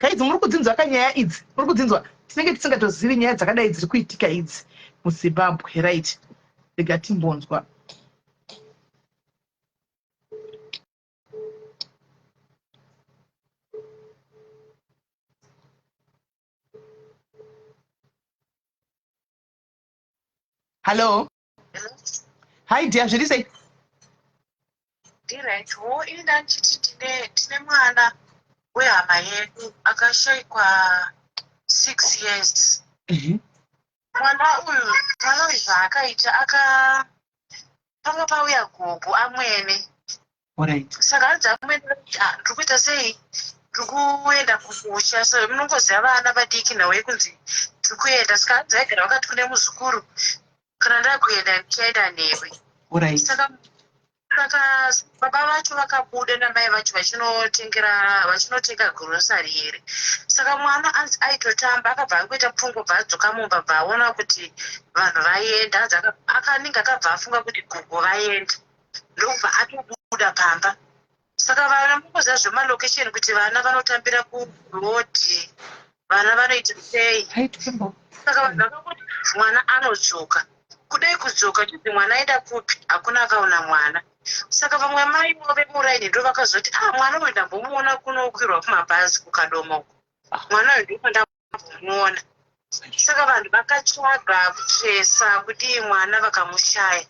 Guys, muri kudzinzwa ka nyaya idzi? Muri kudzinzwa? Tinenge tisingatozivi nyaya dzakadai dziri kuitika idzi muZimbabwe, right? Rega timbonzwa. Hello. Hi dear, zviri sei? Ndiright wo ini ndandichiti ndine ndine mwana wehama yedu akashaikwa 6 years. Mwana uyu mwana uyu zvaakaita aka panga pauya gogo amwene. Alright. Saka hanzi amwene ah, ndiri kuita sei ndiri kuenda kumusha so munongoziva vana vadiki nhau yekunzi tiri kuenda saka hanzi vaigara vakati kune muzukuru kana ndakuenda ndichaenda newe. Alright. Saka saka baba vacho vakabuda namai vacho vachinotengera vachinotenga grocery here saka mwana anzi aitotamba akabva angoita pfungwa bva adzoka mumba bva aona kuti vanhu vaenda anzi akanenge akabva afunga kuti gogo vaenda ndokubva atobuda pamba saka vana mungoziva zvemalocation kuti vana vanotambira kuroad vana vanoita sei saka vanhu vakangoti mwana anodzoka kudai kudzoka chinzi mwana aenda kupi hakuna akaona mwana saka vamwe mai vo vemuraini ndo vakazoti ah mwana uyu ndambomuona kunokwirwa kumabhazi kukadoma uko mwana uyu ndipo ndambomuona saka vanhu vakatsvaga kutsvesa kudii mwana vakamushaya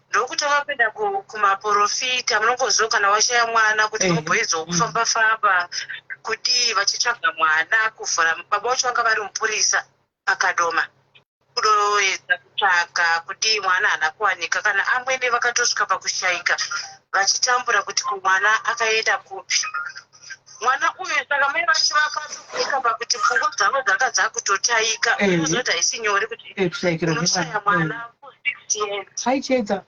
ndokutanga kuenda kumaporofita munongoziva kana washaya mwana kuti mubhoidzo wokufamba famba kudii vachitsvaga mwana kuvhura baba vacho vanga vari mupurisa pakadoma kudoedza kutsvaga kudii mwana haana kuwanika kana amwene vakatosvika pakushaika vachitambura kuti ko mwana akaenda kupi mwana uyu saka mai vacho vakatokuika pakuti pfungwa dzavo dzanga dzakutotaika unoziva kuti haisi nyore kuti unoshaya mwana ku6 years aichedza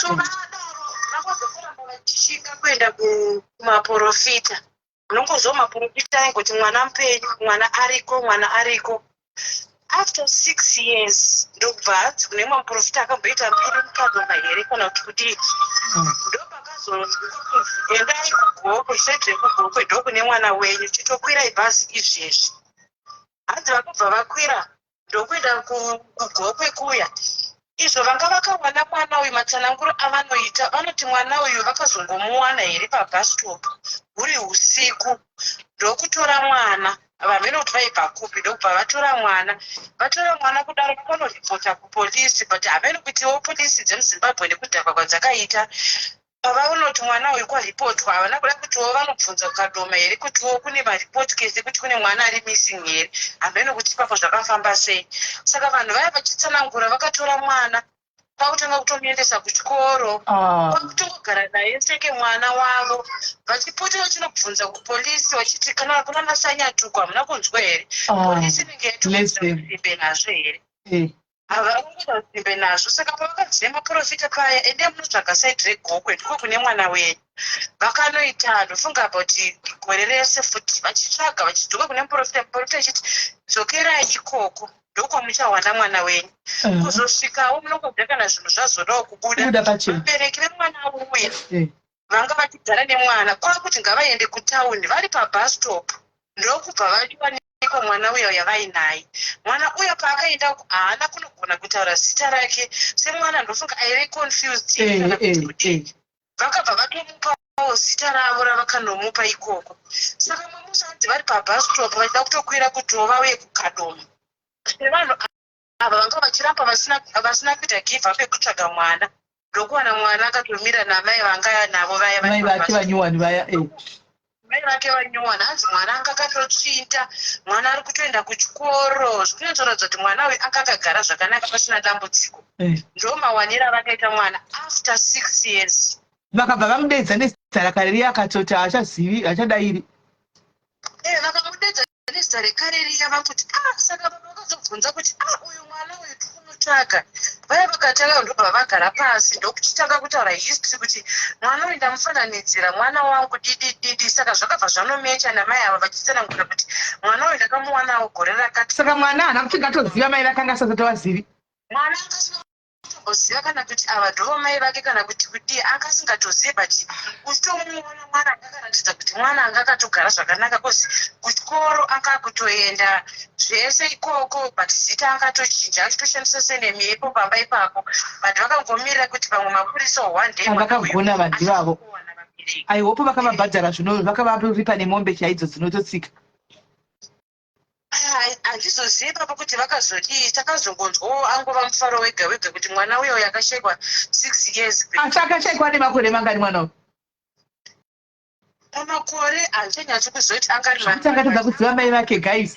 so vadaro vakazokuramba vachishinga kuenda kumaporofita unongozwa maporofita aingoti mwana mupenyu mwana ariko mwana ariko after 6 years ndobva hanzi kune mumwe muprofita akamboita mbiri mukadoma here kana kuti kudii ndopakazonzi endai kugokwe side rekugokwe ndokune mwana wenyu chitokwirai bhazi izvezvi hanzi vakabva vakwira ndokuenda kugokwe kuya izvo vanga vakawana mwana uyu matsananguro avanoita vanoti mwana uyu vakazongomuwana here pabus stop huri usiku ndokutora mwana vamene kuti vaibva kupi ndokubva vatora mwana vatora mwana kudaro vakanoripota kupolisi but hameno kutiwo polisi dzemuzimbabwe nekudhakwa kwadzakaita Pavaona kuti mwana uyu kwaripotwa havana kuda kutiwo vanobvunza kukadoma here kutiwo kune mareport case ekuti kune mwana ari missing here hameno kuti ipapo zvakafamba sei saka vanhu vaya vachitsanangura vakatora mwana. Kwakutanga kutomuendesa kuchikoro. Ah. Kwakutongogara naye seke mwana wavo. Vachipota vachinobvunza kupolisi vachiti kana kuna nasanyatuko hamuna kunzwa here? Ah. Polisi inenge Bless yatokuita them. usimbe nazvo here? Eh. Havakuita usimbe nazvo. Saka pavakabvira maprofita paya, ende munotsvaga side reGokwe ndiko kune mwana wenyu. Vakanoita ndofunga about gore rese futi vachitsvaga vachidzoka kune muprofita, muprofita achiti dzokerai ikoko ndokwamuchawana mwana wenyu. Kuzosvikawo munongoziva kana zvinhu zvazodawo kubuda. Kubuda pachena. Vabereki vemwana uya Eh. vanga vachigara nemwana kwakuti ngavaende kutauni vari pabus stop ndokubva vachiwanikwa mwana uya uya vainaye. Mwana uya paakaenda uku haana kunogona kutaura zita rake semwana ndofunga aive confused Eh, kana kuti eh, kudii. eh. Vakabva vatomupawo zita ravo ravakanomupa ikoko. Saka mamusa hanzi vari pabus stop vachida kutokwira kuti vauye kuKadoma. Sevanhu ava vanga vachiramba vasina, vasina kuita give up yekutsvaga mwana ndokuwana mwana akatomira namai vanga navo vaya Mai vake vanyuwani vaya eh. Mai vake vanyuwani hanzi mwana anga akatotsvinda mwana ari kutoenda kuchikoro zvikunyatsoratidza kuti mwana uyu anga akagara zvakanaka pasina dambudziko Eh. ndo mawaniro avakaita mwana after 6 years. Vakabva vamudeedza nezita rakare riya akatoti haachazivi haachadairi. Eh, vakamudeedza nezita rekare riya vakuti ah, saka baba vakazobvunza kuti ah, uyu mwana uyu tikumutsvaga. Vaya vakatanga ndobva vagara pasi ndokuchitanga kutaura history kuti mwana uyu ndamufananidzira mwana wangu didi didi. Saka zvakabva zvanomecha namai ava vachitsanangura kuti mwana uyu ndakamuwanawo gore rakati. Saka mwana haana kuti ngatoziva mai vake anga asati atovazivi. Mwana anga asina kutomboziva kana kuti ava ndova mai vake kana kuti kudii, anga asingatozive, but uchitomuona mwana anga akaratidza kuti mwana anga akatogara zvakanaka cause kuchikoro anga akutoenda zvese ikoko, but zita anga atochinja achitoshandisa surname yepo pamba ipapo, but vakangomirira kuti pamwe mapurisa one day mwana uyu Vakagona vanhu ivavo. achakuwana vabereki. I hope vakavabhadhara zvino vakavaripa nemombe chaidzo dzinototsika. Handizozivi ipapo kuti vakazodii, takazongonzwawo angova mufaro wega wega kuti mwana uya uyo akashaikwa 6 years back. Asi akashaikwa ane makore mangani mwana uyu? Pamakore handichanyatsi kuziva kuti anga ari Zvekuti akatadza kuziva mai vake guys.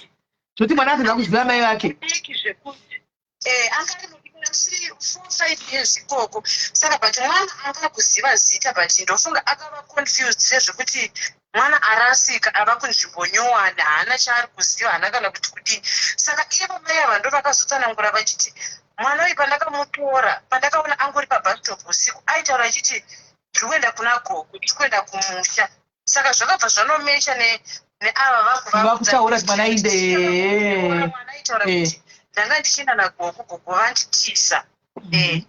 Zvekuti mwana atadza kuziva mai vake. Mudiki zvekuti. Eh, anga ari mudiki 3, 4, 5 years ikoko. Saka but mwana anga akuziva zita but ndofunga akava confused sezvekuti mwana arasika ava kunzvimbo nyowani haana chaari kuziva haana kana kuti kudii. Saka ivo mai ava ndovakazotsanangura vachiti mwana uyu pandakamutora pandakaona angori pabus stop usiku aitaura achiti ndiri kuenda kuna gogo ndiri kuenda kumusha. Saka zvakabva zvanomecha neava vakutaura kuti mwana ainde mwana aitaura kuti ndanga ndichienda nagogo gogo vanditiza. Hey,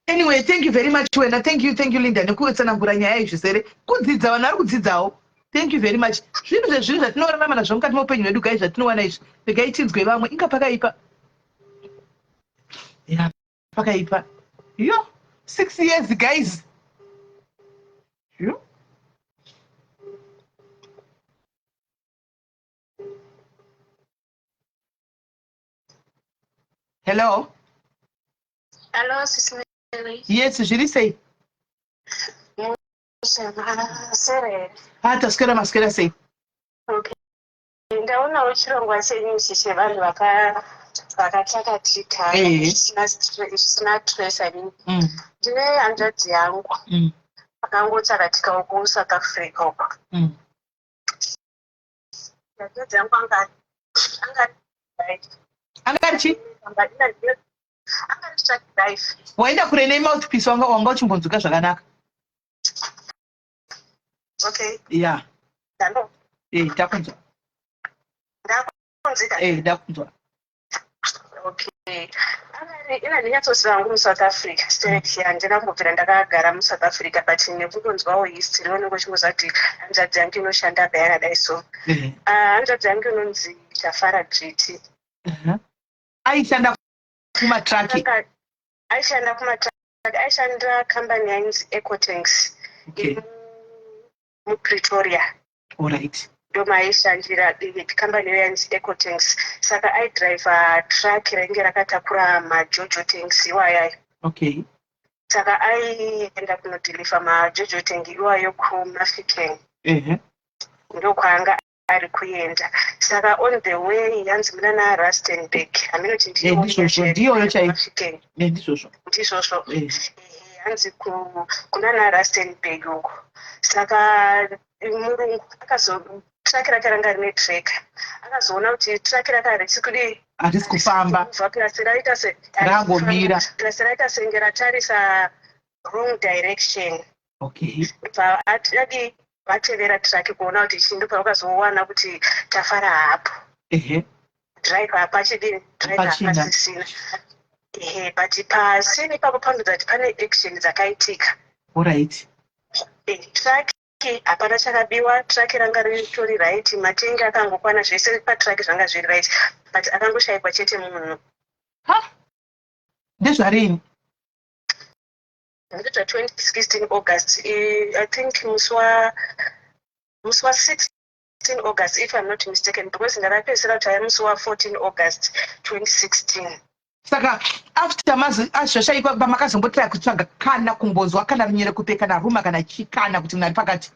anyway, thank you very much wena. Thank you, thank you Linda nekutsanangura nyaya iyi zvisere. Kudzidza, vanhu vari kudzidzawo. Thank you very much. Zvinhu zvezvinhu zvatinorarama nazvo mukati meupenyu hwedu guys, zvatinowana izvi. Regai tinzwe vamwe. Inga pakaipa. Yeah, pakaipa. Yo, 6 years guys. Yo. Hello. Hello, Sis Mary. Yes, zviri sei? Masere. Ah, taswera maswera sei? Okay. Ndaonawo chirongwa chenyu ichi chevanhu vakatsakatika zvisina stress. I mean, ndine hanzvadzi yangu akangotsakatika uko South Africa uko. Hanzvadzi yangu anga anga ari chii? Anga ari truck driver. Waenda kure nemouthpiece, wanga uchimbonzwika zvakanaka. Okay. Yeah. Hello. Ndakunzwa. Ndakunzwika? Ndakunzwa. Okay. Ina ndinyatsoziva hangu muSouth Africa. Stereki handina kumbobvira ndakagara muSouth Africa, but nekutonzwawo history unenge uchingoziva kuti hanzvadzi yangu inoshanda apa yakadai so. Hanzvadzi yangu inonzi Tafara Dzviti. Aishanda kumatraki. Aishanda kumatraki, aishandira kambani yainzi Ecotanks. MuPretoria. Alright. Ndomaaishandira kambani iyo yainzi Ecotanks. Saka aidriver truck rainge rakatakura majojo tanks iwayayo. Okay. Saka aienda kunodeliver majojo tank iwayo kuMafikeng. Ndokwaanga Ari kuenda saka on the way hanzi munana Rustenburg, haminoti. Eh, ndizvozvo, ndiyoyo chaiyo. Eh, ndizvozvo. Ndizvozvo. Hanzi kunana Rustenburg uko. Saka murungu akazo truck rake ranga rine tracker, akazoona kuti truck rake harisi kudii? Harisi kufamba. Plus raita se Rangomira. Plus raita senge ratarisa wrong direction. Bva adi vatevera truck kuona kuti chii, ndopavakazowana kuti Tafara hapo. Driver hapachidini, driver Hapachina. hapasisina. Ehe, but pasini ipapo panoratidza kuti pane action dzakaitika. Truck hapana chakabiwa, truck ranga ritori right, matengi akangokwana, zvese patruck zvanga zviri right, but akangoshayikwa chete munhu. Ha, ndezvarini? Ndezva 2016 August, I think musi wa 16 August, if I'm not mistaken, because ndakapedzisira kuti aya musi wa14 August 2016. Saka after mazi azvashaikwa, pamakazombotraya kutsvaga kana kumbonzwa kana runyere kupe kana ruma kana chi kana kuti munhu ari pakati?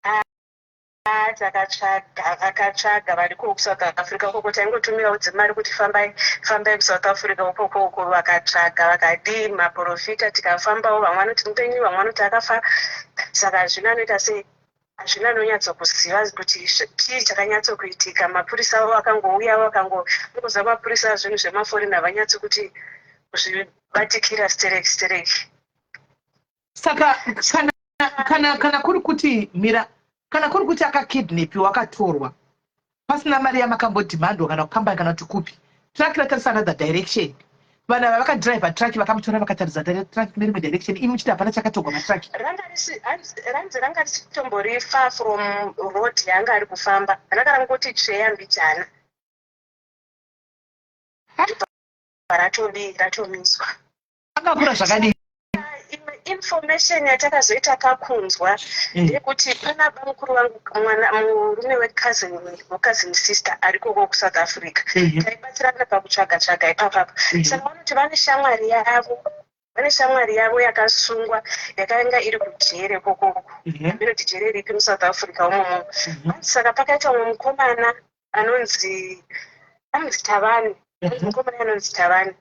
Ah, takatsvaga, vakatsvaga variko kuSouth Africa ukoko. Taingotumirawo dzimari kuti fambai, fambai kuSouth Africa ukoko uko. Vakatsvaga, vakadii, maprofita, tikafambawo. Vamwe vanoti mupenyu, vamwe vanoti akafa. Saka hazvina anoita sei, hazvina anonyatsokuziva kuti chii chakanyatsokuitika. Mapurisa avo akangouya, vakangoza mapurisa, zvinhu zvemaforeign havanyatsi kuti kuzvibatikira stereki stereki. Saka kana kuri kuti, mira, kana kuri kuti akakidnapiwa, akatorwa pasina mari yamakambodhimandwa kana kukambani kana kuti kupi, truck ratarisa another direction, vanhu ava vakadhiraivha truck, vakamutora, vakatarisa truck kune rimwe direction, imi muchiti hapana chakatorwa matruck? Ranzi ranga risitombori far from road yaanga ari kufamba, ranga rangoti tsveya mbijana, ratodii, ratomiswa. Akakura zvakadii? Imwe information yatakazoita kakunzwa ndeyekuti pana bamukuru vangu, mwana murume wecousin, wecousin sister arikoko kuSouth Africa. Taibatsirana pakutsvaga tsvaga ipapapa. Saka vanoti vane shamwari yavo yakasungwa, yakanga iri kujere kokoko. Inoti jere ripi muSouth Africa umomo. Saka pakaita umwe mukomana anonzi Tavani, mukomana anonzi Tavani.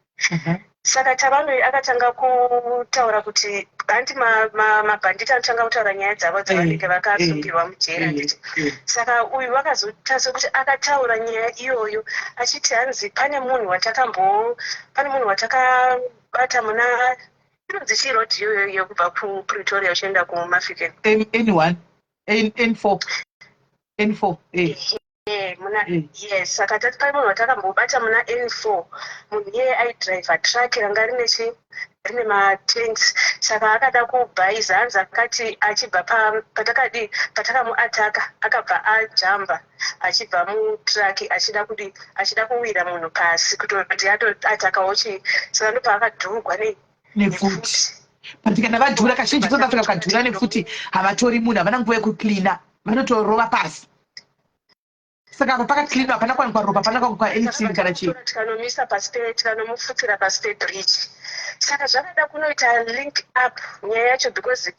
Saka Tavani uyu akatanga kutaura kuti handi mabhanditi anotanga kutaura nyaya dzavo dzavanenge vakasungirwa mujeri, handiti? Saka uyu vakazoita sekuti akataura nyaya iyoyo achiti hanzi pane munhu watakabata muna inonzi chii road iyoyo yekubva kuPretoria uchienda kuMafikeng? N1, N4, N4. Muna yes, saka tati pane munhu watakambobata muna N4. Munhu iyeye aidhiraivha truck ranga rine chi rine matanks. Saka akada kubhaiza, hanzi akati achibva patakadi patakamuataka, akabva ajamba achibva mutruck achida kudi achida kuwira munhu pasi kutoti atoatakawo chii. Saka ndopaakadhurugwa nei? Nepfuti. But kana vadhura, kazhinji South Africa vakadhura nepfuti havatori munhu, havana nguva yekucleana, vanotorova pasi. Saka apa pakacleanwa, hapana kuwanikwa ropa, hapana kuwanikwa anything kana chii. Tikanomisa pasi pe tikanomupfutira pasi pebridge. Saka zvakada kunoita link up nyaya yacho, because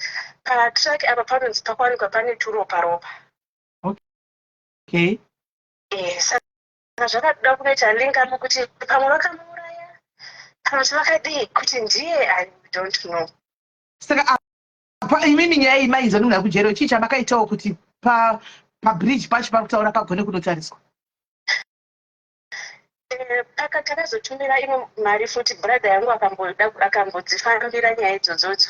patruck apa panonzi pakawanikwa pane turopa ropa. Saka zvakada kunoita link up kuti pamwe vakamuuraya kana kuti vakadii, kuti ndiye, I don't know. Saka apa imimi nyaya iyi mainzwa nemunhu ari kujere, chii chamakaitawo kuti pabridge pacho pari kutaura pagone kunotariswa? Paka takazotumira imwe mari futi, brother yangu akambodzifambira nyaya idzodzodzo,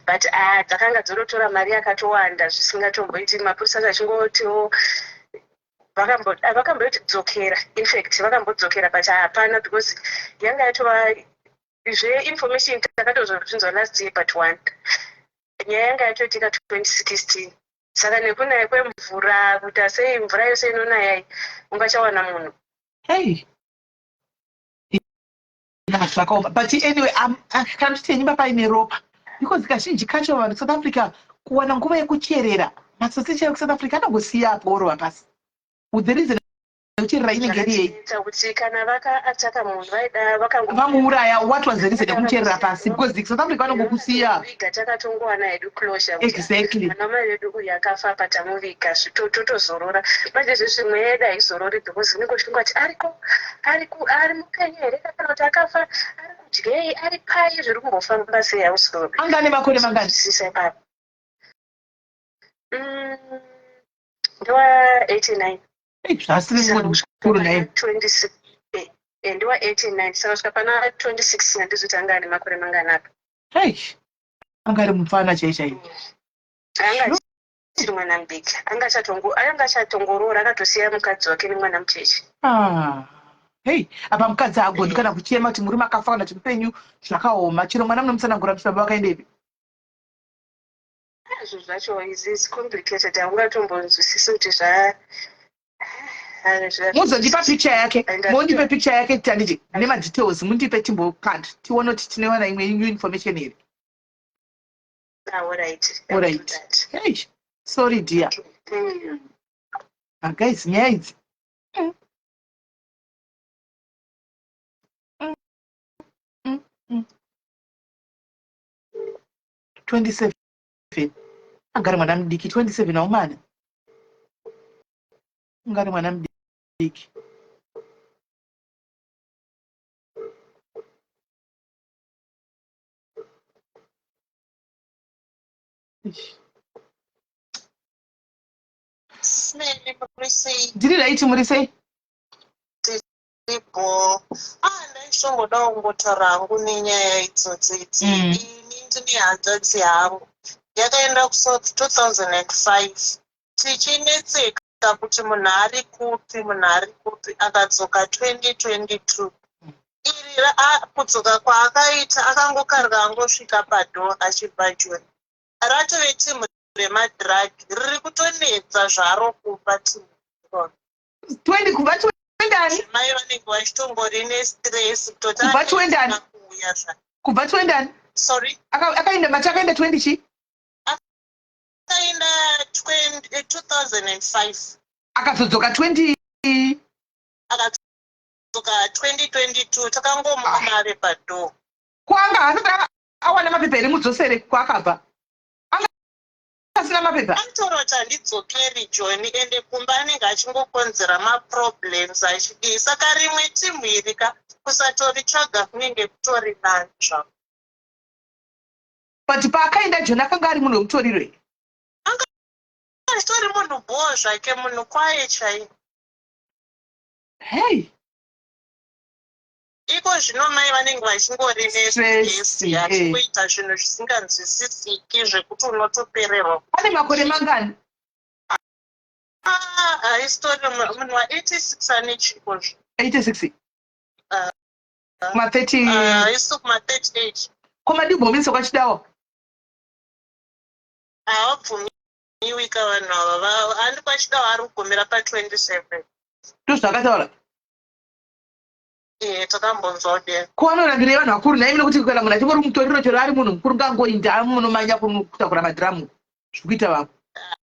but ah, dzakanga dzorotora mari yakatowanda zvisingatomboiti. Mapurisa acho achingotiwo vakambodzokera, infact vakambodzokera, but hapana, because yanga yatova zveinformation takatozozvinzwa last year but one. Nyaya yanga yatoitika 2016. Saka nekunaya kwemvura, kuita sei, mvura yose inonaya, ungachawana munhu? Hey, zvakaoma. But anyway, kana muchiti yenyimba paine ropa, because kazhinji kacho vanhu South Africa kuwana nguva yekucherera, matsotsi chaivo kuSouth Africa anongosiya apo orova pasi. The reason yekuti yavakazocherera inenge iri yei? Kuti kana vakaataka munhu vaida vakango Vamuuraya, what was the reason yekumucherera pasi? Because South Africa vanongokusiya. Viga takatongowana hedu closure. Exactly. Mwana mai vedu uyu akafa apa tamuviga totozorora. Manje izvezvi mweya yedu haizorori because unenge uchinge kuti ariko ariko ari mupenyu here kana kuti akafa ari kudyei ari pai zviri kumbofamba sei hausi Anga ane makore mangani? Sisa ipapo. Ndiwa 89. Zvasiri munhu mukuru naye. 26. Eh, eh, ndiwa 89 saka kusvika pana 26 handizi kuti anga ane makore mangani apa. Hey. Anga ari mupfana chai chai. Anga achiri mwana mudiki. Anga achatongo anga achatongoroora akatosiya mukadzi wake nemwana mucheche. Ah. Hey, apa mukadzi haagoni kana kuchema kuti murume akafa kana kuti mupenyu zvakaoma. Chero mwana munomutsanangura kuti baba vakaendepi. Ah, zvinhu zvacho is is complicated haungatombonzwisisi kuti zva muzondipa picture yake mondipe picture yake tanditi nemadetails mundipe timbokanda tione kuti tinowana imwe new information here ah, alright alright hey sorry dear mm. ah, guys nyaya idzi mm. Mm. Mm. Mm. 27 agari mwana mudiki 27 aumana ungari mwana mudiki ndiri raiti muri sei Ndiripo. Ah, ndaisongodawo kungotaura hangu nenyaya idzodzi idzi. Mm. Ini ndine hanzvadzi yangu yakaenda kuSouth 2005 tichinetseka kuti munhu ari kupi munhu ari kupi akadzoka 2022 iri kudzoka kwaakaita akangokarga angosvika padhoo achibva joni ratove timu remadrug riri kutonetsa zvaro kupa timu iroro 20 kubva 20 ani mai vanenge vachitongori nestress kutoti kubva 20 ani kuuya zva kubva 20 ani sorry akaenda mati akaenda 20 chi akaenda 2005 akazodzoka 20 akadzoka 2022 takangomuona ave padoor kwanga asati awana mapepa here mudzosere kwaakabva asina mapepa anotaura kuti handidzokeri joni ende kumba anenge achingokonzera maproblems achidii saka rimwe timu iri ka kusatoritsvaga kunenge kutori nani zvako but paakaenda joni akanga ari munhu wemutoriro here anga achitori munhu bhoo zvake munhu kwaye chaiye hey Iko zvino mai vanenge vachingori Stress, nestress eh. achingoita zvinhu zvisinganzwisisiki zvekuti unotopererwa. Ane makore mangani? Ah, haisitori munhu wa 86 ane chipo zve. 86. Ah. Kuma 30. Ah, haisi kuma 38. Ko madii kubvumisa kwachidawa? Havabvumiwi ka vanhu ava. Handi kwachidawa ari kugumira pa 27. Ndozvaakataura. Eh, takambonzwa kudero. Ko anorambirei vanhu vakuru nhaimi nekuti kana munhu achingori mutoriro chero ari munhu mukuru ngangoinda munomanya kutakura madhiramu zvikuita vamwe.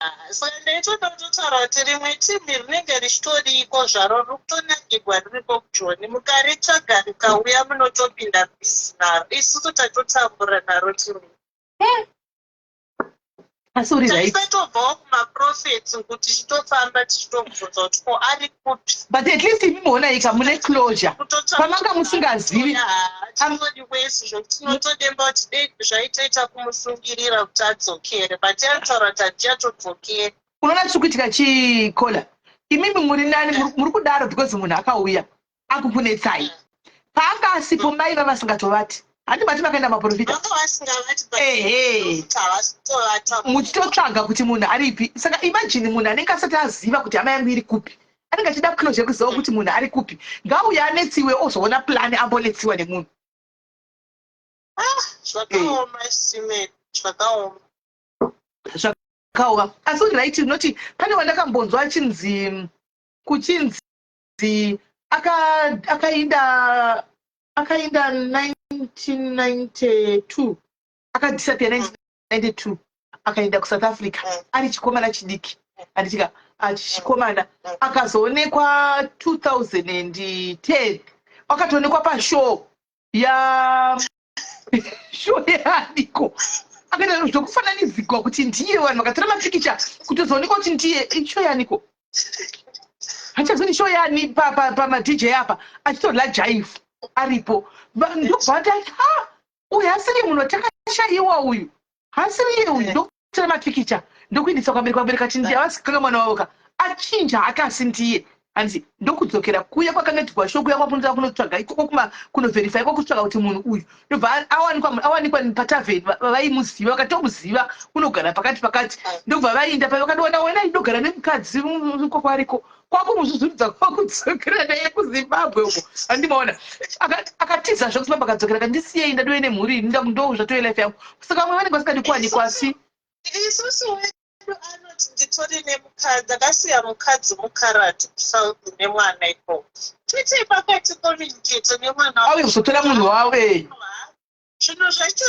Ah, saka ndaitoda kutotaura kuti rimwe timbi rinenge richitoriko zvaro riri kutonakirwa ririko kujoni mukaritsvaga rikauya munotopinda bhizi naro isusu tatotambura naro timbi Asi uri right. Taisatobvawo kumaprofets uku tichitofamba tichitobvunza kuti ko ari kupi. But at least imi moona mune closure. Pamanga musingazivi. Hatingodi wese zvekuti tinotodemba kuti dei zvaitoita kumusungirira kuti adzokere but anotaura kuti handichatodzokeri. Unoona chiri kuitika chikola. Imimi muri nani muri kudaro because munhu akauya. akukunetsai paanga asipo mai vavasingatovati handi mati makaenda maprofita ehe muchitotsvaga kuti munhu aripi saka imagine munhu anenge asati aziva kuti hama yangu iri kupi anenge achida closure yekuziva kuti munhu ari kupi ngauye anetsiwe ozoona plan ambonetsiwa nemunhu ah, zvakaoma eh. zvakaoma zvakaoma asi uri right unoti pane wandakambonzwa achinzi kuchinzi akainda akainda 1992 akadisappear 1992 akaenda kusouth africa mm. ari chikomana chidiki anditika Achikomana akazoonekwa 2010, akatoonekwa pashow ya show yaaniko, akaita zvokufananidzigwa kuti ndiye. Vanhu vakatora mapikicha kutozoonekwa kuti ndiye. Show yaaniko? Hachazoni show yaani pamaDJ apa, achitodla jive aripo. Ndobva tati, "Ha, uyu hasiri munhu watakashaiwa, uyu hasiriye uyu." Ndokutora mapikicha, ndokuindisa kwabereka. Vabereka ati ndiye, havasi kanga mwana wavo ka, achinja hake, asi ndiye hanzi. Ndokudzokera kuya kwakangatirwa show kuya kwakunoda kunotsvaga ikoko, kunoverify ikoko, kutsvaga kuti munhu uyu. Ndobva awanikwa, awanikwa patavheni. Vaimuziva vakatomuziva, unogara pakati pakati. Ndobva vainda pa vakatoona wena indogara nemukadzi ikoko ariko, kwakumuzvuzvuridza, kwakudzokera naye kuZimbabwe uko. Handimaona akatiza zve kuZimbabwe, akadzokera, kandisiyei, ndadove nemhuri, ndo zvatove life yangu. Saka vamwe vanenge vasingadi kuwanikwa, asi Isusu wedu anoti nditori nemukadzi, ndakasiya mukadzi mukarati kuSouth nemwana ikoko. Tete pakati communicate nemwana. Auye kuzotora munhu wavo. Zvinhu zvacho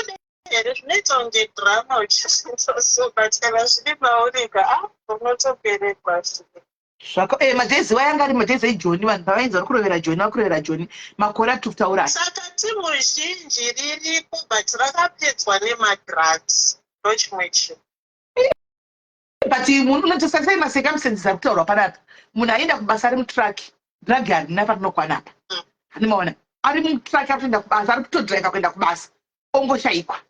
here zvinoita kunge drama uchizvinzwa so, but kana zviri maurika, a unotoperekwa zvinhu. Zvaka madhezi wayanga ari madhezi ejoni. Vanhu pavainzi vari kurovera joni, vari kurovera joni makore atiri kutaura. Saka timu zhinji ririko, but rakapedzwa nemadrugs, ndochimwe chinhu. But munhu unotosarisai macircumstances ari kutaurwa panapa. Munhu aenda kubasa ari mutruck, drug harina parinokwana apa. Handimaona ari mutruck, ari kutoenda kubasa, ari kutodriva kuenda kubasa, ongoshayikwa.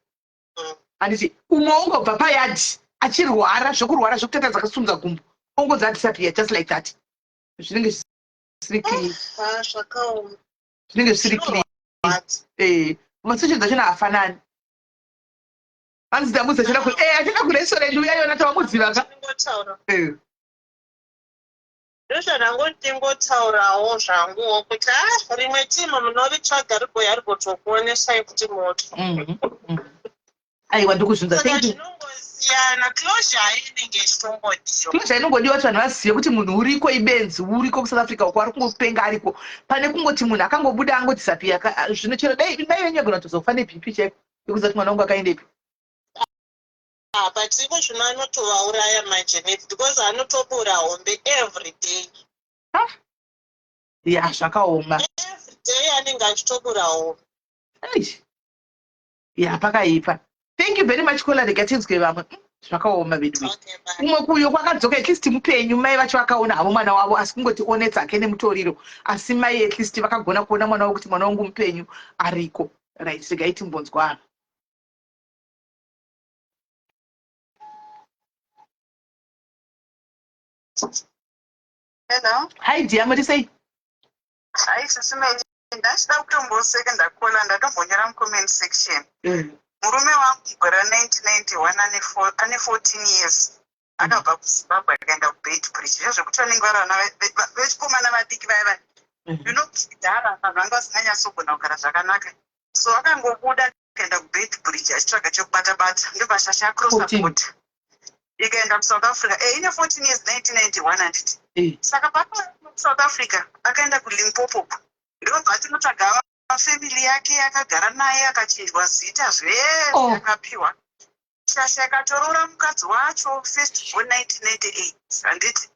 Handiti umwe ongobva payadhi achirwara zvokurwara zvokutata, dzakasunza gumbo, ongodza adisappear just like that. Zvinenge zvisiri clear. Ah, zvakaoma. Zvinenge zvisiri clear. Zvinorwadza. Masituation dzachona hafanani. Hanzi ndamudza achienda ku achienda kurestaurant uya, yona tawamuziva ka. Ndingotaura. Ndozvandangoti ndingotaurawo zvanguwo kuti a rimwe timu munoritsvaga rigoya rigotokuonesai kuti moto. Aiwa, ndikuzvinza. Saka Thank you. zvinongosiyana, closure inenge ichitongodiwa. Closure inongodiwa kuti vanhu vazive kuti munhu uriko, ibenzi, uriko kuSouth Africa uko, ari kungopenga ariko, pane kungoti munhu akangobuda angodisappear. Zvino chero dai dai venyu agona kutozofa neBP chaiko, yekuziva kuti mwana wangu akaendepi. Ah, but iko zvino anotovauraya manje because anotobura hombe every day. Ya, zvakaoma. Every day anenge achitobura hombe. Eish. Ya, pakaipa. Thank you very much, caller. Rega tinzwe vamwe. Zvakaoma vedu. Okay, bye. Umwe kuyo kwakadzoka, at least mupenyu. Mai vacho vakaona havo mwana wavo, asi kungoti onetsa hake nemutoriro, asi mai at least vakagona kuona mwana wavo kuti mwana wangu mupenyu, ariko. Right, regai timbonzwa ava. Hello. Hi dear, muri sei? Hi sisi Meli. Ndachida kutomboseka ndakona ndatombonyora mucomment section. Murume wangu mugore ra1991 ane 14 years akabva kuZimbabwe akaenda kuBeitbridge. Zvezvekuti vanenge vari vana vechikomana vadiki vaya vaya. You know kudhara vanhu vanga vasinganyatsogona kugara zvakanaka. So akangobuda akaenda kuBeitbridge achitsvaga chekubata bata, ndobva shasha acrossa 14. border ikaenda kuSouth Africa. Ine 14 years, 1991 handiti? Saka paakauya kuSouth Africa akaenda kuLimpopo, ndobva atinotsvaga family yake, akagara naye, akachinjwa zita zvese. Akapiwa shasha, akatoroora mukadzi wacho first born 1998 handiti?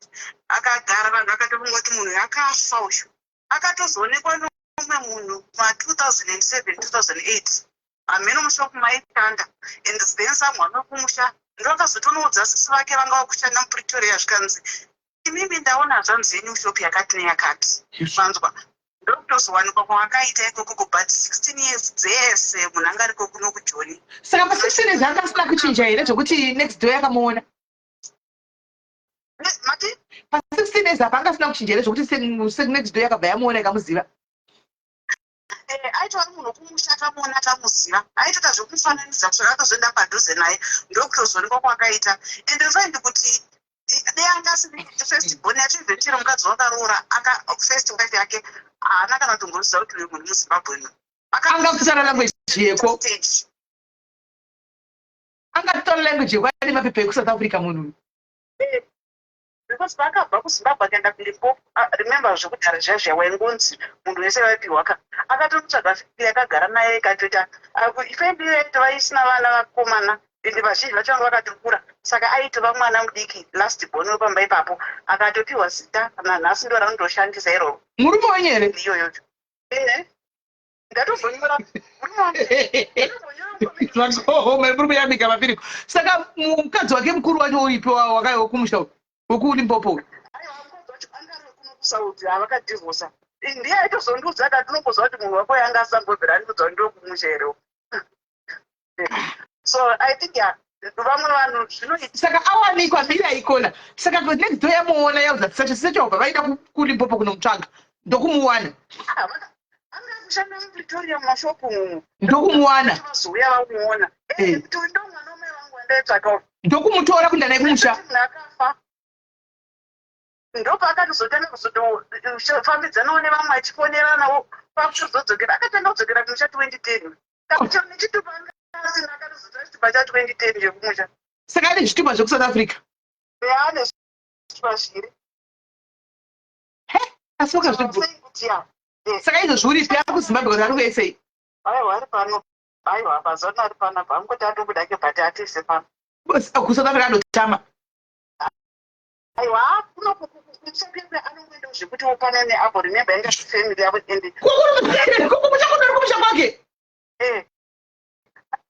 Akagara, vanhu vakatofunga kuti munhu akafa uyu. Akatozoonekwa nomumwe munhu ma2007 2008, hameno mushopu maishanda, and then someone wekumusha ndo akazotonoudza sisi vake vanga vakushanda muPretoria, zvikanzi, "Imimi, ndaona hanzvanzi yenyu mushopu yakati neyakati." Vanzwa, ndokutozowanikwa kwavakaita ikokoko, but 16 years dzese munhu anga ariko kuno kuJoni. Saka pa16 years anga asina kuchinja here zvokuti next door yakamuona? Mati? Pa16 years apa anga asina kuchinja here zvokuti next door yakabva yamuona, ikamuziva? Aitova ari munhu wekumusha, akamuona, akamuziva, aitoita zvekumufananidza kusvika akazoenda padhuze naye, ndokutozoonekwa kwakaita. And you find kuti dei anga asiri first born yacho, even chero mukadzi wakaroora aka first wife yake haana kana kutomboziva kuti uyu munhu muZimbabwe no. Anga kutaura language yeko? Stage. Anga kutaura language yeko, ane mapepa ekuSouth Africa munhu uyu? Because paakabva kuZimbabwe akaenda kuLimpopo, remember zvekudhara zviya zviya, waingonzi munhu wese vaipiwa ka, akatonotsvaga family akagara naye, ikatoita family yaitova isina vana vakomana, ende vazhinji vacho vanga vakatokura. Saka aitova mwana mudiki last born wepamba ipapo akatopiwa zita nanhasi ndo raanotoshandisa iroro. Murume wenyu here? Iyoyo. Eh. Ndatozonyora murume wangu. Zvakaoma murume yabika mapiriko. Saka mukadzi wake mukuru wacho uripi wakaiwa kumusha uyu? WekuLimpopo uyu? Aiwa mukadzi wacho anga ari wekuno kuSaudi avakadhivhosa. Ndiye aitozondiudza akati unomboziva kuti munhu wako yanga asambobvira andiudza kuti ndokumusha here. So I think yeah, vamwe vanhu zvinoita. Saka awanikwa mira ikona. Saka next door yamuona yaudza sacho secho vaida kuLimpopo kunomutsvaga ndokumuwana. Ah, anga akushanda muPretoria mumashopu umu. Ndokumuwana. Vazouya vamuona. Eh, kuti ndo mwana wamai vangu wandaitsvaka. Ndokumutora kuenda naye kumusha. Munhu akafa. Ndopaakatozotanga kuzotofambidzanawo nevamwe achifoneranawo kwakutozodzokera. Akatanga kudzokera kumusha 2010. Kakuchero nechitupa anga asina akatozotora chitupa cha 2010 chekumusha. Saka ane zvitupa zvekuSouth Africa? Eh, ane zvitupa zviri. He, asi wakazvibvunza. Saka izvozvi uripi? Ari kuZimbabwe kana ari kuSA? Aiwa ari pano. Aiwa pazona ari pano apa. Angoti atobuda ke but atise pano. KuSouth Africa anotama. Aiwa kuno kumusha anongoenda zvekuti pano neapo remember inga family yavo and kumusha kuno kumusha kwake. Eh.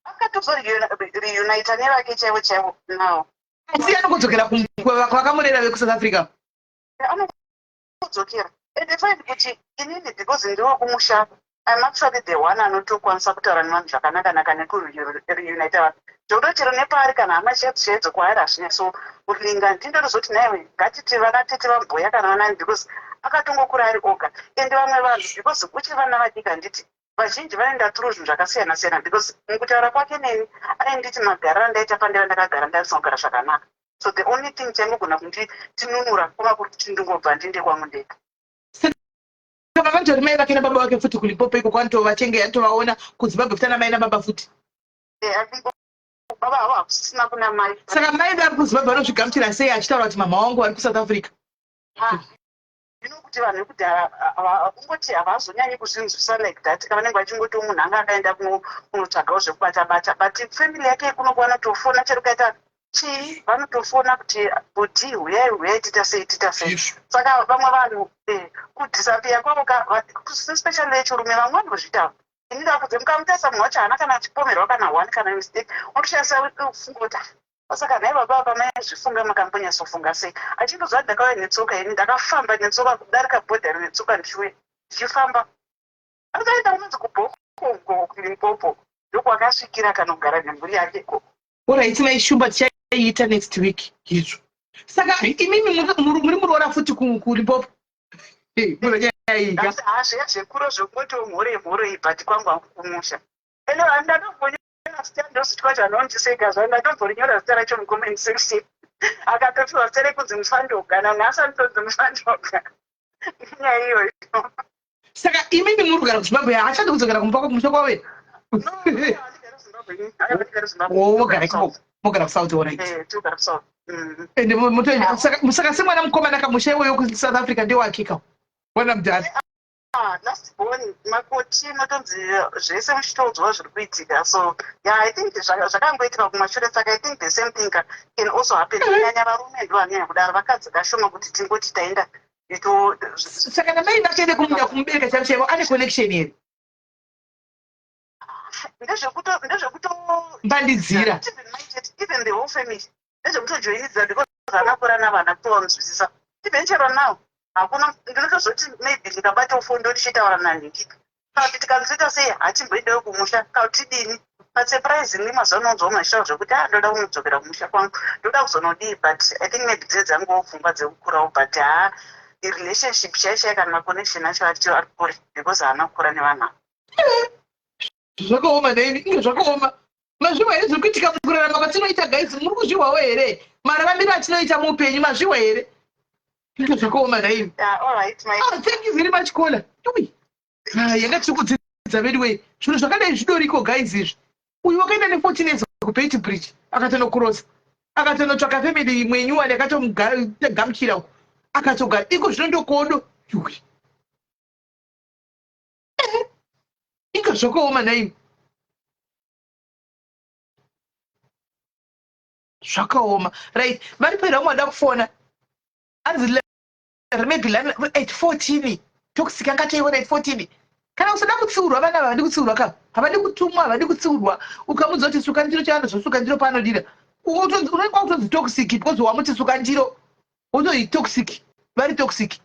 Akatozoreunita nevake chaivo chaivo now. Asi anongodzokera kwakamurera vekuSouth Africa. Anodzokera. And I find kuti inini because ndiwe kumusha I'm actually the one anotokwanisa kutaura nevanhu zvakanaka naka nekureunita vanhu. Zvekuti chero nepaari kana hama chaidzo chaidzo kwaari hazvinyatso kuringa ndindotozoti naiwe ngatiti vana tete vamboya kana vanani because akatongokura ari oga and vamwe vanhu because uchiri vana vadiki handiti vazhinji vanoenda through zvinhu zvakasiyana siyana because mukutaura kwake neni ainditi magariro andaita pandaiva ndakagara ndaisina kugara zvakanaka so the only thing chaingogona kunditinunura kwava kuri kuti ndingobva ndiende kwangu ndega. Saka vantori mai vake nababa vake futi kuLimpopo ikoko anotovachengeta anotovaona kuZimbabwe futi ana mai nababa futi. Eh, baba avo hakusisina kuna mai. Saka mai vari kuZimbabwe vanozvigamuchira sei achitaura kuti mama wangu vari kuSouth Africa? You know kuti vanhu vekudhara kungoti havazonyanyi kuzvinzwisa like that ka vanenge vachingoti munhu anga akaenda kunotsvagawo zvekubata bata but family yake yekuno vanotofona chero kaita chii vanotofona kuti bhudhi huyai huyai tita sei tita sei saka vamwe vanhu eh, kudhisapiya kwavo ka especially vechirume vamwe vanozviita ini ndakudze mukamutarisa munhu wacho haana kana achipomerwa kana one kana mistake unoshandisa kufunga kuti Saka nhai baba apa maizvifunga makambonyatsofunga sei? Achindiudza kuti ndakauya netsoka ini ndakafamba netsoka kudarika bhodha netsoka ndichiuya ndichifamba. Akaenda kunonzi kuBokongo kuLimpopo ndokwakasvikira akanogara nemhuri yake ikoko. Alright mai Shumba tichaiita next week izvo. Saka imimi muri muroora futi kuLimpopo? Mune nyaya iyi ka. Haa zviya zvekuro zvekungoti mhore mhore iyi but kwangu hangu kumusha. Ende handatombonyora zita ndozitwa zvanondiseka zva ndatomborinyora zita racho mucomment section akatopiwa zita rekunzi mufandoga nanhasi anotonzi mufandoga nenyaya iyoyo. Saka imimi muri kugara kuZimbabwe haachadi kudzokera kumba kumusha kwavo here? Wogara ikoko mogara kuSouth alright. Eh, togara kuSouth. Ende motoenda saka semwana mukomana kamusha iwoyo kuSouth Africa ndewake ka wana mudhara. Ah, last born makoti motonzi zvese muchitoudzwa zviri kuitika so yeah i think zvakangoitika kumashure saka i think the same thing can also happen kunyanya varume ndo vanonyanya kudaro vakadzi kashoma kuti tingoti taenda ito saka namai vake vekumuda kumubereka chaivo chaivo ane connection here ndezvekuto ndezvekuto mbandidzira even the whole family ndezvekutojoinidza because anakura navana kutovanzwisisa even chero now hakuna ndinotozoti maybe ndikabatawo foni ndotichitaura nanhingi kana kuti tikanzoita sei hatimboendewo kumusha kana kuti tidini but surprisingly mazuva anonzwa umwe achitaura zvekuti ah ndoda kunodzokera kumusha kwangu ndoda kuzonodii but i think maybe dze dzanguwo pfungwa dzekukurawo but haa relationship chaiyo chaiyo kana maconnection acho acho ari kure because haana kukura nevanhu ava Zvakaoma nhaimi, inge zvakaoma. Mazvihwa here zviri kuitika mukurarama kwatinoita guys? Muri kuzvihwawo here? Mararamiro atinoita muupenyu mazvihwa here? Inge zvakaoma nhaimi. Yeah, all right, my... Ah, thank you very much caller. Ui. Ah, yanga tiri kudzidza veduwe. Zvinhu zvakadai zvidoriko guys izvi. Uyu wakaenda ne 14 years kuBeit Bridge akatonokurosa. Akatonotsvaka family imwe nyuwani akatomugamuchira uko. Akatogara iko zvino ndokodo. Yui. Inga zvakaoma nhaimi. Zvakaoma. Right. Varipo here vamwe vada kufona? Anzi maybe at 14 toxic angatoiona at 14. Kana usada kutsiurwa vana havadi kutsiurwa ka. Havadi kutumwa, havadi kutsiurwa. Ukamudza kuti suka ndiro chaano zvosuka ndiro paanodira. Unonzi kwakutonzi toxic because wamuti suka ndiro. Wotozi toxic. Vari toxic.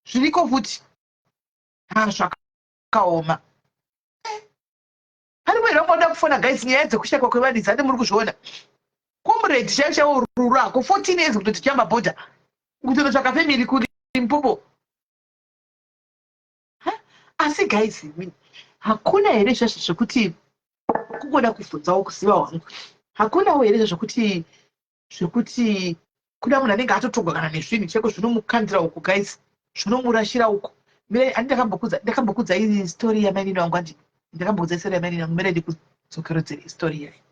Zviriko futi. Ha zvakaoma. Paripo here vamwe vanoda kufona guys nyaya dzekushaikwa kwevanhu idzi handi muri kuzviona. Comrade chaivo chaivo ruru hako 14 years kutoti chamba border kutonotsvaka family kuLimpopo. Asi guys hakuna here zvazvo zvekuti kungoda kubvunzawo kuziva hwangu. Hakunawo here zvazvo zvekuti zvekuti kuda munhu anenge atotogwa kana nezvinhu chaiko zvinomukandira uku guys zvinomurashira uku mirai andi ndakambokudza ndakambokudza iyi story yamainini wangu andi ndakambokudza story yamainini wangu mirai ndikudzokerodzere story yayo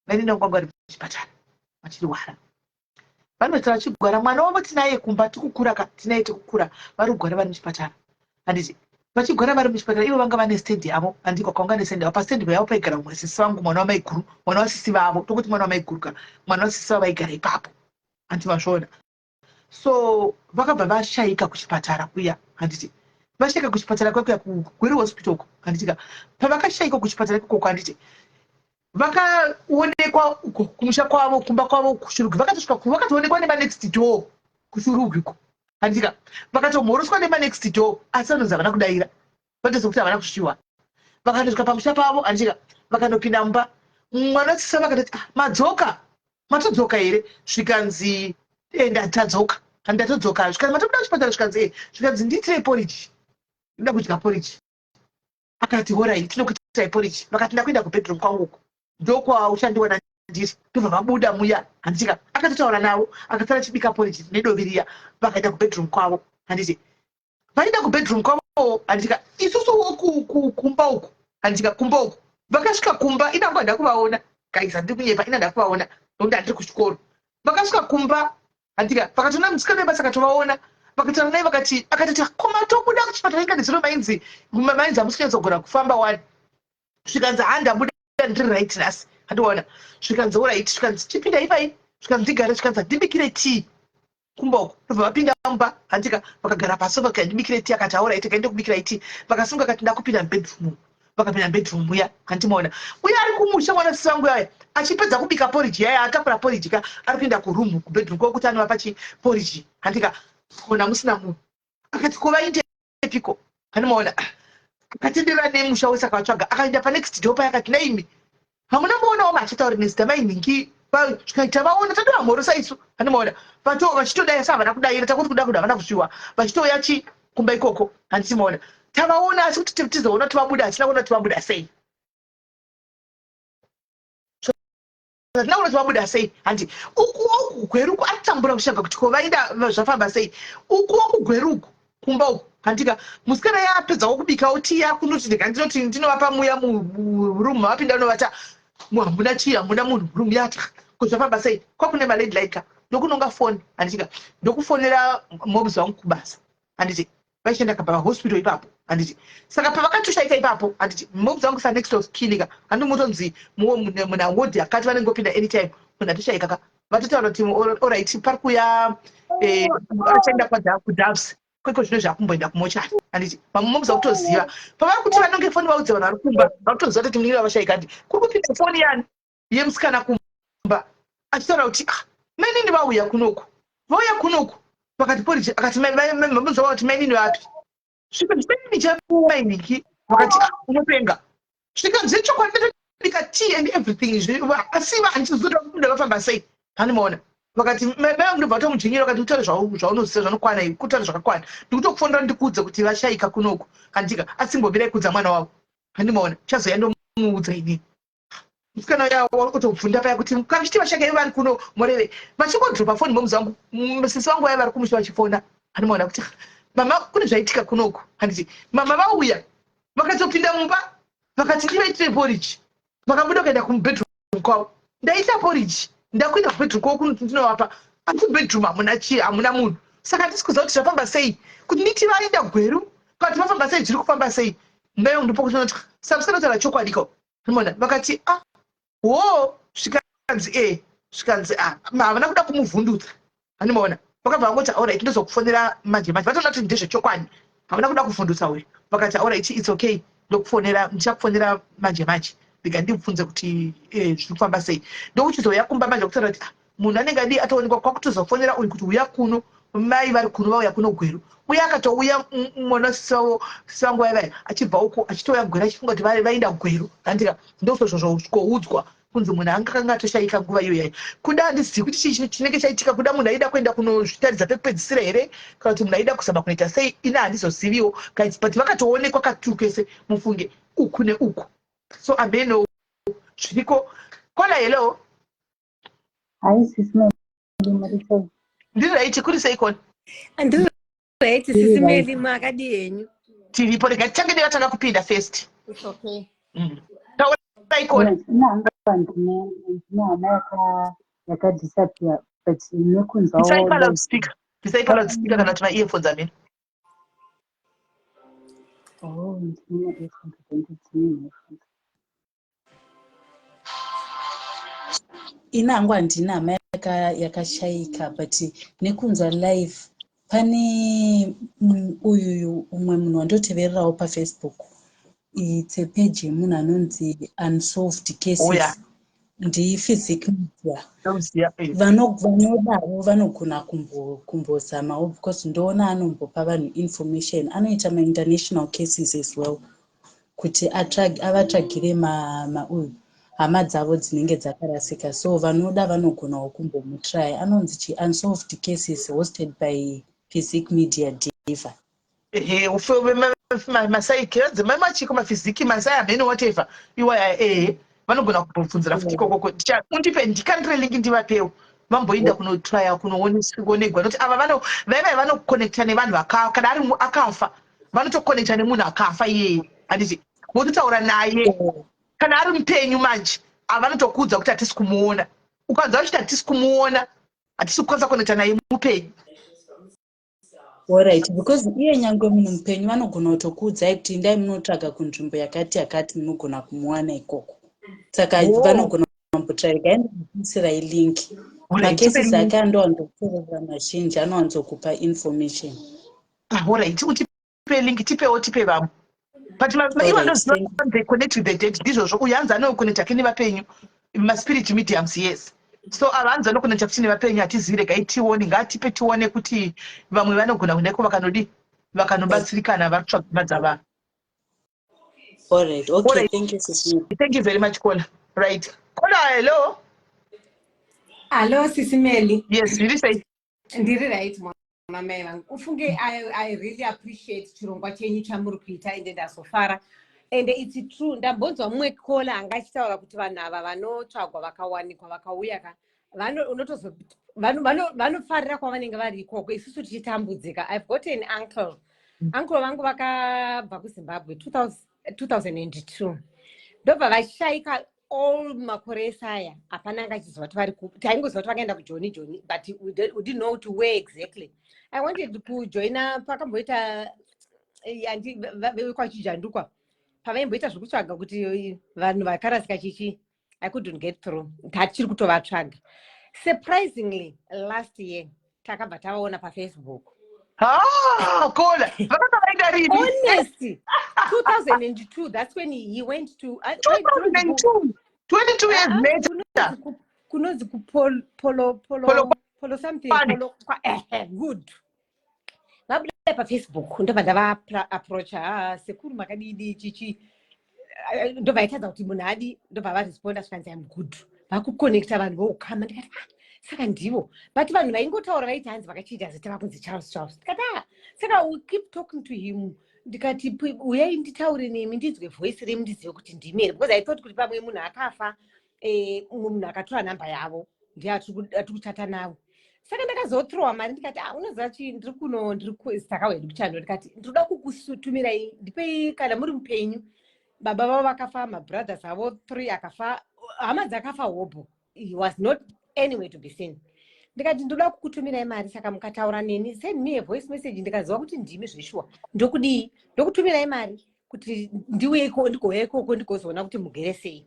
mainini wangu wangu ari muchipatara vachirwara vanoita vachigwara mwana wavo tinaye kumba tikukura ka tinaye tikukura vari kugwara vari muchipatara handiti vachigwara vari muchipatara ivo vanga vane stand yavo handiko kwanga ne stand yavo pastand yavo paigara mumwe sisi vangu mwana wamaiguru mwana wasisi vavo tokuti mwana wamaiguru ka mwana wasisi vavo vaigara ipapo hanti mazviona so vakabva vashaika kuchipatara kuya handiti vashaika kuchipatara kuya kuya kugweru hospital uko handiti ka pavakashaika kuchipatara ikoko handiti vakaonekwa uko kumusha kwavo kumba kwavo kushurugwi vakatosvika vakatoonekwa nemanext door kushurugwi uko handika vakatomhoroswa nemanext door asi vanonzi havana kudaira vatoziva kuti havana kusviwa vakatosvika pamusha pavo handika vakanopinda mumba mwana wesisa vakatoti ah, madzoka matodzoka here zvikanzi eh, ndatadzoka ndatodzoka zvikanzi matobuda kuchipatara zvikanzi e zvikanzi ndiitirei poriji ndoda kudya poriji akati horai tinokuitirai porridge vakati ndakuenda kubedroom kwangu uko ndokwauchandiwana ndiri ndobva vabuda muya handitika akatotaura navo akasara achibika porridge nedovi riya vakaenda kubedroom kwavo handiti vaenda kubedroom kwavo handitika isusuwo kumba uku handitika kumba uku vakasvika kumba inangu handida kuvaona guys handiri kunyepa ina ndakuvaona nokuti handiri kuchikoro vakasvika kumba Handika vakatoona musikana webasa akatovaona vakataura naye vakati akatoti ko matobuda kuchipatara inga nezuro mainzi mainzi hamusi kunyatsogona kufamba wani zvikanzi haa ndabuda ndiri right nhasi handiona zvikanzi orit zvikanzi chipinda ipai zvikanzi ndigare zvikanzi handibikire tii kumba uko ndobva vapinda mumba handika vakagara pasi vaka ndibikire tii akati aorit kaende kubikira tii vakasunga akati ndakupinda mubedroom vakapinda mubedroom muya handimaona uye ari kumusha mwana sisi vangu yaya achipedza kubika porridge yaya atapura porridge ka ari kuenda kuroom kubedroom kwavo kuti anovapa chi porridge handika kona musina munhu akati ko vaindepiko handimaona akatenderera nemusha wese akavatsvaga akaenda panext door paya akati naimi hamuna kuonawo machitauri nezita mainhingi zvikaita vaona tadovamhorosa isu handimaona vato vachitodai sa havana kudaira takuti kuda kuda havana kusviwa vachitouya chi kumba ikoko handiti maona tavaona asi kuti tizoona kuti vabuda hatina kuona kuti vabuda sei hatina kuona kuti vabuda sei handi ukuwo kugweruku atambura kushaga kuti ko vaida zvafamba sei ukuwo kugweruku kumba uku handika musikana yapedzawo kubikawo tiya kunoti ndega ndinoti ndinovapa muya muroom mavapinda unovata hamuna chii hamuna munhu muroom yati ko zvafamba sei kwakune malandline ka ndokunonga foni handitika ndokufonera mobs vangu kubasa handiti vachienda kapa pahospital ipapo handiti saka pavakatoshaika ipapo handiti mobs vangu sa next of kin ka handi mutonzi muna wodi akati vanenge vopinda anytime munhu atoshaika ka vatotaura kuti orit pari kuya eh, achaenda kudavs kweko zvino zvakumboenda kumochari handiti vamwe momuza kutoziva pavari kuti vanonge foni vaudze vanhu vari kumba vakutoziva kuti munira vashaika handi kuri kupinda foni yani yemusikana kumba achitaura kuti ah mainini vauya kunoku vauya kunoku vakati poriji akati mamuza vakati mainini vapi svika mainini chamainiki vakati ah unopenga svika zvechokwadi ndika tea and everything asi handichizoda kubuda vafamba sei handimaona vakati mai vangu ndobva vatomudzvinyira vakati utaure zvaunoziva zvanokwana iwe kutaura zvakakwana ndikutokufonera ndikuudze kuti vashaika kunoku handika asi mbomirai kuudza mwana wavo handimaona chazouya ndomuudza inini musikana uya otobvunda paya kuti kana chiti vashaika ivo vari kuno moreve vachingodropa foni momuzi wangu sisi vangu vaya vari kumusha vachifona handimaona kuti mama kune zvaitika kunoku handiti mama vauya vakatopinda mumba vakati ndivaitire porridge vakabuda kuenda kumubedroom kwavo ndaita porridge ndakuenda kubedroom kwavo kunoti ndinovapa asi bedroom hamuna chii hamuna munhu saka handisi kuziva kuti zvafamba sei kuti nditi vaenda gweru kana kuti vafamba sei zviri kufamba sei mai vangu ndopakuti samusana kutaura chokwadi ko mona vakati ah hoo zvikanzi e eh. Zvikanzi ah, havana kuda kumuvhundutsa. Handimaona. Vakabva vangoti alright ndozokufonera manje manje. Vatoona kuti ndezvechokwadi. Havana kuda kuvhundutsa uyu. Vakati alright it's okay ndokufonera ndichakufonera manje manje. Ndika ndibvunze kuti eh, zviri kufamba sei. Ndokuchizouya kumba manje kutaura kuti ah, munhu anenge adii atoonekwa kwakutozofonera uyu kuti huya kuno mai vari kuno vauya kuno Gweru. Uye akatouya mwana sisi vavo sisi vangu vaya vaya achibva uko achitouya Gweru achifunga kuti vaenda Gweru. Handika ndozvozvozvoudzwa kunzi munhu anga akanga atoshaika nguva iyoyayo kuda handizivi kuti chii chinenge chaitika kuda munhu aida kuenda kunozvitaridza pekupedzisira here kana kuti munhu aida kuzama kunoita sei ini handizoziviwo guys but vakatoonekwa katu kese mufunge uku neuku so ameno zviriko kola hello. Hi sis Mary, ndiri right kuri sei kona? Ndiri right sisi Mary, makadii henyu? Tiripo, rega titange nevatanga kupinda first. It's okay. Taurai kona. Ndine hama yakadisappear but nekunzwawo. Isai pa loudspeaker. Isai pa loudspeaker kana kuti ma-earphones amene. Oh, ndine ma-earphones, ndine ma-earphones. Ini hangu handina hama yakashaika but nekunzwa live pane uyuyu umwe munhu wandotevererawo pafacebook its a page yemunhu anonzi unsolved cases oh, yeah. ndiphysic media vanodaro vanogona kumbozamawo because ndoona anombopa vanhu information anoita mainternational cases as well kuti avatsvagire mauyu hama dzavo dzinenge dzakarasika so vanoda vanogonawo kumbomutry anonzi chi unsolved cases hosted by physic media diva. Ehe masaikedzimai machiko mafiziki masai hameno whatever iwaya ehe vanogona kumbobvunzira futi ikokoko undipe ndikandire link ndivapewo vamboinda kunotrya kunoonegwa nokuti ava vano vaivai vanoconnecta nevanhu kana ari akafa vanotokonekta nemunhu akafa iyeye handiti vototaura naye kana ari mupenyu manje avanotokuudza kuti hatisi kumuona ukanzwa vachiti hatisi kumuona hatisi kukwanisa kukonekta naye mupenyu. Alright, because iye nyangwe munhu mupenyu vanogona kutokuudzai kuti indai munotsvaga kunzvimbo yakati yakati munogona kumuwana ikoko saka oh. vanogona kumbotsvaga ndikuisirai link macases ake andowanzokutorera mazhinji anowanzokupa information. Ah, alright, utipe link tipewo tipe vamwe. But ivo vanoziva they connect with the dead ndizvozvo uyu hanzi anoconnecta ke nevapenyu maspirit mediums yes so ava hanzi anoconnecta futi nevapenyu hatizivi regai tione ngaatipe tione kuti vamwe vanogona kuenda iko vakanodii vakanobatsirikana vari kutsvaga hama dzavavo. Alright, okay, Alright. Thank you, Sisi. Thank you very much, Kola. Right. Kola, hello. Hello, Sisi Meli. Yes, zviri sei? Ndiri right mama vangu. Ufunge I really appreciate chirongwa chenyu chamuri kuita ende ndazofara. And it's true ndambonzwa mumwe caller anga achitaura kuti vanhu ava vanotsvagwa vakawanikwa vakauya ka vano unotozo vanofarira kwavanenge vari ikoko isusu tichitambudzika. I've got an uncle. Uncle vangu vakabva kuZimbabwe 2002 ndobva vashaika. All makore ese aya hapana anga achiziva kuti vari kupi. Taingoziva kuti vakaenda kujoni joni but we didn't know to where exactly. I wanted kujoina pakamboita vekwachijandukwa pavaimboita zvekutsvaga kuti vanhu vakarasika chichi. I couldn't get through. Tachiri kutovatsvaga. Surprisingly last year takabva tavaona pafacebook. Ah, kola vakanga vaenda rini? Honest, 2002, that's when he went to 2002, 22 years later. Kunonzi kupolo polo polo polo something polo good. Vabuda pafacebook ndobva ndavaapproacha, ah, sekuru makadidi chichi, ndobva aitadza kuti munhu adi, ndobva varesponda zvikanzi I'm good. Vakuconnecta vanhu voukama ndikati ah, saka ndivo. But vanhu vaingotaura vaiti hanzi vakachinja zita vakunzi Charles Charles. Ndikati ah, saka we keep talking to him. Ndikati uyai nditaure nemi ndinzwe voice remu ndizive kuti ndimi here because I thought kuti pamwe munhu akafa umwe munhu akatora namba yavo ndiye atiri kuchata navo. Saka ndakazotrowa mari ndikati ah, unoziva chii, ndiri kuno ndiri takauya kuchando ndikati ndinoda kukutumirai ndipei kana muri mupenyu. Baba vavo vakafa, mabrothers avo 3 akafa, hama dzakafa hobho. He was not anywhere to be seen. Ndikati ndoda kukutumirai mari saka mukataura neni send me a voice message ndikaziva kuti ndimi zveshuwa ndokudii ndokutumirai mari kuti ndiuye ndigouya ikoko ndigozoona kuti mugere sei.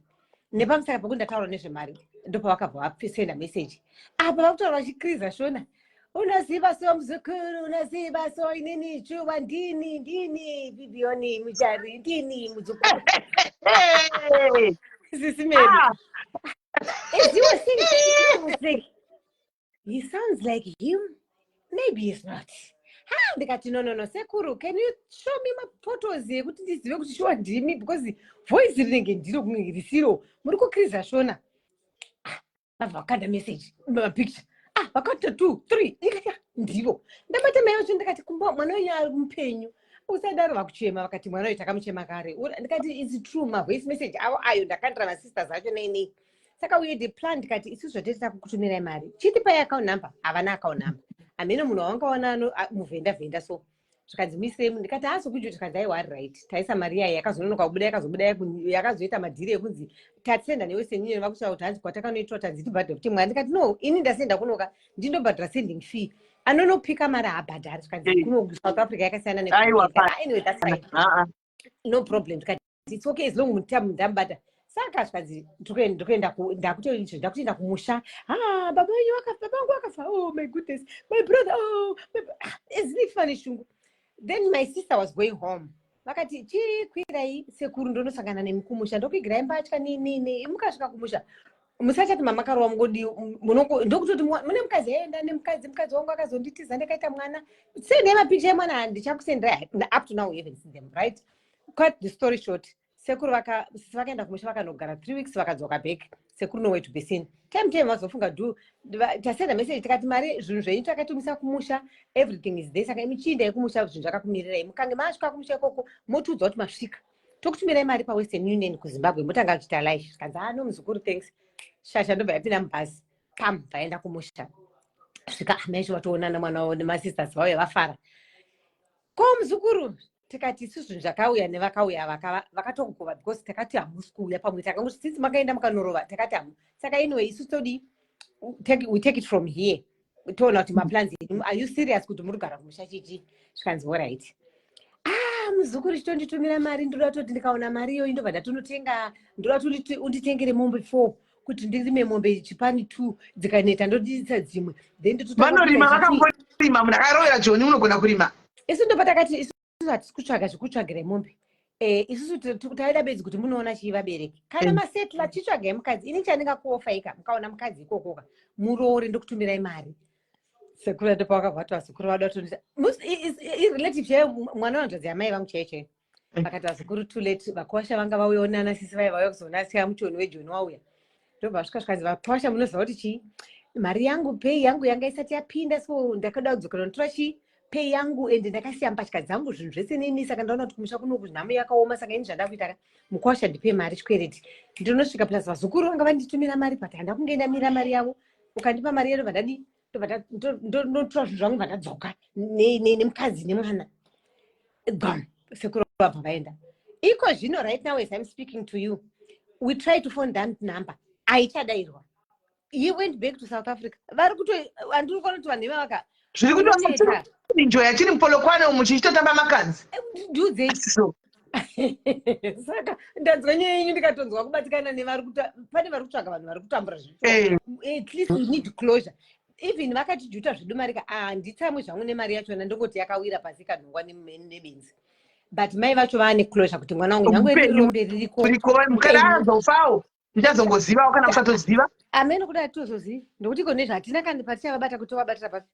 Nepamusaka pekuti ndataura nezvemari, ndopavakabva vasenda message. Apa vakutaura vachikriza Shona. Unoziva so muzukuru, unoziva so inini chuwa ndini, ndini Bibioni Mujari, ndini muzukuru. Sisi Mary. Ah. As you were saying, I was like, he sounds like him. Maybe he's not. Ha, ndikati no, no, no, sekuru, can you show me my photos ekuti ndizive kuti shuwa ndimi because voice rinenge ndiro kunge risiro. Muri kukriza Shona. Ah, vabva vakanda message, mapicture. Ah, vakaita 2, 3. Ndikati ah, ndivo. Ndabata mai vacho ndikati kumba mwana wenyu ari mupenyu. Usadaro vakuchema vakati mwana uyu takamuchema kare. Ndikati it's true ma voice message avo ayo ndakandira ma sisters acho nei nei. Saka we had a plan tikati isusu zvatete takukutumirai mari. Chitipai account number, havana account number. Hameno munhu wavangawana muvhenda vhenda so. Zvikanzi muisei munhu ndikati haasi kujuti zvikanzi aiwa ari right. Taisa mari yaye yakazononoka kubuda yakazobuda yakazoita madhiri ekunzi tasenda neWestern Union vakutaura kuti hanzi kwatakanoitwa tanzi tibhadhare kuti mwari ndikati no ini ndasenda kunoka ndindobhadhara sending fee. Anonopika mari haabhadhari zvikanzi kuno South Africa yakasiyana ne Aiwa, Anyway, that's fine. No problem. Ndikati it's okay as long mutamu ndamubata. Saka zvikanzi ndikuenda ndakutoenda kumusha. Ah, baba wenyu vakafa, baba vangu vakafa. Oh my goodness, my brother, oh, my ah, as if vane shungu. Then my sister was going home. Vakati chikwirai sekuru ndonosangana nemi kumusha, ndokuigirai mbatya ni ni ni. Mukasvika kumusha musachati mama karova mungodi munongo ndokutoti mune mukadzi aenda nemukadzi, mukadzi wangu akazonditiza ndakaita mwana. Sendai mapicha emwana ndichakusenderai. Up to now we haven't seen them, right? Cut the story short, sekuru sisi vakaenda kumusha vakanogara 3 weeks vakadzoka back. Sekuru nowhere to be seen. Time time vazofunga do tasenda message tikati mari zvinhu zvenyu takatumisa kumusha, everything is there, saka imi chiindai kumusha zvinhu zvakakumirirai. Mukange masvika kumusha ikoko motiudza kuti masvika, tokutumirai mari paWestern Union kuZimbabwe motanga kuchita life. Zvikanzi ah no muzukuru thanks. Shasha ndobva yapinda mubhazi pam vaenda kumusha. Svika amai vacho vatoonana mwana wavo nemasisters vauya vafara. Ko muzukuru tikati isusu zvinhu zvakauya nevakauya vakatogova because takati hamusi kuuya pamwe takangoti since makaenda mukanorova takati hamu. Saka anyway isusu todi we take it from here toona kuti maplans enyu are you serious kuti muri kugara kumusha chichi. Zvikanzi alright. Ah muzukuru chitonditumira mari ndoda kutoti ndikaona mari iyoyi ndobva ndatonotenga ndoda kuti unditengere mombe 4 kuti ndirime mombe chipani 2 dzikaneta ndodidisa dzimwe then ndototanga Vanorima kuita chichi. vakamborima munhu akarovera Joni unogona kurima. Isu ndopatakati isusu hatisi kutsvaga zvekutsvagira mombe. Isusu taida bedzi kuti munoona chii vabereki. Kana masetla chitsvagai mukadzi. Ini chandingakuofaika mukaona mukadzi ikokoka muroore ndokutumirai mari. Sekuru ndopavakabva vati vazukuru vada kutondiita. Irelative chaiyo mwana wanzvadzi yamai vangu chaiyo chaiyo. Vakati vazukuru too late vakwasha vanga vauyawo nana sisi vaiva vauya kuzoona siya muchoni wejoni wauya. Ndobva vasvika zvikanzi vakwasha munoziva kuti chii? Mari yangu pay yangu yanga isati yapinda so ndakada kudzokera notora chii? Pay yangu ende ndakasiya mbatya dzangu zvinhu zvese neni saka ndaona kuti kumusha kunoku nhamo yakaoma saka ini zvandava kuita ka mukwasha ndipe mari chikwereti ndinonosvika plus vazukuru vanga vanditumira mari but handa kunge ndamira mari yavo ukandipa mari yero vandadii ndotora zvinhu zvangu vandadzoka nemukadzi nemwana gone sekuru vabva vaenda iko zvino right now as I'm speaking to you we try to phone that number aichadairwa. He went back to South Africa. Vari kuto andiri kuona kuti vanhu ivava Zviri unonetsa. kutoenjoya chiri muPolokwane umu chichitotamba makanzi. Ndiudzei. So. Saka ndanzwa nyaya yenyu ndikatonzwa kubatikana nevari kuta pane vari kutsvaga vanhu vari kutambura zvinhu. At least we need closure. Even vakatijuta zvedu mari ka handitsamwi zvangu nemari yachona ndongoti yakawira pasi ikanhongwa nebenzi. But mai vacho vaane closure kuti mwana wangu nyangwe Upenyu rirombe ririko. Uriko, kana azofawo ndichazongozivawo kana kusatoziva. Ameno kudai tozoziva ndokuti iko nezvatina kana patichavabata kuti tovabatira papi.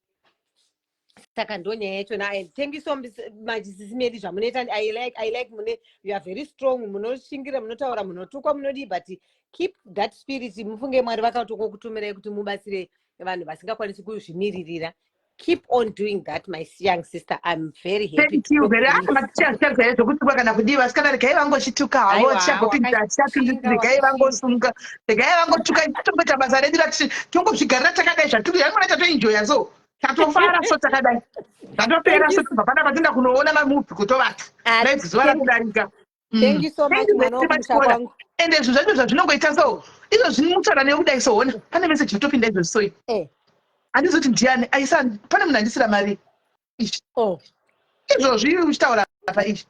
Saka ndo nyaya yacho na and thank you so much sisi Mary zvamunoita. I like mune you are very strong, munoshingira, munotaura, munotukwa, munodii, but keep that spirit. Mufunge Mwari vakatokutumirai kuti mubatsire vanhu vasingakwanisi kuzvimiririra. Keep on doing that my young sister. I'm very happy Thank to you talk very to much. you. Matichazitaridza zvekutukwa kana kudiwa, asi kana regai vangochituka havo, Aiwa, tichagopindura, tichapindura, wakashinga, regai wakashinga. vangosunga, regai vangotuka, tongoita basa redu tongozvigarira takadai zvatiri, yaimona tatoenjoya so. Tatofara so takadai. Tatopera Thank so you. tobva pana patenda kunoona mamovie kutovata. Ah, Dai zuva thank rakudarika. Thank you so Thank much, you mwana very much, wokumusha Paula. kwangu. Ende zvinhu zvacho zvazvinongoita so. Izvo zvinomutaura nekudai so hona. Pane message yatopinda izvo so. Handizoti ndiani aisa pane munhu andisira mari. Ichi. Oh. Izvozvi iwe uchitaura apa ichi.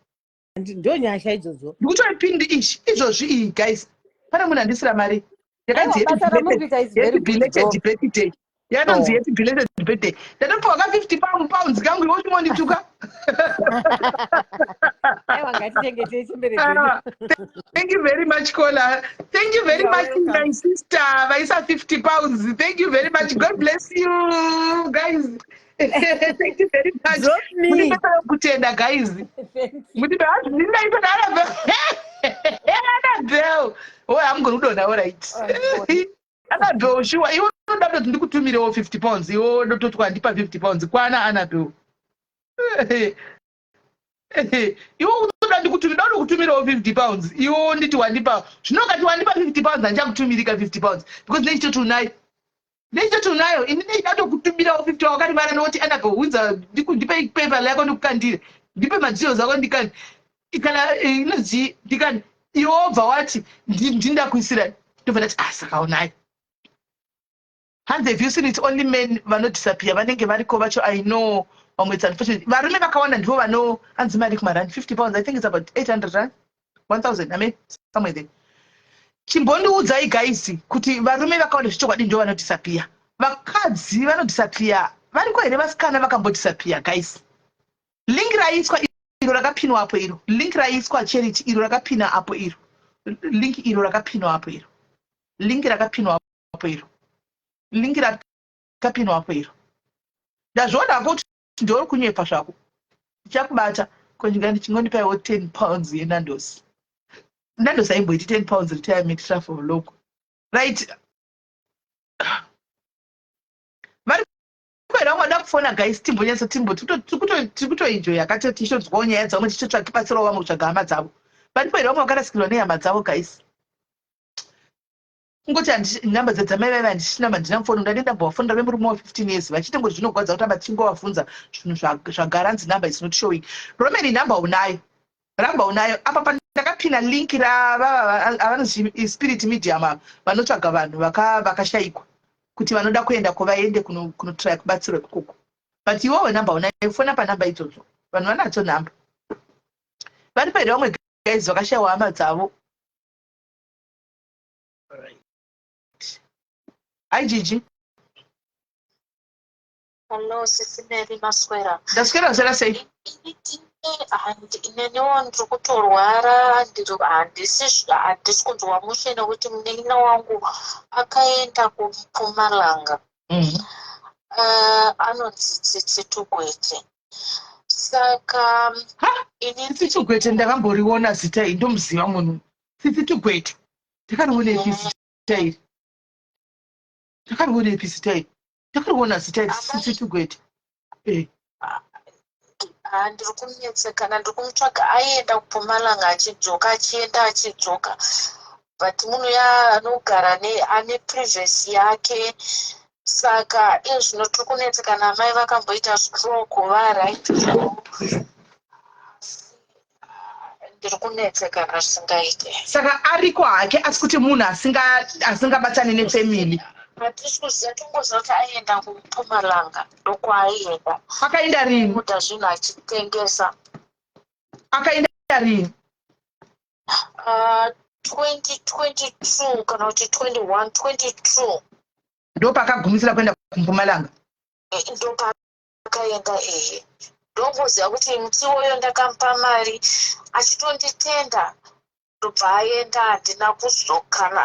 Ndo nyasha idzodzo. Ndikutoipindi ichi. Izvozvi iyi guys. Pane munhu andisira mari yakanzi Aiwa, basa ramuri kuita is very happy good belated job. birthday. Yakanzi Oh. happy belated birthday. Ndatopiwa ka 50 pounds kangu iwe uchingondituka. Aiwa, ngatichengetei chembere dzedu. Ah, thank you very much, Kola. Thank you very You are much, welcome. my sister. Vaisa 50 pounds. Thank you very much. God bless you, guys. Thank you very much. Drop me. Mundipe kutenda, guys. Thank you. Mundipe ndinaita Annabel. Annabel. Oh, I'm going to do all right. Oh, Annabel, sure. Iwe unoda kutoti ndikutumirewo 50 pounds. Iwe unototi wandipa 50 pounds. Kwana Annabel. Iwe unoda ndikutumira, ndoda kutumirawo 50 pounds. Iwe nditi wandipa. Zvino ukati wandipa 50 pounds, handichakutumirika 50 pounds because nechitoti unayo. Nechitoti unayo. Ini ndechida kutokutumirawo 50 wakarivara nokuti Annabel hunza ndipe paper lako ndikukandire. Ndipe madetails ako ndikandi. Kana inonzi ndikandi. Iwe wobva wati ndindakuisira. Ndobva ndati ah saka unayo. Hanzi have you seen it only men vanodisappear vanenge variko vacho I know vamwe it's unfortunate. Varume vakawanda ndivo vano hanzi mari kumarand 50 pounds I think it's about 800 rand 1000 I mean somewhere there. Chimbondiudzai guys kuti varume vakawanda zvechokwadi ndivo vanodisappear. Vakadzi vanodisappear variko here vasikana vakambodisappear guys? Link raiswa iro rakapinwa apo iro. Link raiswa Charity iro rakapina apo iro. Link iro rakapinwa apo iro. Link rakapinwa apo iro. Link rakapinwa apo iro. Ndazviona hako kuti ndiwe kunyepa zvako. Ndichakubata ko ndingandichingonipaiwo 10 pounds yeNandos. Nandos haimboiti 10 pounds retirement travel logo. Right. Vari kwera vamwe vada kufona guys timbonyatsa timbo tiri kutoenjoya kati tichitonzwawo nyaya dzavamwe tichitotsvaka tibatsirawo vamwe kutsvaga hama dzavo. Varipo here vamwe vakarasikirwa nehama dzavo guys? Kungoti nhamba dzamai vaiva handichina mandina mufoni ndade ndambovafonera vemurume wa 15 years vachiti ngoti zvinogwadza kutamba tichingovavhunza zvinhu zvagara hanzi number is not showing. Romeni nhamba unayo. Ramba unayo apa pandakapina link ravava avanonzi spirit medium ava vanotsvaga vanhu vakashaikwa kuti vanoda kuenda ko vaende kunotraya kubatsirwa ikoko. But iwewe nhamba unayo fona panhamba idzodzo. Vanhu vanadzo nhamba. Varipo here vamwe guys vakashaiwa hama dzavo? Right. Hi Gigi. Hello, Sisi Mary maswera. Ndaswera swera sei? Neniwo ndiri kutorwara handisi handisi kunzwa mushe nekuti munin'ina wangu akaenda kuMpumalanga. Mm -hmm. Anonzi Tsitsi Tugwete. Saka ini Tsitsi Tugwete ndakamboriona zita iri ndomuziva munhu. Tsitsi Tugwete. Takarionepi zita iri? Takarionepi zita iri? Takariona zita iri Tsitsi Tugwete. Eh. Ah, ndiri kunetsekana ndiri kumutsvaga aienda kuPumalanga achidzoka achienda achidzoka but munhu ya anogara ane privacy yake saka iye zvino tiri kunetsekana amai vakamboita stroke varight ndiri kunetsekana zvisingaite. Saka ariko hake asi kuti munhu asingabatani nefamily. Hatisi kuziva tongoziva kuti aienda kuMpumalanga ndokwaaienda. Akaenda rini? Kuda zvinhu achitengesa. Akaenda rini? 2022 kana kuti 21 22. Ndopakagumisira kuenda kuMpumalanga. Ndopa akaenda ehe ndongoziva kuti musi iwoyo ndakamupa mari achitonditenda ndobva aenda handina kuzokana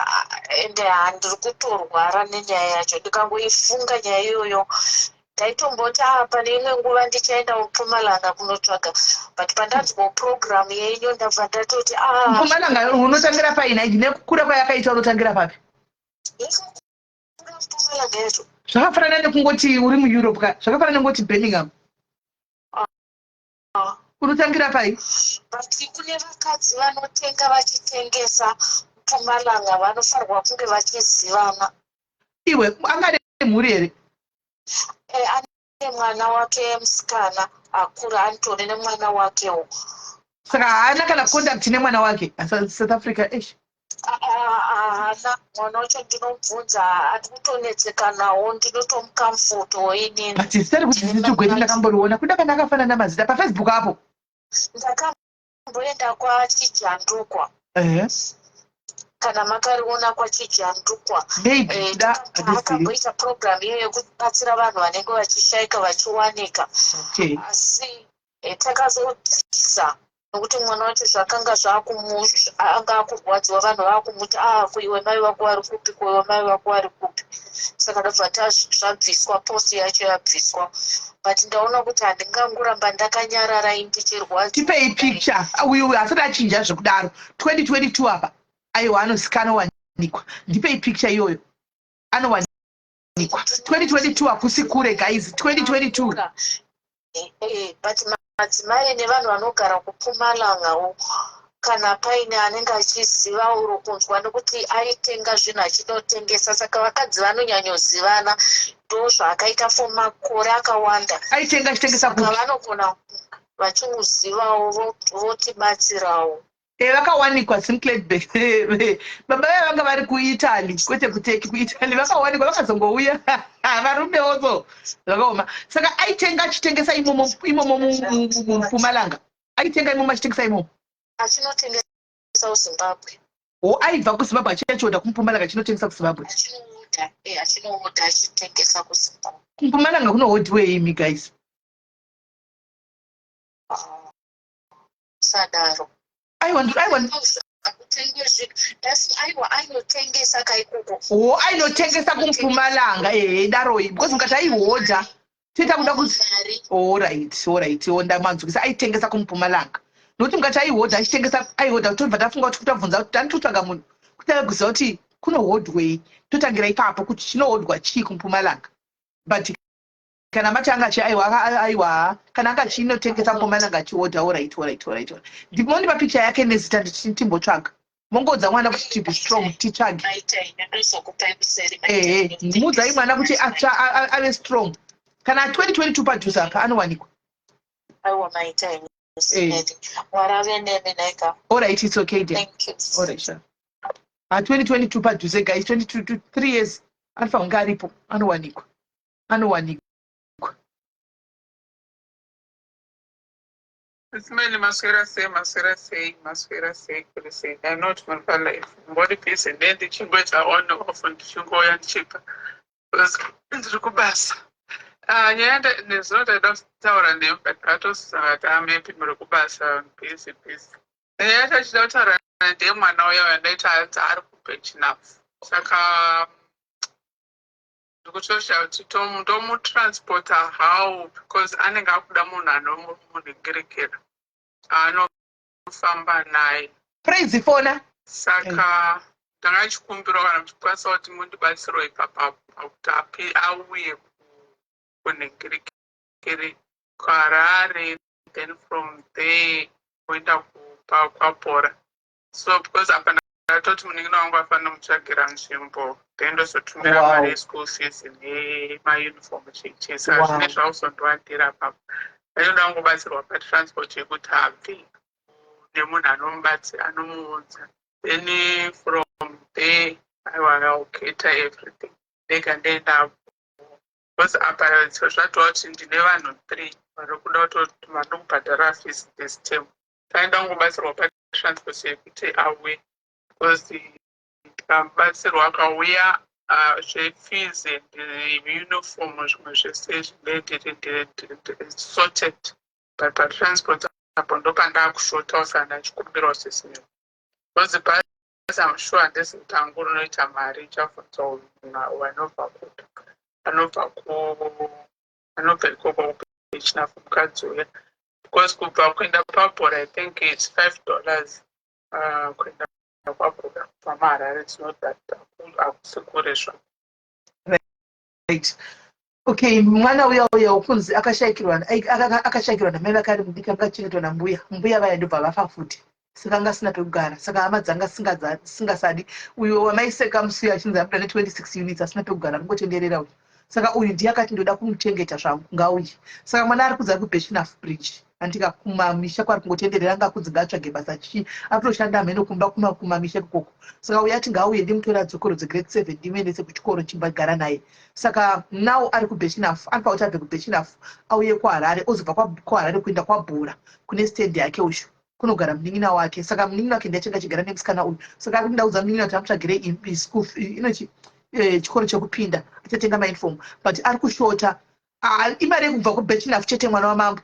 ende handiri kutorwara nenyaya yacho ndikangoifunga nyaya iyoyo ndaitomboti a ah, pane imwe nguva ndichaenda kuMpumalanga kunotsvaga but pandanzwawo program yenyu ndabva ndatoti a ah. Mpumalanga unotangira pai nhai nekukura kwayakaita unotangira papi Zvakafanana nekungoti uri muEurope ka zvakafanana nekungoti Birmingham. Ah. Unotangira pai? But kune vakadzi vanotenga vachitengesa Mpumalanga vanofanirwa kunge vachizivana. Iwe anga ane mhuri here? Eh, ane mwana wake musikana akura anotore nemwana wakewo. Saka haana kana contact nemwana wake South Africa eish. Haana mwana wacho ndinomubvunza ari kutonetsekanawo ndinotomukamfotowo inini. But zita rekuti Tsitsi Gwete ndakamboriona kuda kana akafanana mazita paFacebook apo. Ndakamboenda kwaChijandukwa. Ehe. Kana makariona kwaChijandukwa, Maybe da handizivi. akamboita program iyo yekubatsira vanhu vanenge vachishaika vachiwanika. Asi takazobvisa nokuti mwana wacho zvakanga zvakumu anga akurwadziwa, vanhu vakumuti, "Ah, kuiwe mai vako vari kupi? Kuiwe mai vako vari kupi?" Saka ndobva zvabviswa, post yacho yabviswa, but ndaona kuti handingangoramba ndakanyarara ndichirwadziwa. Tipei picture. Uyu asati achinja zvekudaro, 2022 apa. Aiwa, anosika, anowanikwa. Ndipei picture iyoyo, anowanikwa 2022. Hakusi kure, guys, 2022. But madzimai nevanhu vanogara kuPumalangawo, kana paine anenge achiziva uro kunzwa, nekuti aitenga zvinhu achinotengesa, saka vakadzi vanonyanyozivana. Ndo zvaakaita for makore akawanda. Aitenga achitengesa Saka kupi? vanogona vachimuzivawo, votibatsirawo. Vakawanikwa Sinclair. Baba vaya vanga vari kuItaly, kwete kuTurkey, kuItaly. Vakawanikwa, vakazongouya varume oso zvakaoma. Saka aitenga achitengesa imomo imomo muMpumalanga, aitenga imomo achitengesa imomo? Achinotengesa kuZimbabwe. O, aibva kuZimbabwe achiachiodha kuMpumalanga achinotengesa kuZimbabwe? Achinoodha, achinoodha achitengesa kuZimbabwe. KuMpumalanga kunohodhiwei imi, guys? Ah, sadaro. Aiwa, aiwa. Akutengwe zvinhu asi aiwa, ainotengesa kaikoko. O, ainotengesa kuMpumalanga. Ehe, daroi, because mukati aihodha, toita kuda kuti Mari. Alright, onda manzwisa. Aitengesa kuMpumalanga, nokuti mukati aihodha achitengesa, aihodha, tobva tafunga kuti kutabvunza kuti tani totsvaga munhu kuti ave kuziva kuti kunohodwei, totangira ipapo kuti chinohodwa chii kuMpumalanga. But kana mati anga achi aiwa, aiwa, kana anga achinotengesa Mpumalanga achihodha, alright. Ndimondipa picture yake nezita, timbotsvaga. Mongoudza mwana kuti to be strong, titsvage. Maitai, ndozokupai kuseri. Ehe, mudzai mwana kuti ave strong. Kana 2022 padhuze apa, anowanikwa. Aiwa, maitai. Mwari ave nemi naika. Alright, it's okay, dear. Thank you. Alright, sure. Ha, 2022 padhuze, guys, 22 to 3 years, anofanira kunge aripo. Anowanikwa, anowanikwa. Simeni, maswera sei? Maswera sei? Maswera sei? Kuri sei? I'm not muri palive, mbori busy. Nde ndichingoita on off, ndichingouya ndichibva because ndiri kubasa. Ah, nyaya nezuro ndaida kutaura nemi, but atosanga tamepi muri kubasa, busy busy. Nyaya yacho achida kutaura ndeyemwana uya wandaita anzi ari kuBirchenough, saka ndikutosha kuti ndomutransporta how, because anenge akuda munhu anomunhingirikira, anofamba naye. Praise, fona. Saka ndanga ndichikumbirawo kana muchikwanisa kuti mundibatsirewo ipapapo pakuti auye kunhingirikiri kuHarare, then from there kuenda kwaPora. So because apa ndatoti munin'ina wangu afanira mutsvagira nzvimbo, then ndozotumira mari yeschool fees nemauniform, chichi. Saka zvine zvakuzondiwandira apapo. Ndainoda kungobatsirwa patransport yekuti abve nemunhu anomubatsira, anomuudza, then from there aiwa, I'll cater everything ndega ndoenda, because apa zvatova kuti ndine vanhu three vari kuda kutoti vari kubhadhara fees this term. Taenda kungobatsirwa patransport yekuti auye, because tikamubatsirwa akauya, zvefees and uniform, zvimwe zvese zvinenge sorted, but patransport apo ndopandakushotawo. Saka ndachikumbirawo sesimeni, because bhazi, I'm sure handisi kuti angu rinoita mari. Ichabvunzwa munhu anobva kupi, anobva ku anobva ikoko kuBirchenough, mukadzi uya, because kubva kuenda paBhora, I think it's $5 kuenda kwaBhora kubva muHarare. It's not that, hakusi kure zvako. Right, okay. Mwana uya uya wokunzi akashayikirwa namai vake ari mudiki, angachengetwa nambuya. Mbuya vaya ndobva vafa futi, saka anga asina pekugara. Saka hama dzanga singasadi. Uyo wamaiseka musi uyo achinzi abuda ne26 units, asina pekugara, kungotenderera uyu. Saka uyu ndiye akati, "Ndoda kumuchengeta zvangu, ngauye." Saka mwana ari kunzi ari kuBirchenough Bridge, andika kumamisha kwaari kungotenderera. Anga kunzi ngaatsvage basa, chii, akutoshanda mheno kumba kumamisha ikoko. Saka uyu ati ngauye, ndimutora adzokorodze grade 7, ndimuendese kuchikoro, chimbagara naye. Saka now ari kuBirchenough. Anofanira kuti abve kuBirchenough auye kuHarare, ozobva kuHarare kuenda kwaBhora kune stand yake uyu. Kunogara munin'ina wake. Saka munin'ina wake ndiye achange achigara nemusikana uyu. Saka ari kundaudza munin'ina kuti amutsvagire school inochi eh, chikoro chekupinda achatenga mauniform but ari kushota ah, imari yekubva kubechinaf chete mwana wamambo.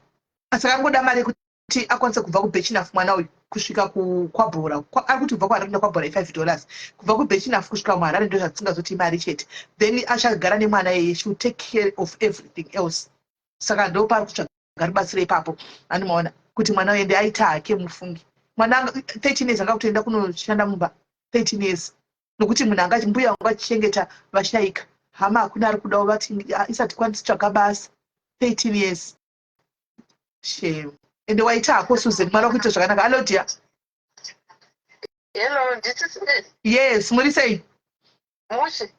Saka angoda mari yekuti akwanise kubva kubechinaf mwana uyu kusvika kwabhora. Ari kuti kubva kuharare kuenda kwabhora i5 dollars. Kubva kubechinaf kusvika muharare ndozvatisingazoti imari chete. Then achagara nemwana yeye, she will take care of everything else. Saka ndopaari kutsvaga rubatsiro ipapo. Anomaona kuti mwana uyu aita hake mufungi. Mwana 13 years anga kutoenda kunoshanda mumba 13 years. Nokuti munhu anga mbuya wangu achichengeta vashaika. Hama hakuna ari kudawo vati ah, isati kwanisi tsvaga basa 13 years. Shame. Ende waita hako Susan, mwana wakuita zvakanaka. Hello dear. Hello, nditi Yes, muri sei? Mushe.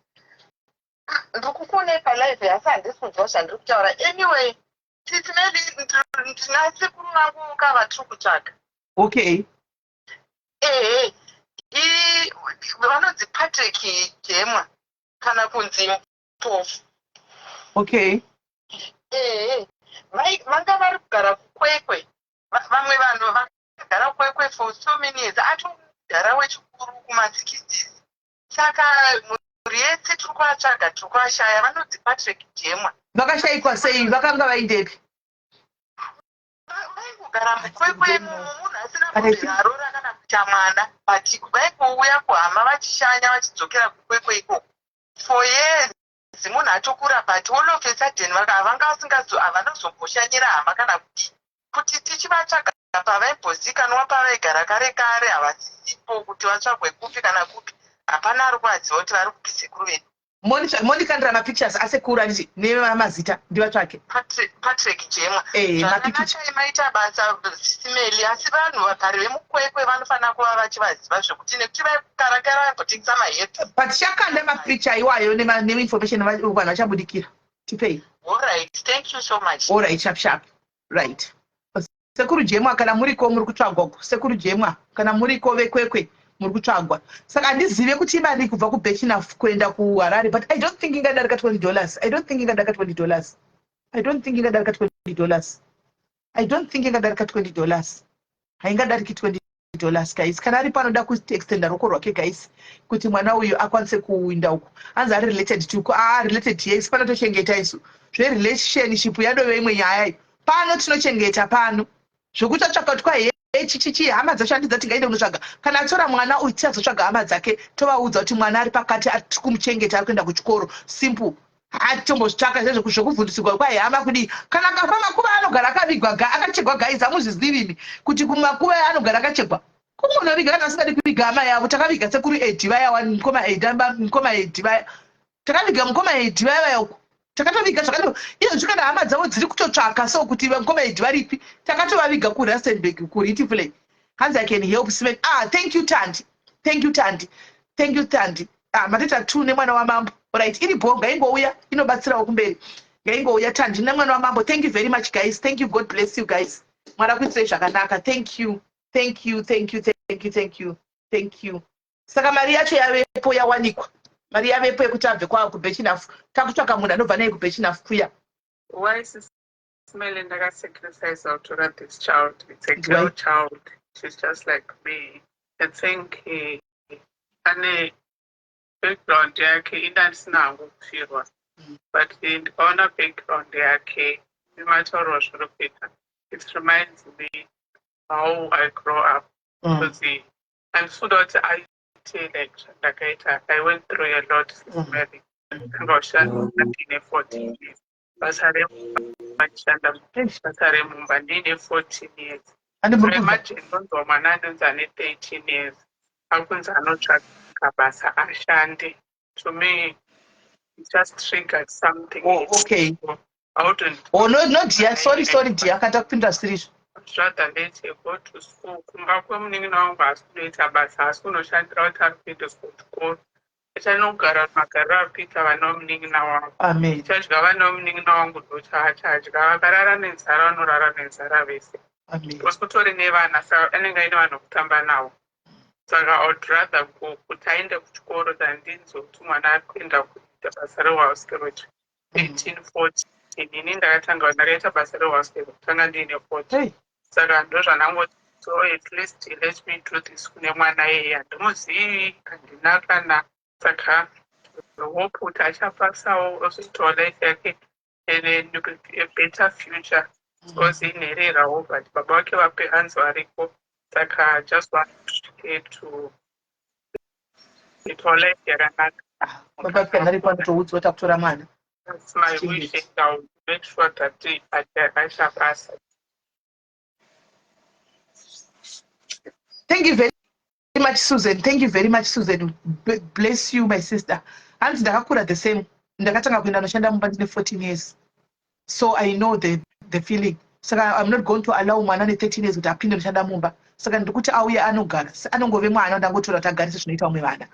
Ah, ndiri kukuonai palive asi handisi kunzwa zvandiri kutaura. Anyway, titi maybe ndina sekuru vangu ka vatiri kutsvaga. Okay. Ehe, vanonzi Patrick Jemwa kana kunzi Mpofu. Okay. Ehe, vanga vari kugara kuKwekwe. Vamwe vanhu vakagara kuKwekwe for so many years, atogara wechikuru kuma-60s. Saka mhuri yese tiri kuvatsvaga, tiri kuvashaya. Vanonzi Patrick Jemwa. Vakashaikwa sei? Vakanga vaindepi? Vaingogara muKwekwe imomo, munhu asina kubvira aroora kana kuita mwana, but vaingouya kuhama vachishanya vachidzokera kuKwekwe ikoko for years. Munhu atokura, but all of a sudden vanga vasingazo havana kuzomboshanyira hama kana kudii. Kuti tichivatsvaga pavaimbozikanwa pavaigara kare kare havasisipo, kuti vatsvagwe kupi kana kupi hapana ari kuvaziva kuti vari kupi sekuru vedu. Mondikandira mapictures asekuru anditi nemazita ndivatsvake. Patrick Jemwa. Eh, Zvakanaka maita basa Sisimeli, asi vanhu vagari vemuKwekwe vanofanira kuva vachivaziva zvekuti nekuti vaikarakara vaimbotengesa mahedhi. Patichakanda mapicture iwayo neinformation vanhu vachabudikira. Tipei. All right, thank you so much. All right, sharp sharp. Right. Sekuru Jemwa kana muriko muri kutsvagwa uko. Sekuru Jemwa kana muriko veKwekwe muri kutsvagwa. Saka handizive kuti imari kubva kuBechinaf kuenda kuHarare but I don't think ingadarika 20 dollars. I don't think ingadarika 20 dollars. I don't think ingadarika 20 dollars. I don't think ingadarika 20 dollars. Haingadariki 20 dollars guys. Kana aripo anoda kuextenda roko rwake guys kuti mwana uyu akwanise kuinda uko. Hanzi ari related to ah related yes pano tochengeta isu. Zverelationship yadove imwe nyaya iyo. Pano tinochengeta pano. Zvekuti atsvaka kuti kwai hee chichichi hama dzacho handidza tingaende kunotsvaga. Kana atora mwana uyu tichazotsvaga hama dzake tovaudza kuti mwana ari pakati atiri kumuchengeta ari kuenda kuchikoro. Simple. Hatichombozvitsvaka zvezvo zvekuvhundutsigwa kwai hama kudii. Kana akafa makuva anogara akavigwa akachegwa guys hamuzvizivi imi kuti kumakuva anogara akachegwa. Kungonoviga kana vasingadi kuviga hama yavo. Takaviga sekuru Eddie vaya wani mukoma Eddie mukoma Eddie vaya. Takaviga mukoma Eddie vaya vaya uko. Takatoviga zvakato izvozvi kana hama dzavo dziri kutotsvaka so kuti mukoma Eddie varipi. Takatovaviga kuRustenburg kuRitiflay. Hanzi I can help Simen. Ah thank you Tandi. Thank you Tandi. Thank you Tandi. Ah matoita two nemwana wamambo. Right iri bho ngaingouya inobatsirawo kumberi. Ngaingouya Tandi nemwana wamambo. Thank you very much guys. Thank you God bless you guys. Mwari akuitirei zvakanaka. Thank you. Thank you. Thank you. Thank you. Thank you. Thank you. Saka mari yacho yavepo yawanikwa. Mari yavepo yekuti abve kwa kuBechinaf. Takutsvaka munhu anobva naye kuBechinaf kuya. Why sis Mele ndakasacrifice kutora this child. It's a girl child. She's just like me. I think eh, ane background yake ini handisina hangu kufirwa but eh, ndikaona background yake nematauriro azviri kuita it reminds me how I grow up because handisi kuda kuti aite like zvandakaita. I went through a lot sis Mary. Ndanga uchishanda ndine 14 years basa remumba, ndishanda basa remumba ndiine 14 years. Ane So muri kunzwa? imagine ndonzwa mwana anonzi ane 13 years akunzi anotsvaka basa ashande. To me it just triggered something. Oh, okay. I wouldn't Oh, no, no dear. Sorry, sorry dear. Akata kupindura zvisiri izvo. Rather let her go to school. Kumba kwemunin'ina wangu haasi kunoita basa, haasi kunoshandira kuti ari kuendeswa kuchikoro. Achanogara magariro ari kuita vana vemunin'ina wangu. Amen. Chadya vana vemunin'ina wangu ndochaachadya. Vakarara nenzara vanorara nenzara vese. Amen. Because kutori nevana saka anenge aine vanhu vekutamba navo. Saka I would rather go kuti aende kuchikoro than ndinzwe kuti mwana ari kuenda kuita basa rehouse girl 13, 14. Ini ndakatanga ndakaita basa rehouse girl kutanga ndiine 14. Hey. Saka ndozvanangoti So at least let me do this kune mwana iyeye handimuzivi handina kana saka hope kuti achapasawo ozoitawo life yake and a better future because inhererawo but baba vake vape hanzi variko saka just want her to itawo life yakanaka. Ah, baba vake varipo anotoudzwa takutora mwana. That's my wish and I'll make sure that achapasa. Thank you very much Susan. Thank you very much Susan. Bless you my sister. Hanzi ndakakura the same. Ndakatanga kuenda noshanda mumba ndine 14 years. So I know the feeling. Saka I'm not going to allow mwana ne 13 years kuti apinde noshanda mumba. Saka ndiri kuti auye anogara. Anongove mwana ndangotora kuti agarise zvinoita vamwe vana.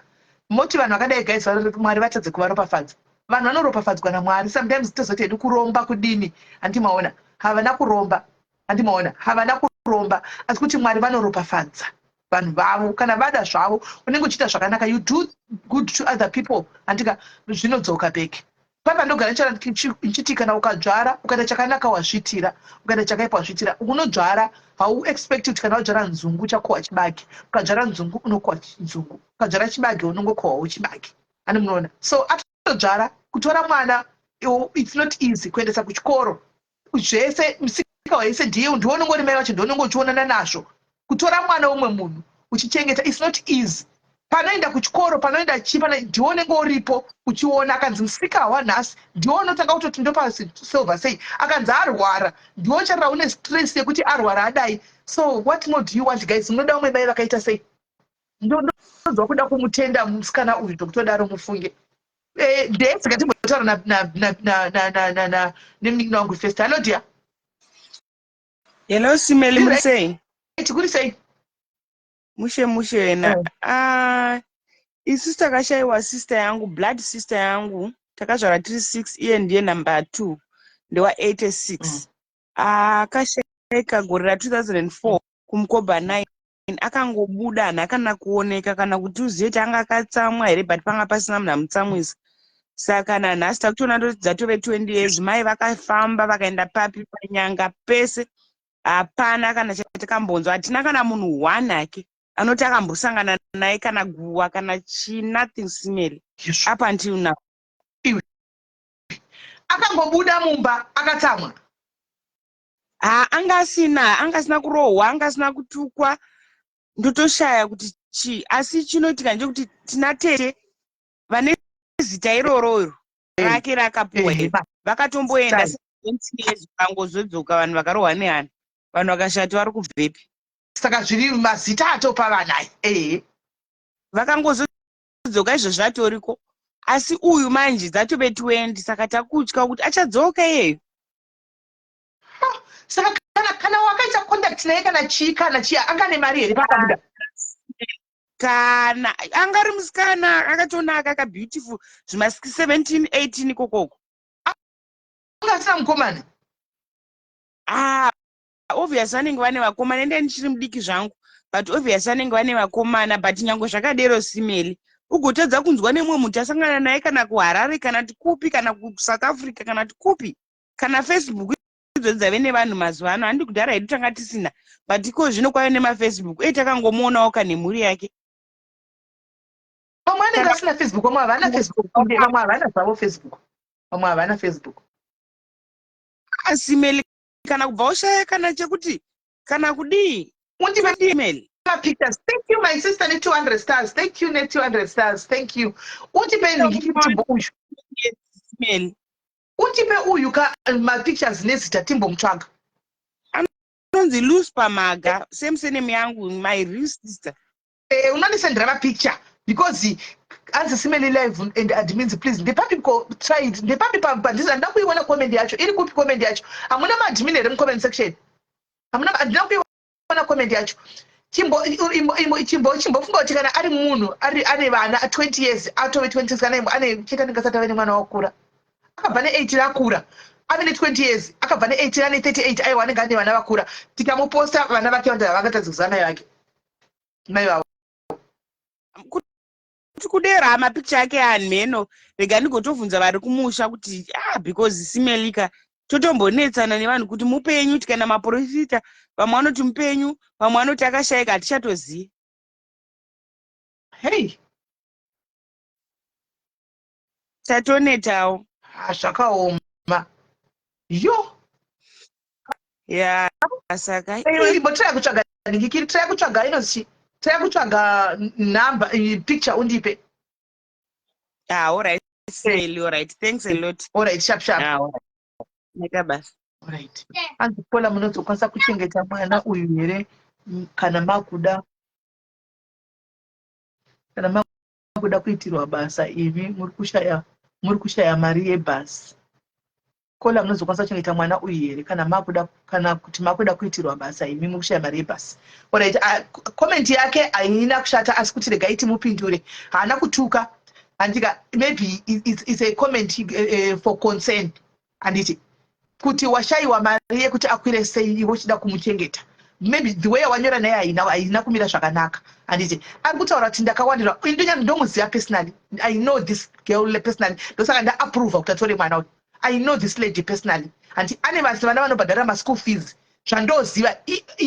Moti vanhu vakadai guys Mwari vatadze kuvaropafadza. Vanhu vanoropafadzwa naMwari. Sometimes tozoti hedu kuromba kudini. Hanti maona. Havana kuromba. Hanti maona. Havana kuromba. Asi kuti Mwari vanoropafadza vanhu vavo kana vada zvavo unenge uchiita zvakanaka you do good to other people handika zvinodzoka back papa ndogara ndichiti kana ukadzvara ukaita chakanaka wazviitira ukaita chakaipa wazviitira unodzvara hauexpect kuti kana wadzvara nzungu uchakohwa chibage ukadzvara nzungu unokohwa nzungu ukadzvara chibage unongokohwawo chibage ani munoona so atodzvara kutora mwana it's not easy kuendesa kuchikoro zvese musika wese ndiye ndiwe unongori mai vacho ndiwe unonge uchionana nazvo kutora mwana womwe munhu uchichengeta its not easy panoenda kuchikoro panoenda chii pana ndiwe unenge uripo uchiona akanzi musika wanhasi ndiwe unotanga kutoti ndopa silver sei akanzi arwara ndiwe ucharira une stress yekuti arwara adai so what more do you want guys munoda umwe mai vakaita sei ndonzwa kuda kumutenda musikana uyu ndokutodaro mufunge Eh, ndesi ngatimbotaura nemunin'ina wangu first. Hello dear. Hello Simeli, muri sei? Tikuri sei? Mushe mushe wena. Eh. Ah, isu takashaiwa sister yangu, blood sister yangu, takazvara tiri 6 iye ndiye number 2 ndewa 86. Akashaika gore ra 2004 kuMkoba 9 akangobuda haana kana kuoneka kana kuti uzive kuti anga akatsamwa here but panga pasina munhu amutsamwisa saka nanhasi takutoona ndoti dzatove 20 years mai vakafamba vakaenda papi panyanga pese hapana kana chatakambonzwa hatina kana munhu one hake anoti akambosangana naye kana guwa kana chii nothing simeli up until now. Akangobuda mumba akatsamwa. Ha anga asina anga asina kurohwa anga asina kutukwa ndotoshaya kuti chii asi chinoitika ndechekuti tina tete vane zita iroro iro rake rakapuwa iri vakatomboenda years vangozodzoka vanhu vakarohwa nehana vanhu vakashati vari kubvepi. Saka zviri mazita atopa vana aya ehe. Vakangozodzoka izvo zvatoriko asi uyu manje dzatove 20 saka takutya kuti achadzoka iyeyu. Saka kana kana wakaita contact naye kana chii kana chii anga nemari here pakabuda? Kana anga ari musikana akatonaka aka beautiful zvima 17 18 ikokoko. Anga asina mukomana? Ah, obvious vanenge vane vakomana ende ndichiri mudiki zvangu but obvious vanenge vane vakomana but nyange zvakadero simeli ugotadza kunzwa nemumwe munhu tasangana naye kana kuharare kana tikupi kana kusouth africa kana tikupi kana facebook idzodzi dzave nevanhu mazuva ano handi kudhara hedu tanga tisina but iko zvino kwave nemafacebook uye takangomuonawo ka nemhuri yake. Vamwe vanenge vasina facebook vamwe havana facebook vamwe havana zvavo facebook vamwe havana facebook. Asi meli kana kubva ushaya kana chekuti kana kudii Undipe email mapictures. Thank you my sister ne 200 stars. Thank you ne 200 stars. Thank you. Undipe nhingi uyu. Email. Undipe uyu ka mapictures nezita timbomutsvaga. Anonzi Lucy Pamaga, same surname yangu, my real sister. Eh, unondisendera mapicture because anzi simeli live and admins please ndepapi ko try it ndepapi pandisi handina kuiona comment yacho iri kupi comment yacho hamuna maadmin here mucomment section hamuna handina kuiona comment yacho chimbo imbo chimbo chimbofunga kuti kana ari munhu ari ane vana 20 years atove 26 kana imbo ane chete anenge asati ave nemwana wakura akabva ne 18 akura ave ne 20 years akabva ne 18 ane 38 aiwa anenge ane vana vakura tikamuposta vana vake vanhu havangatadzi kuziva mai vake mai vavo kuti kudera mapicture ake amheno rega ndigotobvunza vari kumusha kuti ah because simelika Totombonetsana nevanhu kuti mupenyu, tikaenda maprofita, vamwe vanoti mupenyu, vamwe vanoti akashaika, hatichatozivi. Hei. Tatonetawo. Ha, zvakaoma yo. Ya, saka imbotraya kutsvaga ndikikiri, traya kutsvaga inonzi chi, traya kutsvaga number, picture undipe. Ah, alright, Sally, alright, thanks a lot. Alright, sharp sharp. Ah, alright. Maita basa. Alright. Hanzi Kola, munozokwanisa kuchengeta mwana uyu here kana makuda kuitirwa basa imi muri kushaya mari yebhasi? Kola, munozokwanisa kuchengeta mwana uyu here kana makuda, kana kuti makuda kuitirwa basa imi muri kushaya mari yebhasi? Alright, comment yake haina kushata, asi kuti regai timupindure. Haana kutuka, handika? Maybe it's a comment for concern, handiti? Kuti washayiwa mari yekuti akwire sei iwe uchida kumuchengeta. Maybe the way wanyora naye haina kumira zvakanaka, handiti? Ari kutaura kuti ndakawandirwa. Ndomuziva personally, I know this girl personally, ndosaka ndaapprova kuti atore mwana uyu. I know this lady personally, handiti? Ane vasi vana vanobhadharira maschool fees, zvandoziva.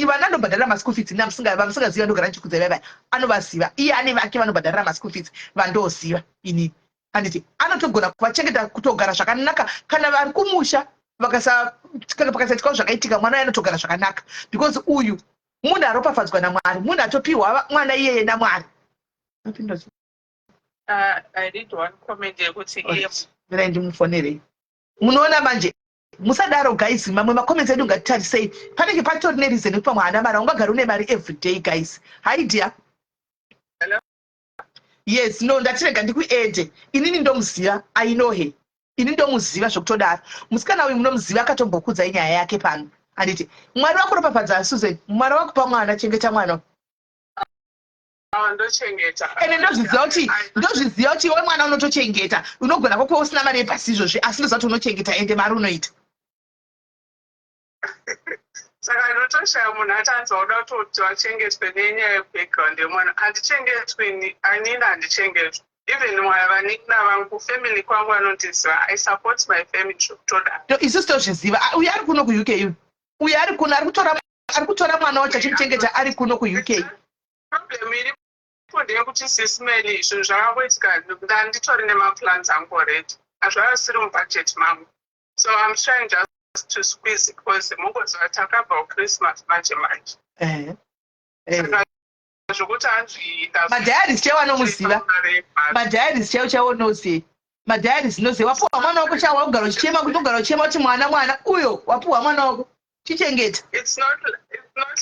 Vana anobhadharira maschool fees vamusingaziva, ndogara ndichikudza ivaiva, anovaziva iye. Ane vake vanobhadharira maschool fees vandoziva inini, handiti? Anotogona kuvachengeta, kutogara zvakanaka kana vari kumusha. Kana pakasaitikawo zvakaitika, mwana uyu anotogara zvakanaka because uyu munhu aropafadzwa naMwari, munhu atopiwa mwana iyeye naMwari. Apinda. I read one comment yekuti iye Mirai ndimufonerei. Munoona manje, musadaro guys. Mamwe macomments edu ngatitarisei, panenge patori nereason yekuti pamwe haana mari. Haungagari une mari every day, guys. Hi dear. Hello? Yes, no, ndatirega ndikuede. Inini ndomuziva, I know her. Ini ndomuziva zvekutodaro musikana uyu. Munomuziva, akatombokudzai nyaya yake pano, handiti? Mwari vakuropafadza, Susan. Mwari vakupa mwana, chengeta mwana. Ah, ndochengeta. Ende ndozviziva kuti iwe mwana unotochengeta. Unogona kwakwe usina mari yebhasi izvozvi, asi ndoziva kuti unochengeta, ende mari unoita. Saka ndotoshaya munhu atanzi wauda kutoti vachengetwe nenyaya yebackground yemwana. Handichengetwi anini, handichengetwi. Even mwaya vanin'ina vangu, kufamily kwangu vanondiziva. I support my family zvekutodaro. Isusu tozviziva. Ah, uyu ari kuno kuUK, uyu uyu ari kuno, ari kutora mwana wacho achimuchengeta ari kuno kuUK. Problem iripo ndeyekuti, Sis Melly, zvinhu zvakangoitika. Ndanditori nemaplans angu already, hazvavasiri mubudget mangu, so I'm trying just to squeeze because mungoziva takabva kuChristmas manje manje. Saka zvokuti hanzi Madiaries chaiwo anomuziva, madiaries chaiwo chaiwo unoziva, madiaries unoziva. Wapuwa mwana wako chawo, waugara uchichema kuti, ugara uchichema kuti mwana, mwana uyo. Wapuwa mwana wako, chichengeta. It's not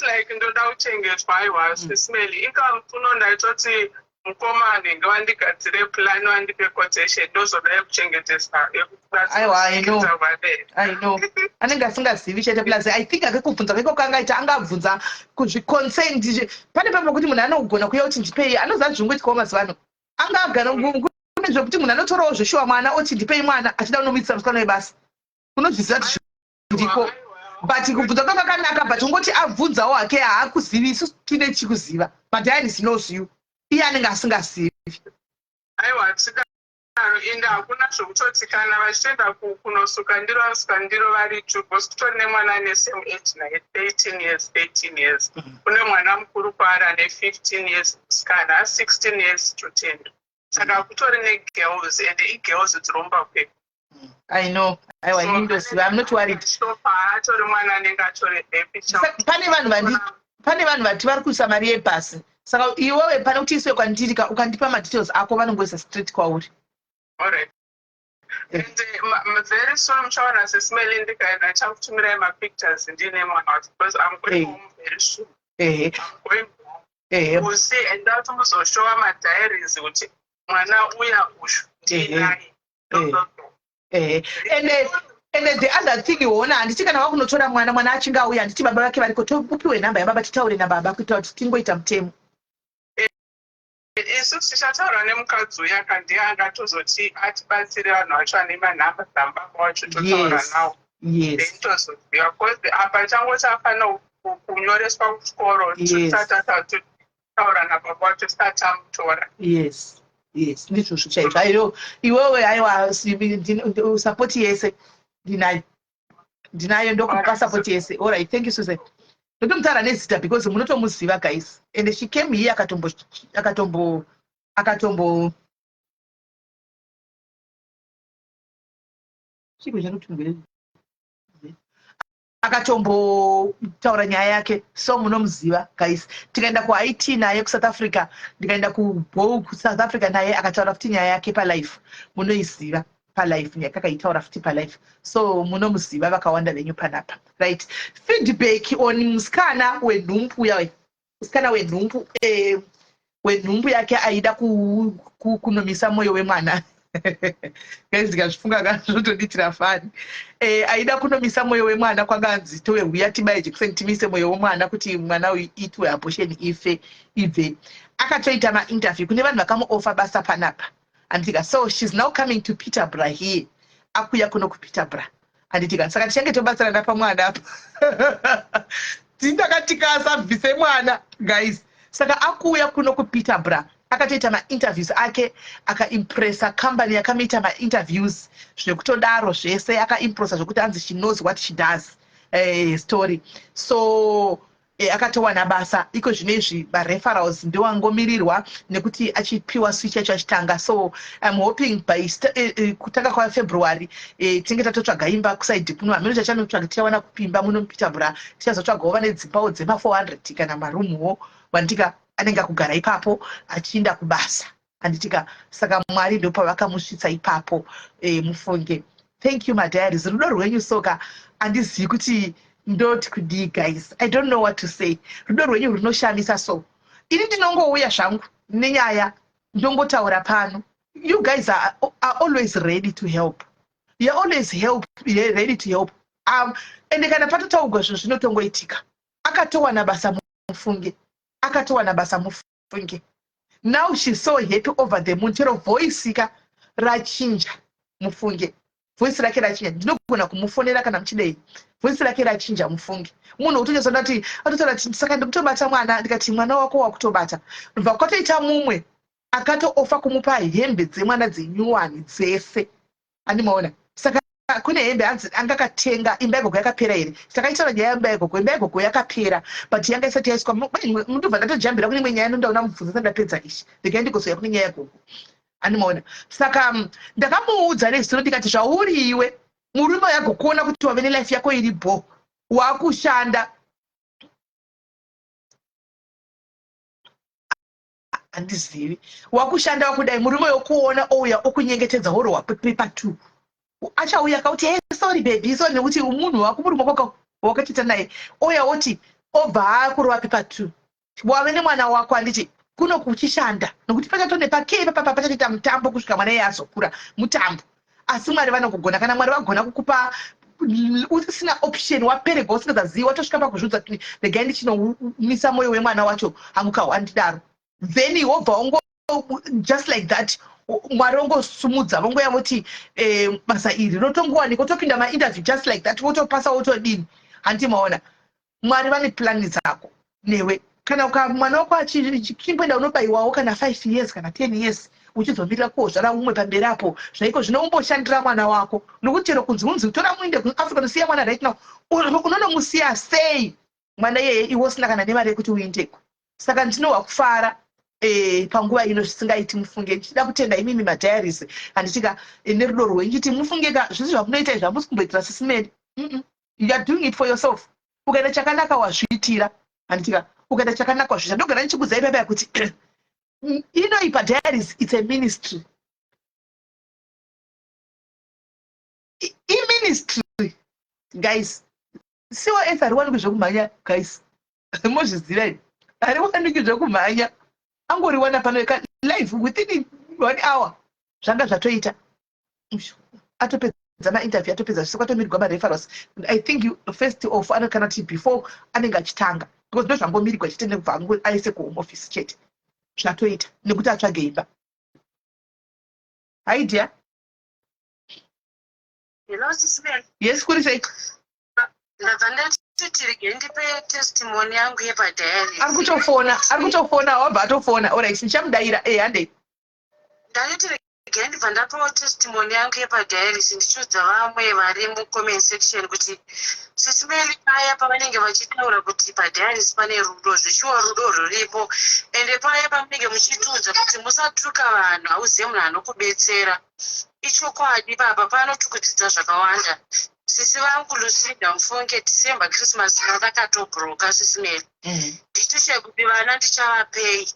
like ndoda kuchengetwa, aiwa, Sis Melly. Income kuno ndaitoti mukoma anenge vandigadzire plan, vandipe quotation, ndozodai kuchengeteswa. Aiwa, I know. I know anenge asingazivi chete. Plus I think akekubvunza kweko angaita, angabvunza kuzviconsent. Pane pamwe kuti munhu anogona kuuya kuti ndipei, anoziva zvingoitikawo mazuva ano. Angagara kune zvekuti munhu anotorawo zveshuwa mwana oti ndipei mwana, achida kunomuitisa musikana webasa. Unozviziva kuti zviriko, but kubvunza kwakakanaka, but ungoti abvunzawo hake, haakuzivi. Isu tine chikuziva, madiaries knows you, iye anenge asingazivi. Aiwa, tidaro. Ende hakuna zvokutoti kana vachitoenda kunosuka ndiro, vanosuka ndiro vari two, because kutori nemwana ane same age naye, 13 years, 13 years. Kune mwana mukuru kwaari ane 15 years, musikana a16 years, totenda. Saka kutori negirls, ende igirls dziromba kwedu. I know. Aiwa, ini ndoziva, I'm not worried. Atori mwana anenge atori happy. Pane vanhu vati vari kuisa mari yebhasi, saka iwewe pane kuti iswe kwandiri ka, ukandipa madetails ako, vanongoisa straight kwauri. Alright. And very soon muchaona, Sis Melly, ndikaenda ndichakutumirai mapictures ndiine mwana wacho, because I'm going home very soon. I'm going home. We'll see, and ndati muzoshowa madiaries kuti mwana uya uyu ndiinaye. Ehe, ende the other thing, iwona, handiti kana wakunotora mwana, mwana achinge auya, handiti baba vake variko? Upiwe nhamba yababa, titaure nababa kuitira kuti tingoita mutemo. Isu tichataura nemukadzi uya, kandiye angatozoti atibatsire vanhu vacho ane manhamba dzamubaba wacho, totaura nawo. Then tozoziva, because apa changoti afanira kunyoreswa kuchikoro, taura nababa wacho tisati tamutora. Yes, ndizvozvo chaizvo. Aiyo, iwewe, aiwa, support yese ndinayo. Ndinayo ndokupa support yese. Alright, thank you Susan. Ndotomutaura nezita because munotomuziva guys. And she came here akatombo akatombo akatombo chiko chanotumgere akatombotaura nyaya yake so munomuziva guys tikaenda kuit naye kusouth africa ndikaenda kubow kusouth africa naye akataura futi nyaya yake palife munoiziva palife nyaya kakaitaura futi palife so munomuziva vakawanda venyu panapa right feedback on musikana wenhumbu uya musikana wenhumbu eh, wenhumbu yake aida kunomisa moyo wemwana guys ndikazvifunga ka zvotondiitira fani eh, aida kunomisa moyo wemwana kwanga anzi towe huya tibaye jekiseni timise moyo wemwana kuti mwana uyu itwe abortion ife ibve akatoita mainterview kune vanhu vakamuofa basa panapa anditika so shes now coming to peterbra here akuya kuno kupeterbra Handitika saka tichange tobatsirana pamwana apa. Tindakatika asabvise mwana guys. Saka akuuya kuno kuPeterborough akatoita mainterviews ake akaimpressa company yakamuita mainterviews zvekutodaro zvese akaimpressa zvekuti anzi she knows what she does eh, story so E, akatowana basa iko zvino izvi mareferrals ndoangomirirwa nekuti achipiwa switch yacho achitanga so im hoping by eh, eh, kutanga kwafebruary eh, tinenge tatotsvaga imba kusaidi kuno hameno chachanotsvaga tichawana kupimba muno mupeterborough tichazotsvagawo vane dzimbawo dzema 400 kana marumuwo vanditika anenge akugara ipapo achiinda kubasa Handitika saka Mwari ndopavakamusvitsa ipapo e, mufunge. Thank you madiaries rudo rwenyu soka andizivi kuti ndoti kudii guys I don't know what to say. Rudo rwenyu runoshamisa so. Ini ndinongouya zvangu nenyaya ndongotaura pano. You guys are, are always ready to help. You're always help, you're ready to help. Um, ende kana patotaugwa zvinhu zvinotongoitika. Akatowana basa mufunge. Akatowana basa mufunge. Now she's so happy over the moon chero voice ka rachinja mufunge voice rake rachinja ndinogona kumufonera kana muchidei voice rake rachinja mufunge munhu wekutonyatsoda kuti atotaura kuti saka ndikutobata mwana ndikati mwana wako wakutobata ndobva kwatoita mumwe akatoofa kumupa hembe dzemwana dzenyuwani dzese Andimaona saka kune hembe hanzi anga akatenga imba yagogo yakapera here takaitaura nyaya yemba yagogo imba yagogo yakapera but yanga isati yaiswa ndobva ndatojambira kune imwe nyaya nondaona mubvunza sati ndapedza ichi regai ndigozouya kune nyaya yagogo andimaona saka mm, ndakamuudza nezuro ndikati zvauri iwe murume yagokuona kuti wave nelife yako iri bho wakushanda handizivi wakushanda wakudai murume wekuona ouya okunyengetedza worohwa paper two achauya kauti hey, sorry baby sorry nekuti munhu wako murume wako wakachita naye ouya oti obva akurova paper two wave nemwana wako handiti kuno kuchishanda nokuti pachatone pake ipapapa pachatoita mutambo kusvika mwana iye azokura mutambo asi mwari vanokugona kana mwari vagona kukupa usisina option waperegwa usingazazivi watosvika pakuzviudza kuti regai ndichinomisa mwoyo wemwana wacho hangu kahwandidaro then wobva wango just like that mwari vongosumudza vongoya voti eh, basa iri rotongowanika wotopinda mainterview just like that wotopasa wotodini hanti maona Mwari vane plan dzako newe kana uka mwana wako achimboenda unobaiwawo kana 5 years kana 10 years uchizomirira kozvara umwe pamberi apo zvaiko zvino umboshandira mwana wako nokuti chero kunzi unzi tora muinde kuafrica nosiya mwana right now unonomusiya sei mwana iyeye iwe usina kana nemari yekuti uindeko saka ndinohwa kufara eh, panguva ino zvisingaiti mufunge ndichida kutenda imimi madiaries handitika eh, nerudo rwenyu chiti mufunge ka zvese zvamunoita izvi hamusi kumboitira sisimeni mm -mm. you are doing it for yourself ukaita chakanaka wazviitira handitika ukaita chakanaka wazviitira ndogara ndichikudzai paipa kuti inoipa diaries it's a ministry iministry guys cos hariwaniki zvekumhanya guys mozviziva ini hariwaniki zvekumhanya angoriwana pano live within one hour zvanga zvatoita atopedza mainterview atopedza zvese kwatomirigwa mareferals i think you, first of ano kana kuti before anenge achitanga because ndozvangomirigwa chete nekubva angu aise kuhome office chete zvatoita nekuti atsvage imba hi dear Hello, Sisi Mary. Yes, kuri sei? Ndabva ndati tirege ndipe testimony yangu yepadiary. Ari kutofona, ari kutofona, wabva atofona. Alright, ndichamudaira. Eh, handei. Ndati Regai ndibva ndapawo testimony yangu yepadiaries ndichiudza vamwe vari mucomment section kuti sisi Meli paya pavanenge vachitaura kuti padiaries pane rudo, zveshuwa rudo rwuripo. Ende paya pamunenge muchitiudza kuti musatuka vanhu, hauzive munhu anokubetsera. Ichokwadi papa pano tiri kudzidza zvakawanda. Sisi vangu Lucinda mufunge December Christmas vakatobroka sisi Meli. Ndichitoshaya kuti vana ndichavapei.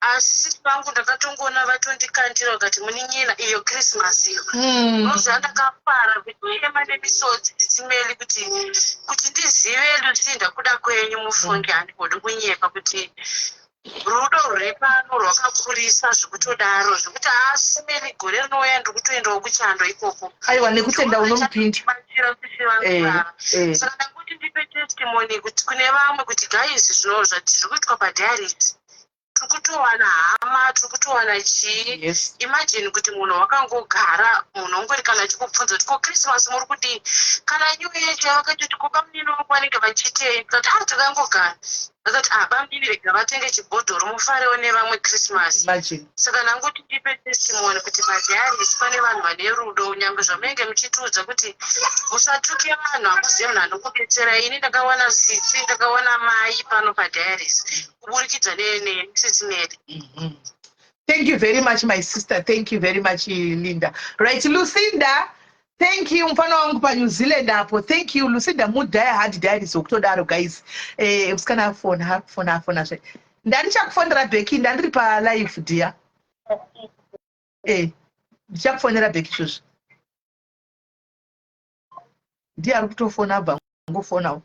Asi sisi vangu ndakatongoona vatondikandira vakati munin'ina iyo Christmas iyo. Unoziva ndakafara kuchema nemisodzi sisi Meli kuti kuti ndizive Lucinda kuda kwenyu mufunge handigodi kunyepa kuti rudo rwuri pano rwakakurisa zvekutodaro zvekuti haa sisi Meli gore rinouya ndiri kutoendawo kuchando ikoko. Aiwa nekutenda unomupinda. Batsira sisi vangu ava. Saka ndangoti ndipe testimony kuti kune vamwe kuti guys zvino zvati zviri kuitwa padiaries tiri kutowana hama tiri kutowana chii Yes. imagine kuti munhu wakangogara munhu ongori kana achikubvunza kuti ko christmas muri kudii kana new year chaivo vakatoti ko bamunini vangu vanenge vachiitei ndikati ah takangogara vakati ah bamunini rega vatenge chibhodhoro mufarewo nevamwe christmas Imagine. saka ndangoti ndipe testimony kuti padiaries pane vanhu vane rudo nyangwe zvamunenge muchitiudza kuti musatuke vanhu hamuzive munhu anokubetserai ini ndakawana sisi ndakawana mai pano padiaries kuburikidza nesisi Mary. Thank you very much my sister. Thank you very much Linda. Right Lucinda, thank you mfana wangu pa New Zealand apo. Thank you Lucinda mu die hard diaries wokutodaro guys. Eh musikana afona afona afona zve. Ndandichakufonera back ndandiri pa live dear. Eh ndichakufonera back izvozvi. Ndiye ari kutofona abva ngofonawo.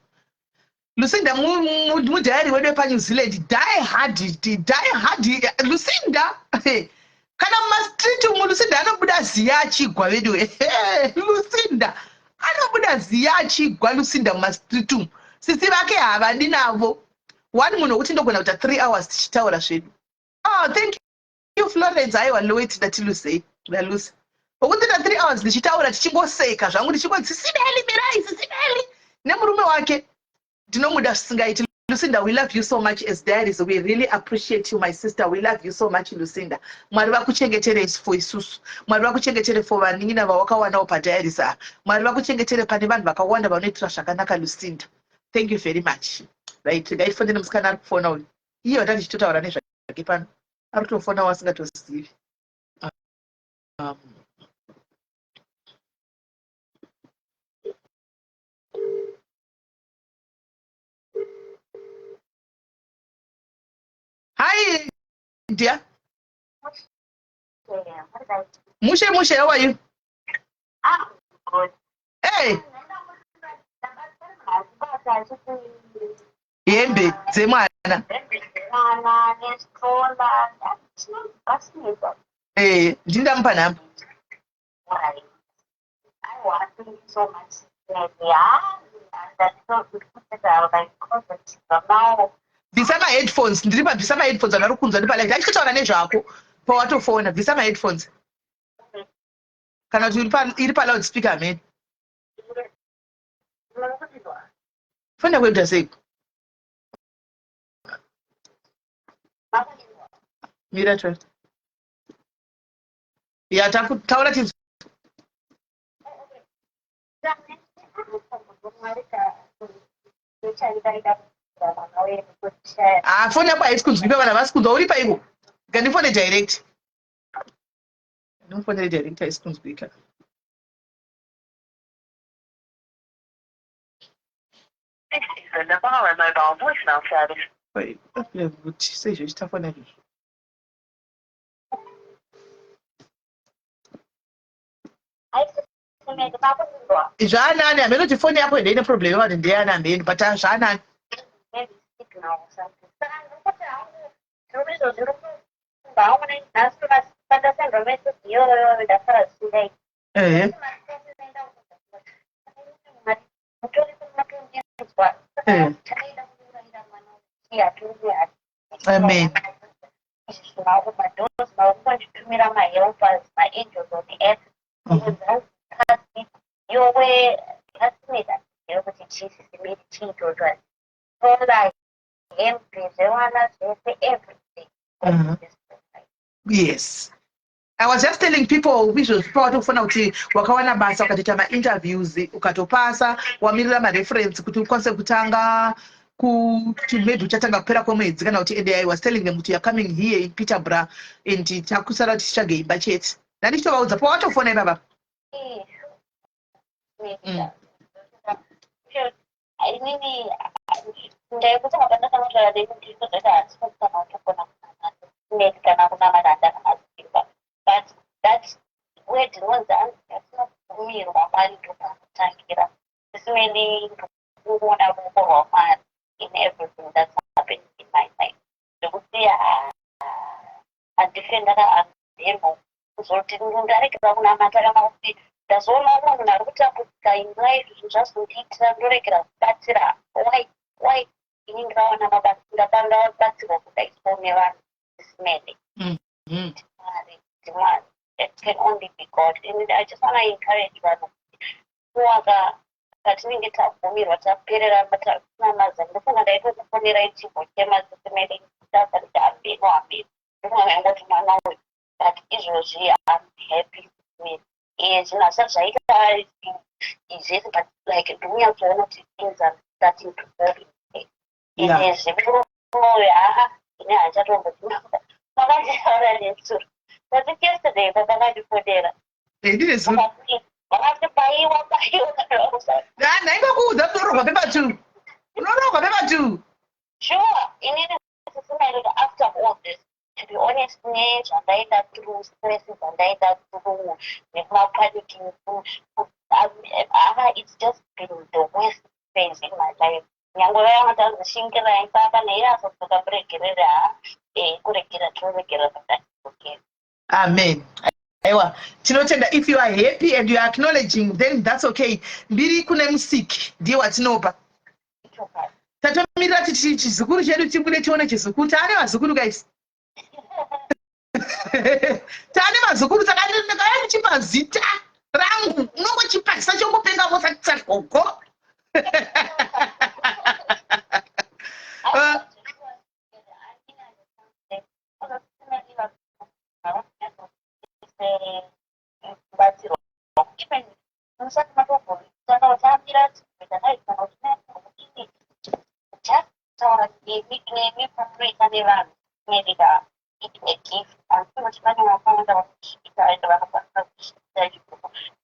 Lucinda mudhayari wedu wepaNew Zealand die hard die hard Lucinda kana mumastreet umu Lucinda anobuda ziya achigwa vedu Lucinda anobuda ziya achigwa Lucinda mumastreet umu sisi vake havadi navo one munhu wekuti ndogona kuita 3 hours tichitaura zvedu oh thank you Florence aiwa Lloyd ndatilusei ndalusa wekuti na 3 hours ndichitaura tichingoseka zvangu ndichingoti sisibeli mirai sisibeli nemurume wake ndinomuda zvisingaiti Lucinda we love you so much as diaries we really appreciate you my sister we love you so much Lucinda Mwari vakuchengetere for isusu Mwari vakuchengetere for vanin'ina vawakawanawo padiaries ava Mwari vakuchengetere pane vanhu vakawanda vanoitira zvakanaka Lucinda thank you very much right ngaifonere musikana ari kufona uyu iye wandanga ndichitotaura nezvake pano ari kutofonawo asingatozivi Hi, dear. Mushe, Mushe, how are you? I'm good. Hey. Hembe dzemwana. Eh, ndindamupa nhamba. Bvisa maheadphones, ndiri pabvisa maheadphones vanhu vari kunzwa ndipalive. Ndachitotaura nezvako pawatofona, bvisa maheadphones. Kana kuti iri paloud speaker hamene. Fona kuita seiko? Mira try. Ya takutaura tinzwe. Ah, foni yako haisi kunzwika vanhu havasi kunzwa uri paiko ngandifone direct ndimufonere direct haisi kunzwika Kuti seizvo ichitafona izvozvo zvaanani hameno kuti foni yako ende ine problem yevanhu ndeyani hameno but zvaanani ehe Amen. Yes. I was just telling people izvozvi pawatofona kuti wakawana basa ukatoita mainterviews ukatopasa wamirira mareference kuti ukwanise kutanga kuti maybe uchatanga kupera kwemwedzi kana kuti and I was telling them kuti youare coming here in Peterborough and takusara kuti tichitsvage imba chete ndandichitovaudza pawatofona ipapa. Inini ndaikuti pandakanotaura nemi ndikuzoti handisi kana kutogona kunamata maybe kana kunamata handakanasimba but that word inonzi hanzi yatinobvumirwa Mwari ndopanotangira isimeni ndikuona ruoko rwaMwari in everything that's happening in my life zvekuti handife ndakaamhembo kuzoti ndaregera kunamata kana kuti ndazoona umwe munhu ari kutambudzika in life zvinhu zvazondiitira ndoregera kubatsira why why ini ndikawana ndabatsirwa kudai so nevanhu zvisimene ndimwari ndimwari it can only be god and i just wanna encourage vanhu kuti kuwaka patinenge tagumirwa taperera tisina mazano ndofunga ndaitokufonera ichimbochema sisimene ndabva nditi ambeno ambeno ndofunga ndaingoti mwana uyu but izvozvi am happy sisimene eh zvinhu hazvisati zvaita zvese but like ndikunyatsoona kuti things are starting to fall in place ende zvemurume haa ini handichatomboti makanditaura nezuro was it yesterday papakandifonera ndine zuro vakati baiwa baiwa kana usati ndaingokuudza unorohwa paper two unorohwa paper two sure inini sisimairika after all this to be honest nezvandaenda through stress dzandaenda through nekumapanicking haa it's just been the worst phase in my life nyangwe vaya vatanzi shingirai papa naiye azodzoka muregerere haa eh, kuregera tinoregera but okay amen aiwa tinotenda if you are happy and you are acknowledging then that's okay mbiri kune musiki ndiye watinopa tatomirira kuti chizukuru chedu chibude tione chizukuru taane vazukuru guys taane vazukuru saka ndakaya ndichipa zita rangu unongochipa zita chongopenga vosagogo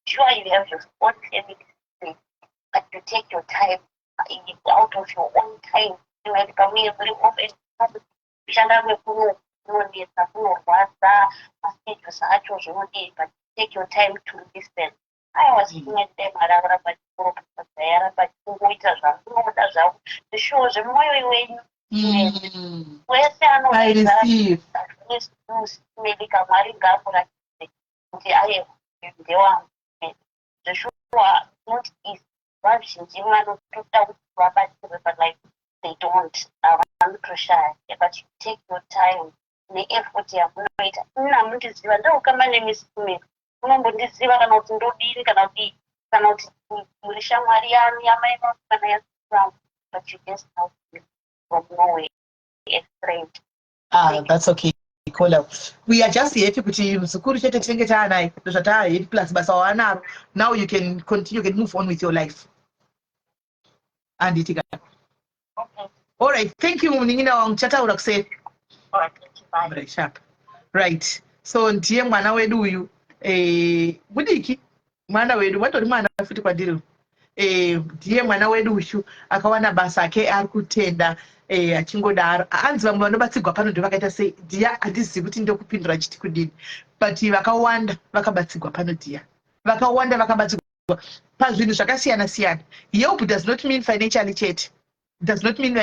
Sure, you have your own family, but you take your time out of your own time. Pamwe muri off and kushanda kwekuno kunonetsa kunorwadza maschedules acho zvinodii but take your time to listen aiwa sisimedai mwari akuramba achikuropafadza yaramba achikungoita zvamunoda zvavo zvishuwo zvemwoyo wenyu wese anoisimedika mwari ngaakuratidze kuti ayewa ndewangu zveshuwa not easy vazhinji vanotoda kuti vabatsirwe but like they don't vanotoshaya but you take your time neeffort yamunoita ini hamundiziva ndoukama nemi sikumeri munombondiziva kana kuti ndodini kana kudii kana kuti muri shamwari yanu yamai vangu kana yasivangu but you just help me from nowhere a friend Ah, that's okay. Caller. We are just happy kuti muzukuru chete tinenge taanaye ndozvataa happy plus basa waanaro now you can continue you can move on with your life handiti ka okay. all right thank you munin'ina wangu chataura kuseri all right, thank you, bye. right, sharp right so ndiye mwana wedu uyu eh, mudiki mwana wedu watori mwana futi kwandiri eh, ndiye mwana wedu uyu akawana basa ake ari kutenda eh, achingodaro hanzi vamwe vanobatsigwa pano ndo vakaita sei dhiya handizivi kuti ndokupindura chiti kudini but vakawanda vakabatsigwa pano dhiya vakawanda vakabatsigwa pazvinhu zvakasiyana siyana help does not mean financially chete does not mean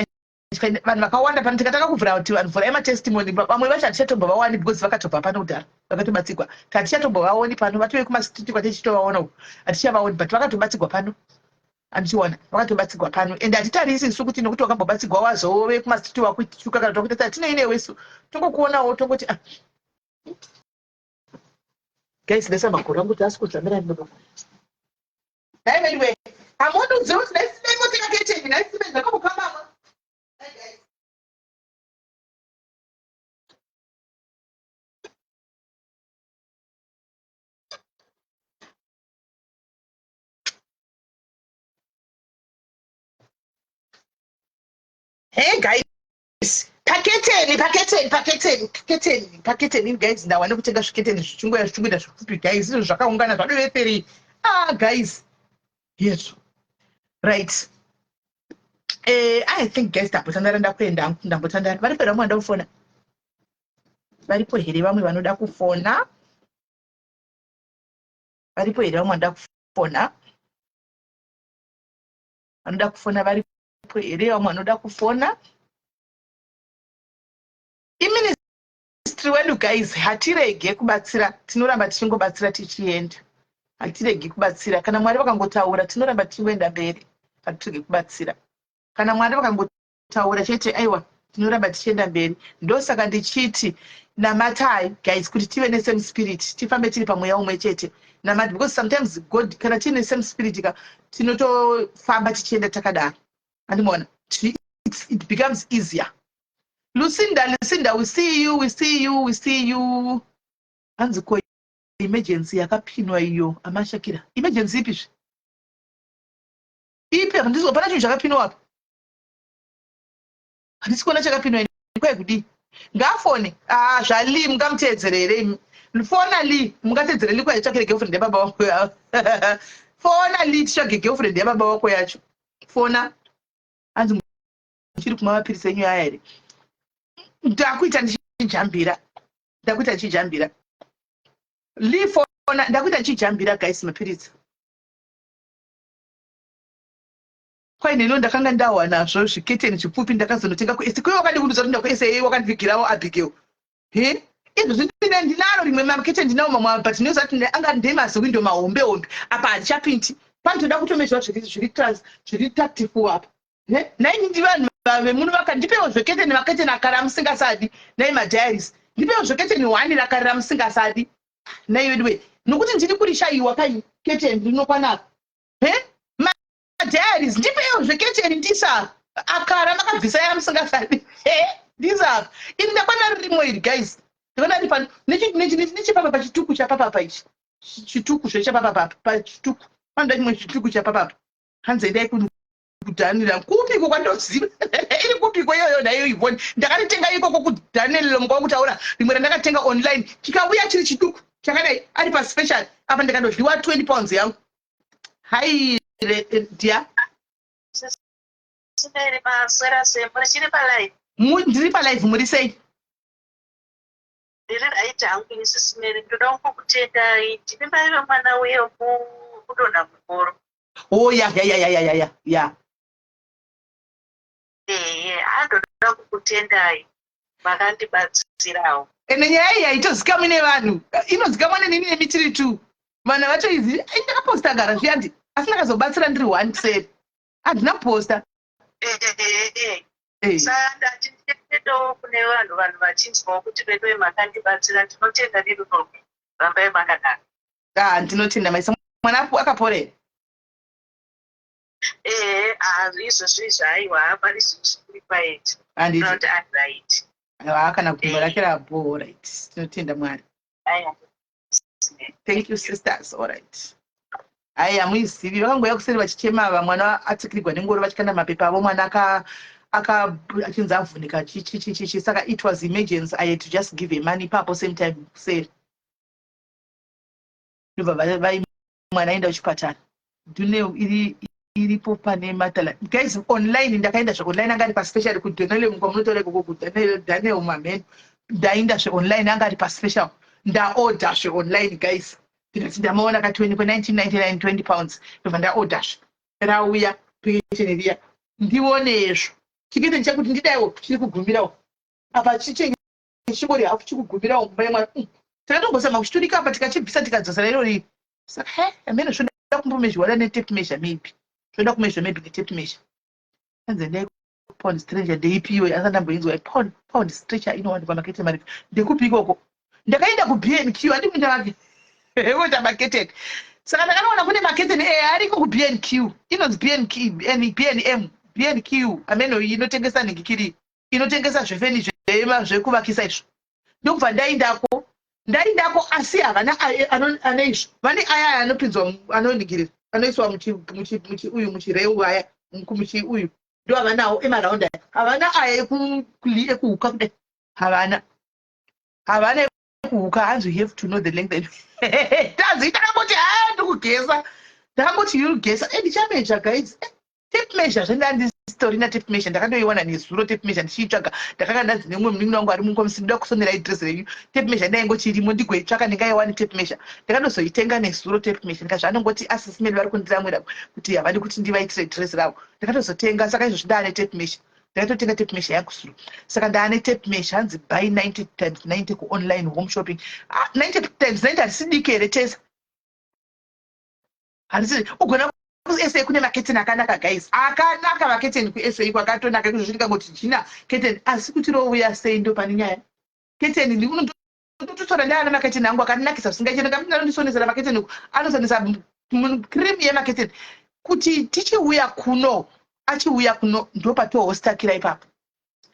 vanhu vakawanda pano tikatanga kuvhura kuti vanhu vhurai matestimony vamwe vacho hatichatombovawani because vakatobva pano kudhara vakatobatsigwa hatichatombovaoni pano vatove kumastreet kwatichitovaona uku hatichavaoni but vakatobatsigwa pano andichiona vakatobatsigwa pano and hatitarisi isu kuti nokuti wakambobatsigwa wazove kumastreet wakutuka kana takuita hatinei newe isu tongokuonawo tongoti ah. guys ndesa maguru angu kuti asi kudzamira ndodo Nhai veduwe, hamundiudziwo kuti nhai sibe motenga keteni, nhai sibe ndakambokambamwa. Nhai guys. Hey guys, paketeni, paketeni, paketeni, paketeni, paketeni guys, ndawane kutenga zviketeni zvichingoya zvichingoita zvipfupi guys, izvo zvakaungana zvadoveperi. Ah guys. Yes. Right. Eh, I think guys ndambotandara ndakuenda hangu ndambotandara. Varipo here vamwe vanoda kufona? Varipo here vamwe vanoda kufona? Varipo here vamwe vanoda kufona? Vanoda kufona varipo here vamwe vanoda kufona? Iministry wedu guys, hatirege kubatsira, tinoramba tichingobatsira tichienda. Hatiregi kubatsira. Kana Mwari vakangotaura, tinoramba tichingoenda mberi. Hatiregi kubatsira. Kana Mwari vakangotaura chete, aiwa, tinoramba tichienda mberi. Ndosaka ndichiti namatai guys kuti tive nesame spirit, tifambe tiri pamweya umwe chete. Namata because sometimes God kana tiine same spirit ka tinotofamba tichienda takadaro. Andimona? It becomes easier. Lucinda, Lucinda, we see you, we see you, we see you. Hanzi ko emergency yakapinwa iyo amashakira. Emergency ipi zve? Ipi apa ndizvo pana chinhu chakapinwa apa. Handisi kuona chakapinwa ini kwai kudii? Ngaafone. Ah, zvaLee mungamuteedzere here imi? Fona Lee, mungateedzere Lee kwai tsvakire girlfriend yababa wako. Fona Lee titsvage girlfriend yababa wako yacho. Fona. Hanzi muchiri kumwa mapiritsi enyu aya here? Ndakuita ndichijambira. Ndakuita ndichijambira. Lee fona, ndakuita ndichijambira guys mapiritsi. Kwai neniwo ndakanga ndahwa nazvo zviketeni zvipfupi ndakazonotenga kuSA. Kuye wakandikundudza kuti ndakuSA wakandivigirawo Abigail. He? Izvozvi ndine ndinaro rimwe maketeni ndinawo mamwe but ndinoziva kuti anga ndemaziwindo mahombe hombe apa handichapindi. Panotoda kutomezhwa zviri zviri trans zviri tactful apa. He? Nai ndi vanhu vemuno vaka ndipewo zveketeni maketeni akara musingasadi nai madiaries. Ndipewo zveketeni one rakarira musingasadi. Nai veduwe nokuti ndiri kurishaiwa kai keteni rinokwana apa. He? Madiaries ndipewo zveketeni ndisa akara makabvisa yamusingasadi. He? Ndisa apa. Ini ndakwana ririmo iri guys. Ndakwana riri pano. Nechipapa pachituku chapapapa ichi. Chituku zvechapapapa pachituku. Panoda chimwe chituku chapapapa. Hanzi endai kudhanira kupiko kwandoziva iri kupiko iyoyo naiyo ivoni ndakaritenga ikoko kudhanello muka wakutaura rimwe randakatenga online chikauya chiri chiduku chakadai ari paspecial apa ndikandodyiwa 20 pounds yangu hai dia ndiri palive muri sei Ndiri right hangu ini sisi Mary ndoda kungokutendai ndini mai vemwana uye kudonha mukoro. Oh ya ya ya ya ya ya ya. Ehe andoda kukutendai makandibatsirawo. Ende nyaya iyi haitozikamwi nevanhu inozikamwa nenini nemi tiri two vanhu havatoizivi ndakaposta gara zviyandi asi ndakazobatsira ndiri one kuseri handina kuposta. Ehe Saka ndati ndiendewo kune vanhu vanhu vachinzwawo kuti veduwe makandibatsira ndinotenda nerudo rwenyu rambai makadaro. Ah, ndinotenda maisa mwana akapora here? Ehe, ah, izvozvi izvi aiwa hapari zvinhu zviri quiet. Handiti. Not right. Ah, kana gumbo rake rabho, right. Tinotenda Mwari. Aiwa. Thank you sisters, all right. Hai hamuizivi vakangouya kuseri vachichema ava mwana atsikirigwa nengoro vachikanda mapepa avo mwana aka aka achinzi avhunika chichichichichi saka it was emergency I had to just give her money ipapo same time kuseri ndobva vai mwana aenda kuchipatara dhune iri iripo pane matala guys online ndakaenda zveonline anga ari paspecial kudonelem kwamunotaura ikoko kudanel mamheno ndaenda zveonline anga ari paspecial ndaorder zveonline guys ndikati ndamaona ka 20 kwe 1999 20 pounds ndobva ndaorder zve rauya peketeni riya ndionezvo chiketeni chakuti ndidaiwo chiri kugumirawo apa chichenge chingori hafu chikugumirawo mumba yemwana mm. takatombozama kuchiturika apa tikachibvisa tikadzosera irori saka he amene zvoda kumbomezhwa netape measure maybe zvoda kumezhwa maybe netape measure anzi endai pound stranger ndeipi iyoyo asi andamboinzwa pound pound stretcher inowanikwa makete mari ndekupi ikoko ndakaenda kubnq handi kuenda vake kuita maketeni saka ndakanoona kune maketeni e ariko kubnq inonzi bnq bnm bnq ameno inotengesa nhingikiri inotengesa zvefeni zvekuvakisa izvo ndokubva ndaindako ndaindako asi havana ane izvo vane aya aya anopinzwa anoningirira anoiswa uyu muchireu aya muchi uyu Ndo havanawo emaraundi aya. Havana aya ekuhuka kudai. Havana. Havana ekuhuka hanzi you have to know the length. Tanzi ndakangoti haa ndikugesa. Ndakangoti you gesa. Eh ndichameja guys. Eh, tape measure zvendandisitorina tape measure ndakandoiwana nezuro tape measure ndichiitsvaga ndakanga ndanzi neumwe munin'ina wangu ari mukomisi ndoda kusonerai dress renyu tape measure ndaingochi irimo ndigoitsvaka ndingaiwani tape measure ndakandozoitenga nezuro tape measure ndikazva anongoti asisimeli vari kundiramwira kuti havadi kuti ndivaitire dress ravo ndakatozotenga saka izvozvi ndaane tape measure ndakatotenga tape measure yangu zuro saka ndaane tape measure hanzi buy 90 times 90 kuonline home shopping ah, 90 times 90 harisi diki here tesa harisi ugona kusa kune maketeni akanaka guys akanaka maketeni kusa kwakatonaka izvozvi ndikangoti jina keteni asi kuti rouya sei ndo pane nyaya keteni ndinototora ndaana maketeni angu akanakisa zvisingaite ndinondisonezera maketeni uku anosonesa cream yemaketeni kuti tichiuya kuno achiuya kuno ndopatohostakira ipapo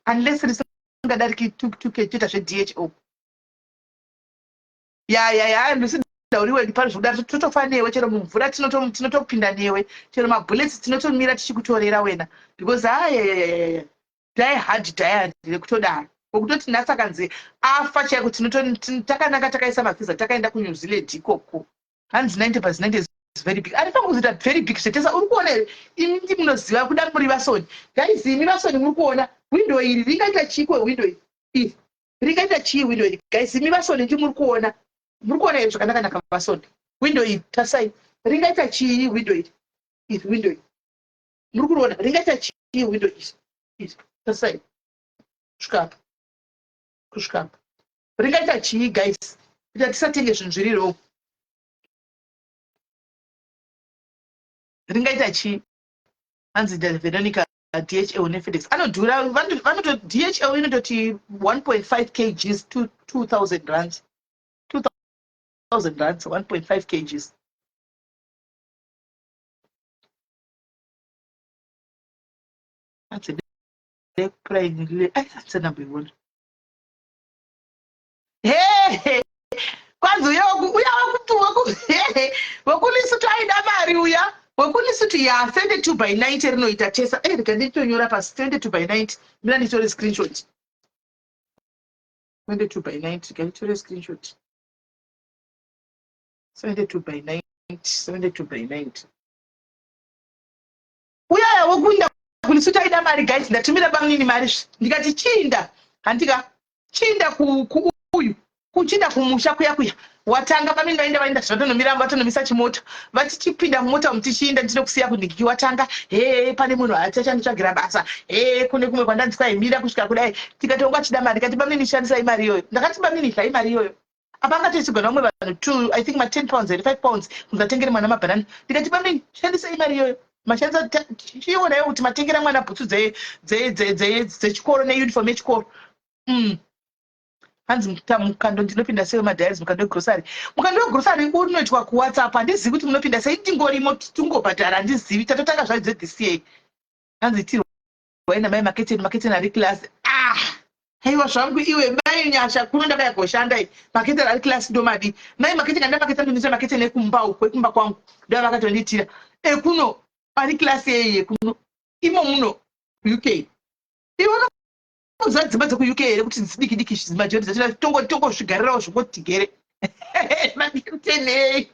unless risingadariki tuktuke toita zvedho ya ya ya ndisidauri wedu pari zvekudaro totofa newe chero mumvura tinotopinda newe chero mabullets tinotomira tichikutorera wena because ayayayaya die hard die hard rekutodaro wekutoti nhasi akanzi afa chaiko takananga takaisa mavhiza takaenda kunew zealand ikoko hanzi 90 pas 90 is very big arifanira kuzoita very big zvetesa uri kuona here imi ndi munoziva kuda muri vasoni guys imi vasoni muri kuona window iri ringaita chiiko window iri iri ringaita chii window iri guys imi vasoni ndi muri kuona muri kuona here zvakanaka-naka vasoni window iri tasai ringaita chii window iri iri window iri muri kuriona ringaita chii window iri iri tasai kusvika apa kusvika apa ringaita chii guys ita tisatenge zvinhu zviri wrong ringaita chii hanzi veronica dhl nefedex anodhura vanoto dhl inototi 1.5 kgs 2000 rands 2000 rands 1.5 kgs hanzi prime hehe kwanzi uya uya wekulisutu aida mari uya wekulisutu ya 32 by 90 rinoita tesa e rega nditonyora pasi 22 by 90 mira nditore screenshot 22 by 90 rega nditore screenshot 72 by 90 72 by 90 uyaya wekuinda kulisutu aida mari guys ndatumira bamnini mari ndikati chiinda handika Chiinda ku ku uyu kuchinda kumusha kuya kuya watanga bamini vaenda vaenda zvatonomira vatonomisa chimota vati chipinda mumota umu tichiinda ndinokusiya kunhikiki watanga hee pane munhu achanditsvagira basa hee kune kumwe kwandanzi kwaimira kusvika kudai tikati wanga achida mari kati bamini shandisai mari iyoyo ndakati bamini idyai mari iyoyo apa angatoisigwa nevamwe vanhu two i think ma 10 pounds here 5 pounds kunzi atengere mwana mabhanana ndikati bamini shandisai mari iyoyo mashandisa chionaiwo kuti matengera mwana bhutsu dzechikoro neuniform yechikoro mm. hanzi mukando ndinopinda sei wemadiaries mukando wegrosary mukando wegrosary unoitwa kuwhatsapp handizivi kuti munopinda sei ndingorimo tingobhadhara handizivi tatotanga zvayo dzethis year hanzi tirwai namai maketeni maketeni ari class ah haiwa zvangu iwe mai nyasha kuno ndakaya koshanda i maketeni ari class ndomadi mai maketeni anda maketeni ndinoita maketeni ekumba uko ekumba kwangu ndo vakatondiitira ekuno ari class yeye kuno imo muno uk iwe unoziva dzimba dzekuuk here kuti dzidiki diki dzimajori dzacho tongo tongozvigarirawo zvongoti tigere maketenei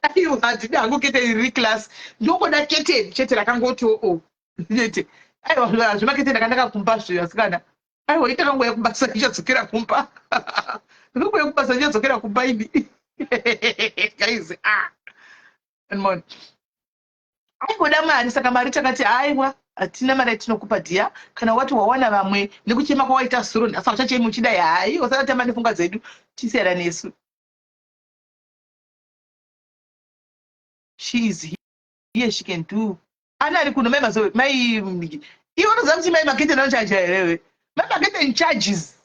aiwa handidi hangu keteni riri class ndongoda keteni chete rakangoti oo chete aiwa zvemaketeni akanaka kumba zve asikana aiwa itakangoya kubasa ichadzokera kumba ndakangoya kubasa ichadzokera kumba ini guys ah and Aingoda mari saka mari takati aiwa hatina mari yatinokupa dhiya kana wati wawana vamwe nekuchema kwawaita zuro nhasi hauchachemi uchidai hayi usatamba nepfungwa dzedu chisiyana nesu she is here she can do ana ari kuno mai mazowe mai iwe unoziva kuti mai maketen anochaja here mai maketen charges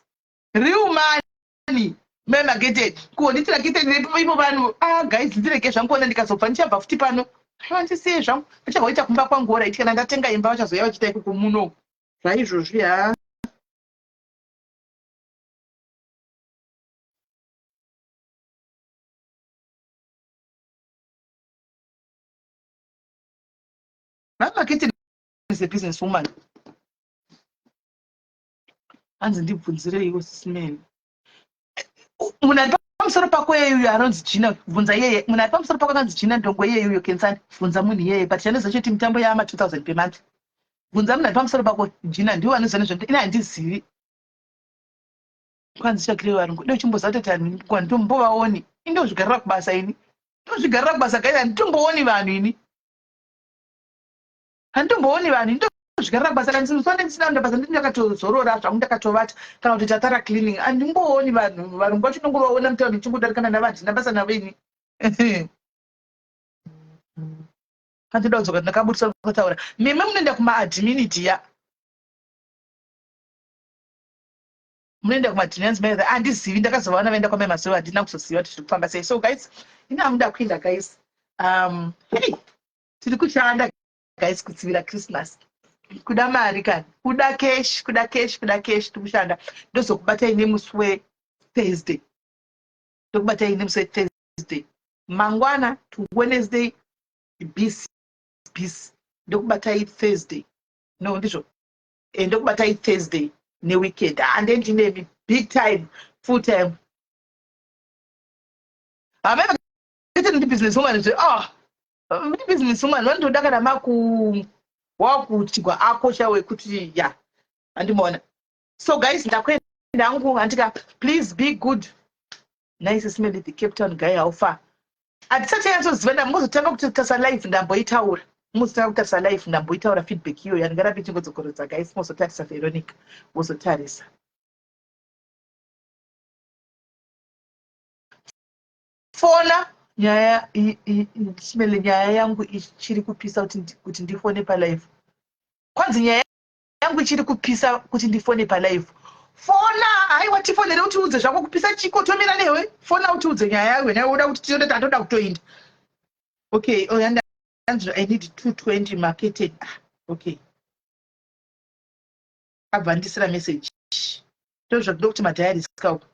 real money Ani mai maketeni ko nditira keteni repi ivo vanhu ah guys ndirege zvangu kuona ndikazobva ndichabva futi pano aiwa ndisiye zvangu ndichabva kuita kumba kwangu orit kana ndatenga imba vachazouya vachiita ikoko muno zvaizvozvi ha Mama Kitten is a business woman. Hanzi ndibvunzireiwo sisman. Munhu ari pamusoro pako iyeye uyo anonzi Gina, bvunza iyeye. Munhu ari pamusoro pako akanzi Gina Ndongo iyeye uyo Kensani, bvunza munhu iyeye. But chanoziva choti mitambo yaama 2000 per month. Bvunza munhu ari pamusoro pako Gina, ndiwo anoziva nezvemita. Ini handizivi. Kwanzi tsvakirei varungu. Dai uchimboziva kuti vanhu handitombovaoni. Ini ndozvigarira kubasa ini. Ndozvigarira kubasa guys, handitombooni vanhu ini. Handitombooni vanhu ini ndozvigarira kubasa kana musi wandanga ndisina kuenda basa ndini ndakatozorora zvangu ndakatovata kana kuti tatara cleaning handimbooni vanhu varungu vacho ndongovaona mutauni ndichingodarikana navo handina basa navo ini handinoda kudzoka ndakabudisa kutaura mimi munoenda kumaadmini dhiya munoenda kumadhini anzi mai handizivi ndakazovaona vaenda kwamai mazuva handina kuzoziva kuti zviri kufamba sei so guys ini amuda kuenda guys um hey tiri kushanda guys kutsivira christmas kuda mari kani kuda cash kuda cash kuda cash tiri kushanda ndozokubatai nemusi wethursday ndokubatai nemusi wethursday mangwana to wednesday bis bis ndokubatai thursday no ndizvo eh, ndokubatai thursday neweekend hande ndinemi big time full time hamai vakaita ndi business woman zve ah ndi business woman vanotoda kana maku wakutyigwa ako chaiwo ekuti ya andimaona so guys ndakuenda hangu handika please be good nice smelly the cape town guy how far hatisati yanyatsoziva ndambozotanga kutarisa live ndamboitaura mozotanga kutarisa live ndamboitaura feedback iyoyo handingarambi ndichingodzokorodza guys mozotarisa veronica mozotarisa fona nyaya smele nyaya yangu ichiri kupisa kuti ndifone palive kwanzi nyaya yangu ichiri kupisa kuti ndifone palive fona haiwa tifonere utiudze zvako kupisa chiko tomira newe fona utiudze nyaya yayo nawe uda kuti tione tatoda kutoinda okay oh, and i need 220 marketed ah, okay abva ndisira message ndozvakuda kuti madiaries kauko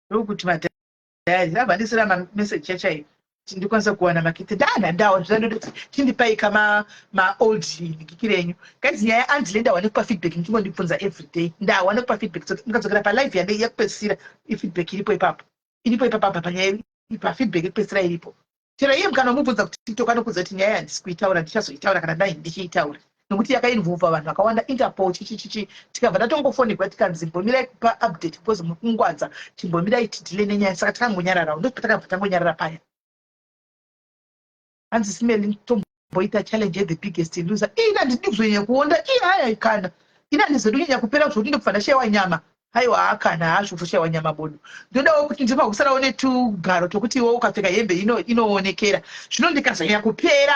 ndokuti madhayari abva andisira mameseji chachai kuti ndikwanise kuwana makiti ndana ndawa zvandodoti chindipai ka maold giki renyu guys nyaya yaandile ndawane kupa feedback muchingondibvunza everyday ndawane kupa feedback ndikadzokera palive yande yekupedzisira ifeedback iripo ipapo iripo ipapo apa panyaya pafeedback yekupedzisira iripo chero iye mukana umubvunza kuti tiktok anokudza kuti nyaya handisi kuitaura ndichazoitaura kana dai ndichiitaura nokuti yakainvolva vanhu vakawanda interpol chichichichi tikabva tatongofonegwa tikanzi mbomirai kupa update because muri kungwadza chimbomirai tidile nenyaya saka takangonyararawo ndopatakabva tangonyarara paya hanzi simeli tomboita challenge yethe biggest loser ini handidi kuzonyanya kuonda ii haya kana ini handizodi kunyanya kupera zvokuti ndokubva ndashaiwa nyama Haiwa haa kana hazvo kutoshaiwa nyama bodo. Ndodawo kuti ndinofanirwa kusarawo netugaro tokuti iwe ukapfeka hembe ino inoonekera. Zvino ndikazonyanya kupera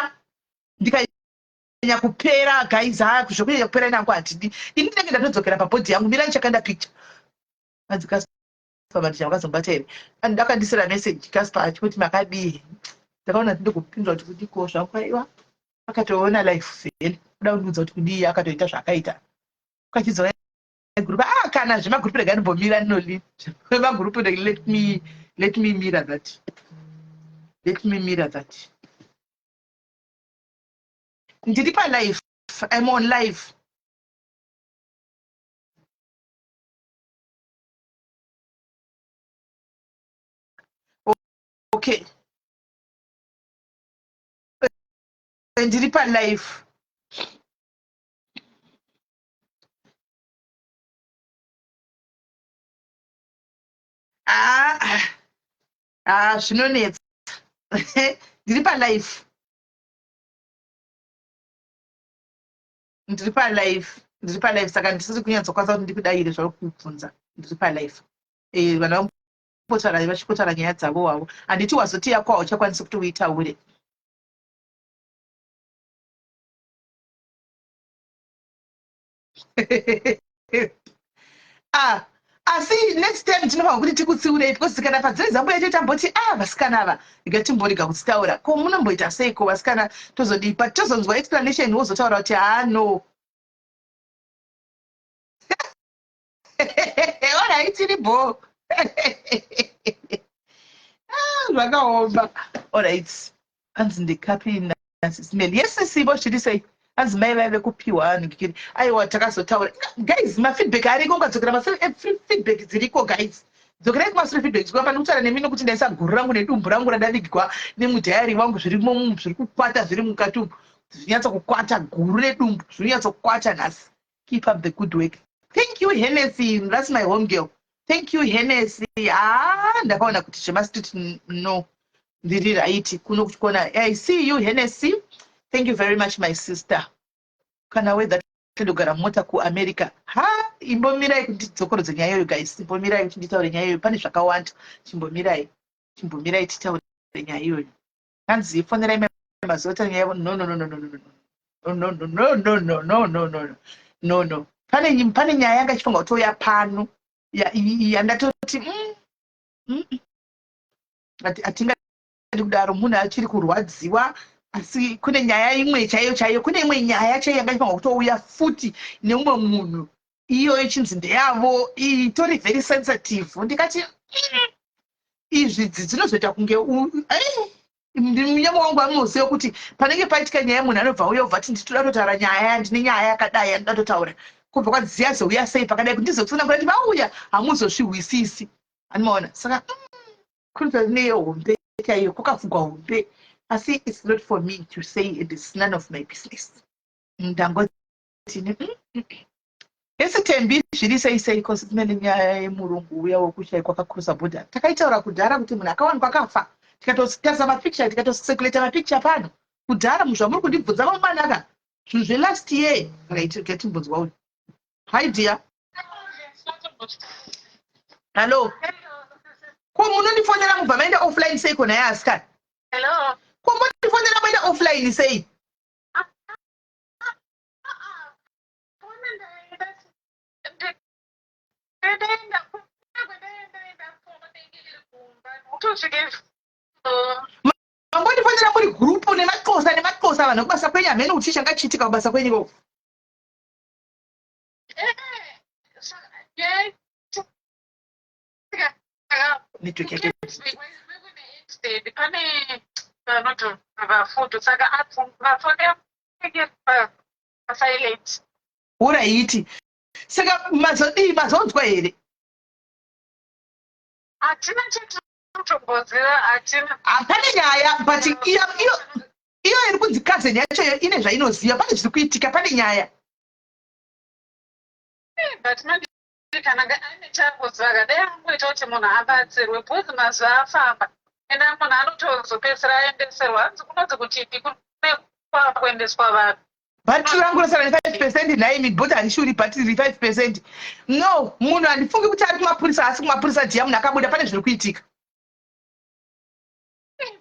ndikanyanya kupera guys haa zvekunyanya kupera inangu handidi. Ini ndinenge ndatodzokera pabhodhi yangu mirai chakanda picture. Hanzi Casper Mandija makazomubata here? And akandisira message Casper achikuti makadii. Ndakaona ndokupindura kuti kudiko zvangu aiwa akatoona life vhele kuda kundiudza kuti kudii akatoita zvaakaita. Ukachidzoka group ah kana zvemagroup rega ndimbomira ndinoli zvemagroup let me let me mirror that let me mirror that ndiri palife i'm on live okay ndiri palife Ah, ah, zvinonetsa ndiri palife ndiri palife ndiri palife saka ndisiri kunyatsokwanisa kuti ndikudaire zvauri kubvunza ndiri palife eh, vanhu vambotaura vachikotaura nyaya dzavo wavo handiti wazoti yako hauchakwanisi kuti uitaure ah asi next time tinofanira kuti tikutsiurei because kana padziri dzambuya yacho tamboti ah vasikana ava rega timborega kudzitaura ko munomboita seiko vasikana tozodii but tozonzwa explanation wozotaura kuti haa no orai tiri bho ah, zvakaoma orit anzi ndikapi Sisi Meli. Yes sisi ivo zviri sei? Hanzi mai vaive kupiwa nhikiri. Aiwa takazotaura. Guys, mafeedback ariko ukadzokera masure eh, feedback dziriko guys. Dzokerai kumasure feedback dziriko apa ndikutaura nemi nokuti ndaisa guru rangu nedumbu rangu randavigwa nemudhayari wangu zvirimo zviri kukwata zviri mukati umu. Zvinyatso kukwata guru nedumbu zvinyatso kukwata nhasi. Keep up the good work. Thank you Hennessy, that's my home girl. Thank you Hennessy. Ah, ndakaona kuti zvemastreet no. Ndiri right kuno kuchikona. I see you Hennessy. Thank you very much my sister. Kana weather tindogara mota kuAmerica. Ha, imbomirai kuti ndidzokorodze nyaya iyoyo guys. Imbomirai kuti nditaure nyaya iyoyo. Pane zvakawanda. Chimbomirai. Chimbomirai titaure nyaya iyoyo. Hanzi fonerai mai mazuva taura nyaya no no no no no no no no no no no no no no no no no pane pane nyaya yanga ichifunga kutouya pano yandatoti mm, mm, hatingadi kudaro munhu achiri kurwadziwa asi kune nyaya imwe chaiyo chaiyo kune imwe nyaya chaiyo yanga ichifanira kutouya futi neumwe munhu iyo ichinzi ndeyavo itori very sensitive ndikati mm, izvi dzinozoita kunge munyama wangu anoziva kuti panenge paitika nyaya munhu anobva uya obva ati nditoda totaura nyaya ndine nyaya yakadai yandinoda totaura kubva kwanzi ziya zouya sei pakadai kuti ndizotsanangura kuti vauya hamuzozvihwisisi anomaona saka mm, kunoita neyo hombe chaiyo kwakavhugwa hombe asi its not for me to say and its none of my business ndangoti mm, mm, Esi Tembi zviri sei sei cause tine nyaya yemurungu uya wekushaikwa akacrossa border. Takaitaura kudhara kuti munhu akawanikwa akafa tikatotarisa mapicture tikatocirculata mapicture pano kudhara muzvamuri kundibvunza vamanaka zvinhu zvelast year right gatimbonzwa uyu hi dear hallo ko munondifonera mubva maenda offline sei kona yaasikana ko mondifonera maenda offline sei Mambondifonera muri group nemaxosa nemaxosa vanhu kubasa kwenyu hameno kuti chii changa chiitika kubasa kwenyu ikoko. Network yake. Pane vanoti futi saka vafoni pasilent. Uraiti. Saka mazodii mazonzwa here? Hatina chatinotomboziva hatina. Hapana nyaya but iyo iyo iyo iri kunzi cousin yacho iyo ine zvainoziva pane zviri kuitika pane nyaya. Eh, but manje kana aine chakuziva ka dai angoita kuti munhu abatsirwe because mazuva afamba ende munhu anotozopedzisira aendeserwa hanzi kunonzi kuchipi kune kwakuendeswa vanhu. Bhatiri rangu rosara ne5 percent nhaimi bhoti harishuri bhatiri ri 5 percent no munhu handifungi kuti ari kumapurisa asi kumapurisa dhiya munhu akabuda pane zviri kuitika.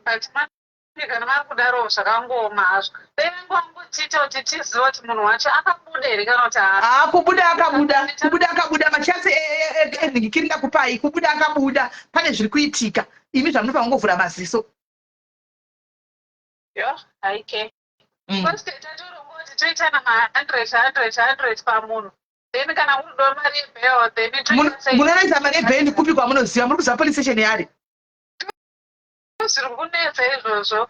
But manje kana makudaro zvakangooma hazvo dai vangu vangotiita kuti tizive kuti munhu wacho akabuda here kana kuti haana. Haa kubuda akabuda kubuda akabuda machansi enhingikiri ndakupai kubuda akabuda pane zviri kuitika imi zvamunofanira kungovhura maziso. Yoh haike First tatoronga kuti toitana ma 100 100 100 pamunhu then kana kurudiwa mari yebail then toita sei? Munonoita mari yebail kupi kwamunoziva muri kuziva police station yari? Zviri kunetsa izvozvo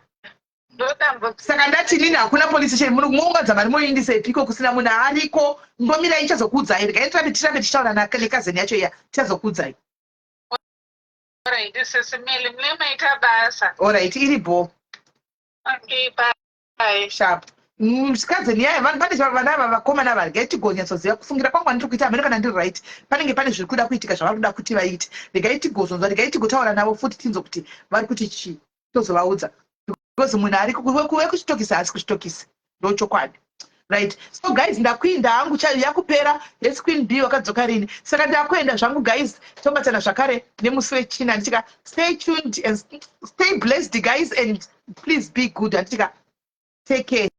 ndodambudziko. Saka ndati inini hakuna police station muno mounganza mari moindisepiko kusina munhu ariko mbomirai ndichazokuudzai regai tirambe tirambe tichitaura nekazeni yacho iya tichazokuudzai. Alright sisi Milly mune maita basa. Alright iri bho. Okay bye. Sharp. Msikadzi nyaya vanhu pane vana ava vakomana ava regai tigonyatsoziva kufungira kwangu kwandiri kuita hameno kana ndiri right panenge pane zviri kuda kuitika zvavari kuda kuti vaite regai tigozonzwa regai tigotaura navo futi tinzwe kuti vari kuti chii tozovaudza because munhu ari kuve kuchitokisi haasi kuchitokisi ndochokwadi right so guys ndakuinda hangu yakupera yes queen b wakadzoka rini saka ndakuenda zvangu guys tobatana zvakare nemusi wechina handitika stay tuned and stay blessed guys and please be good handitika take care.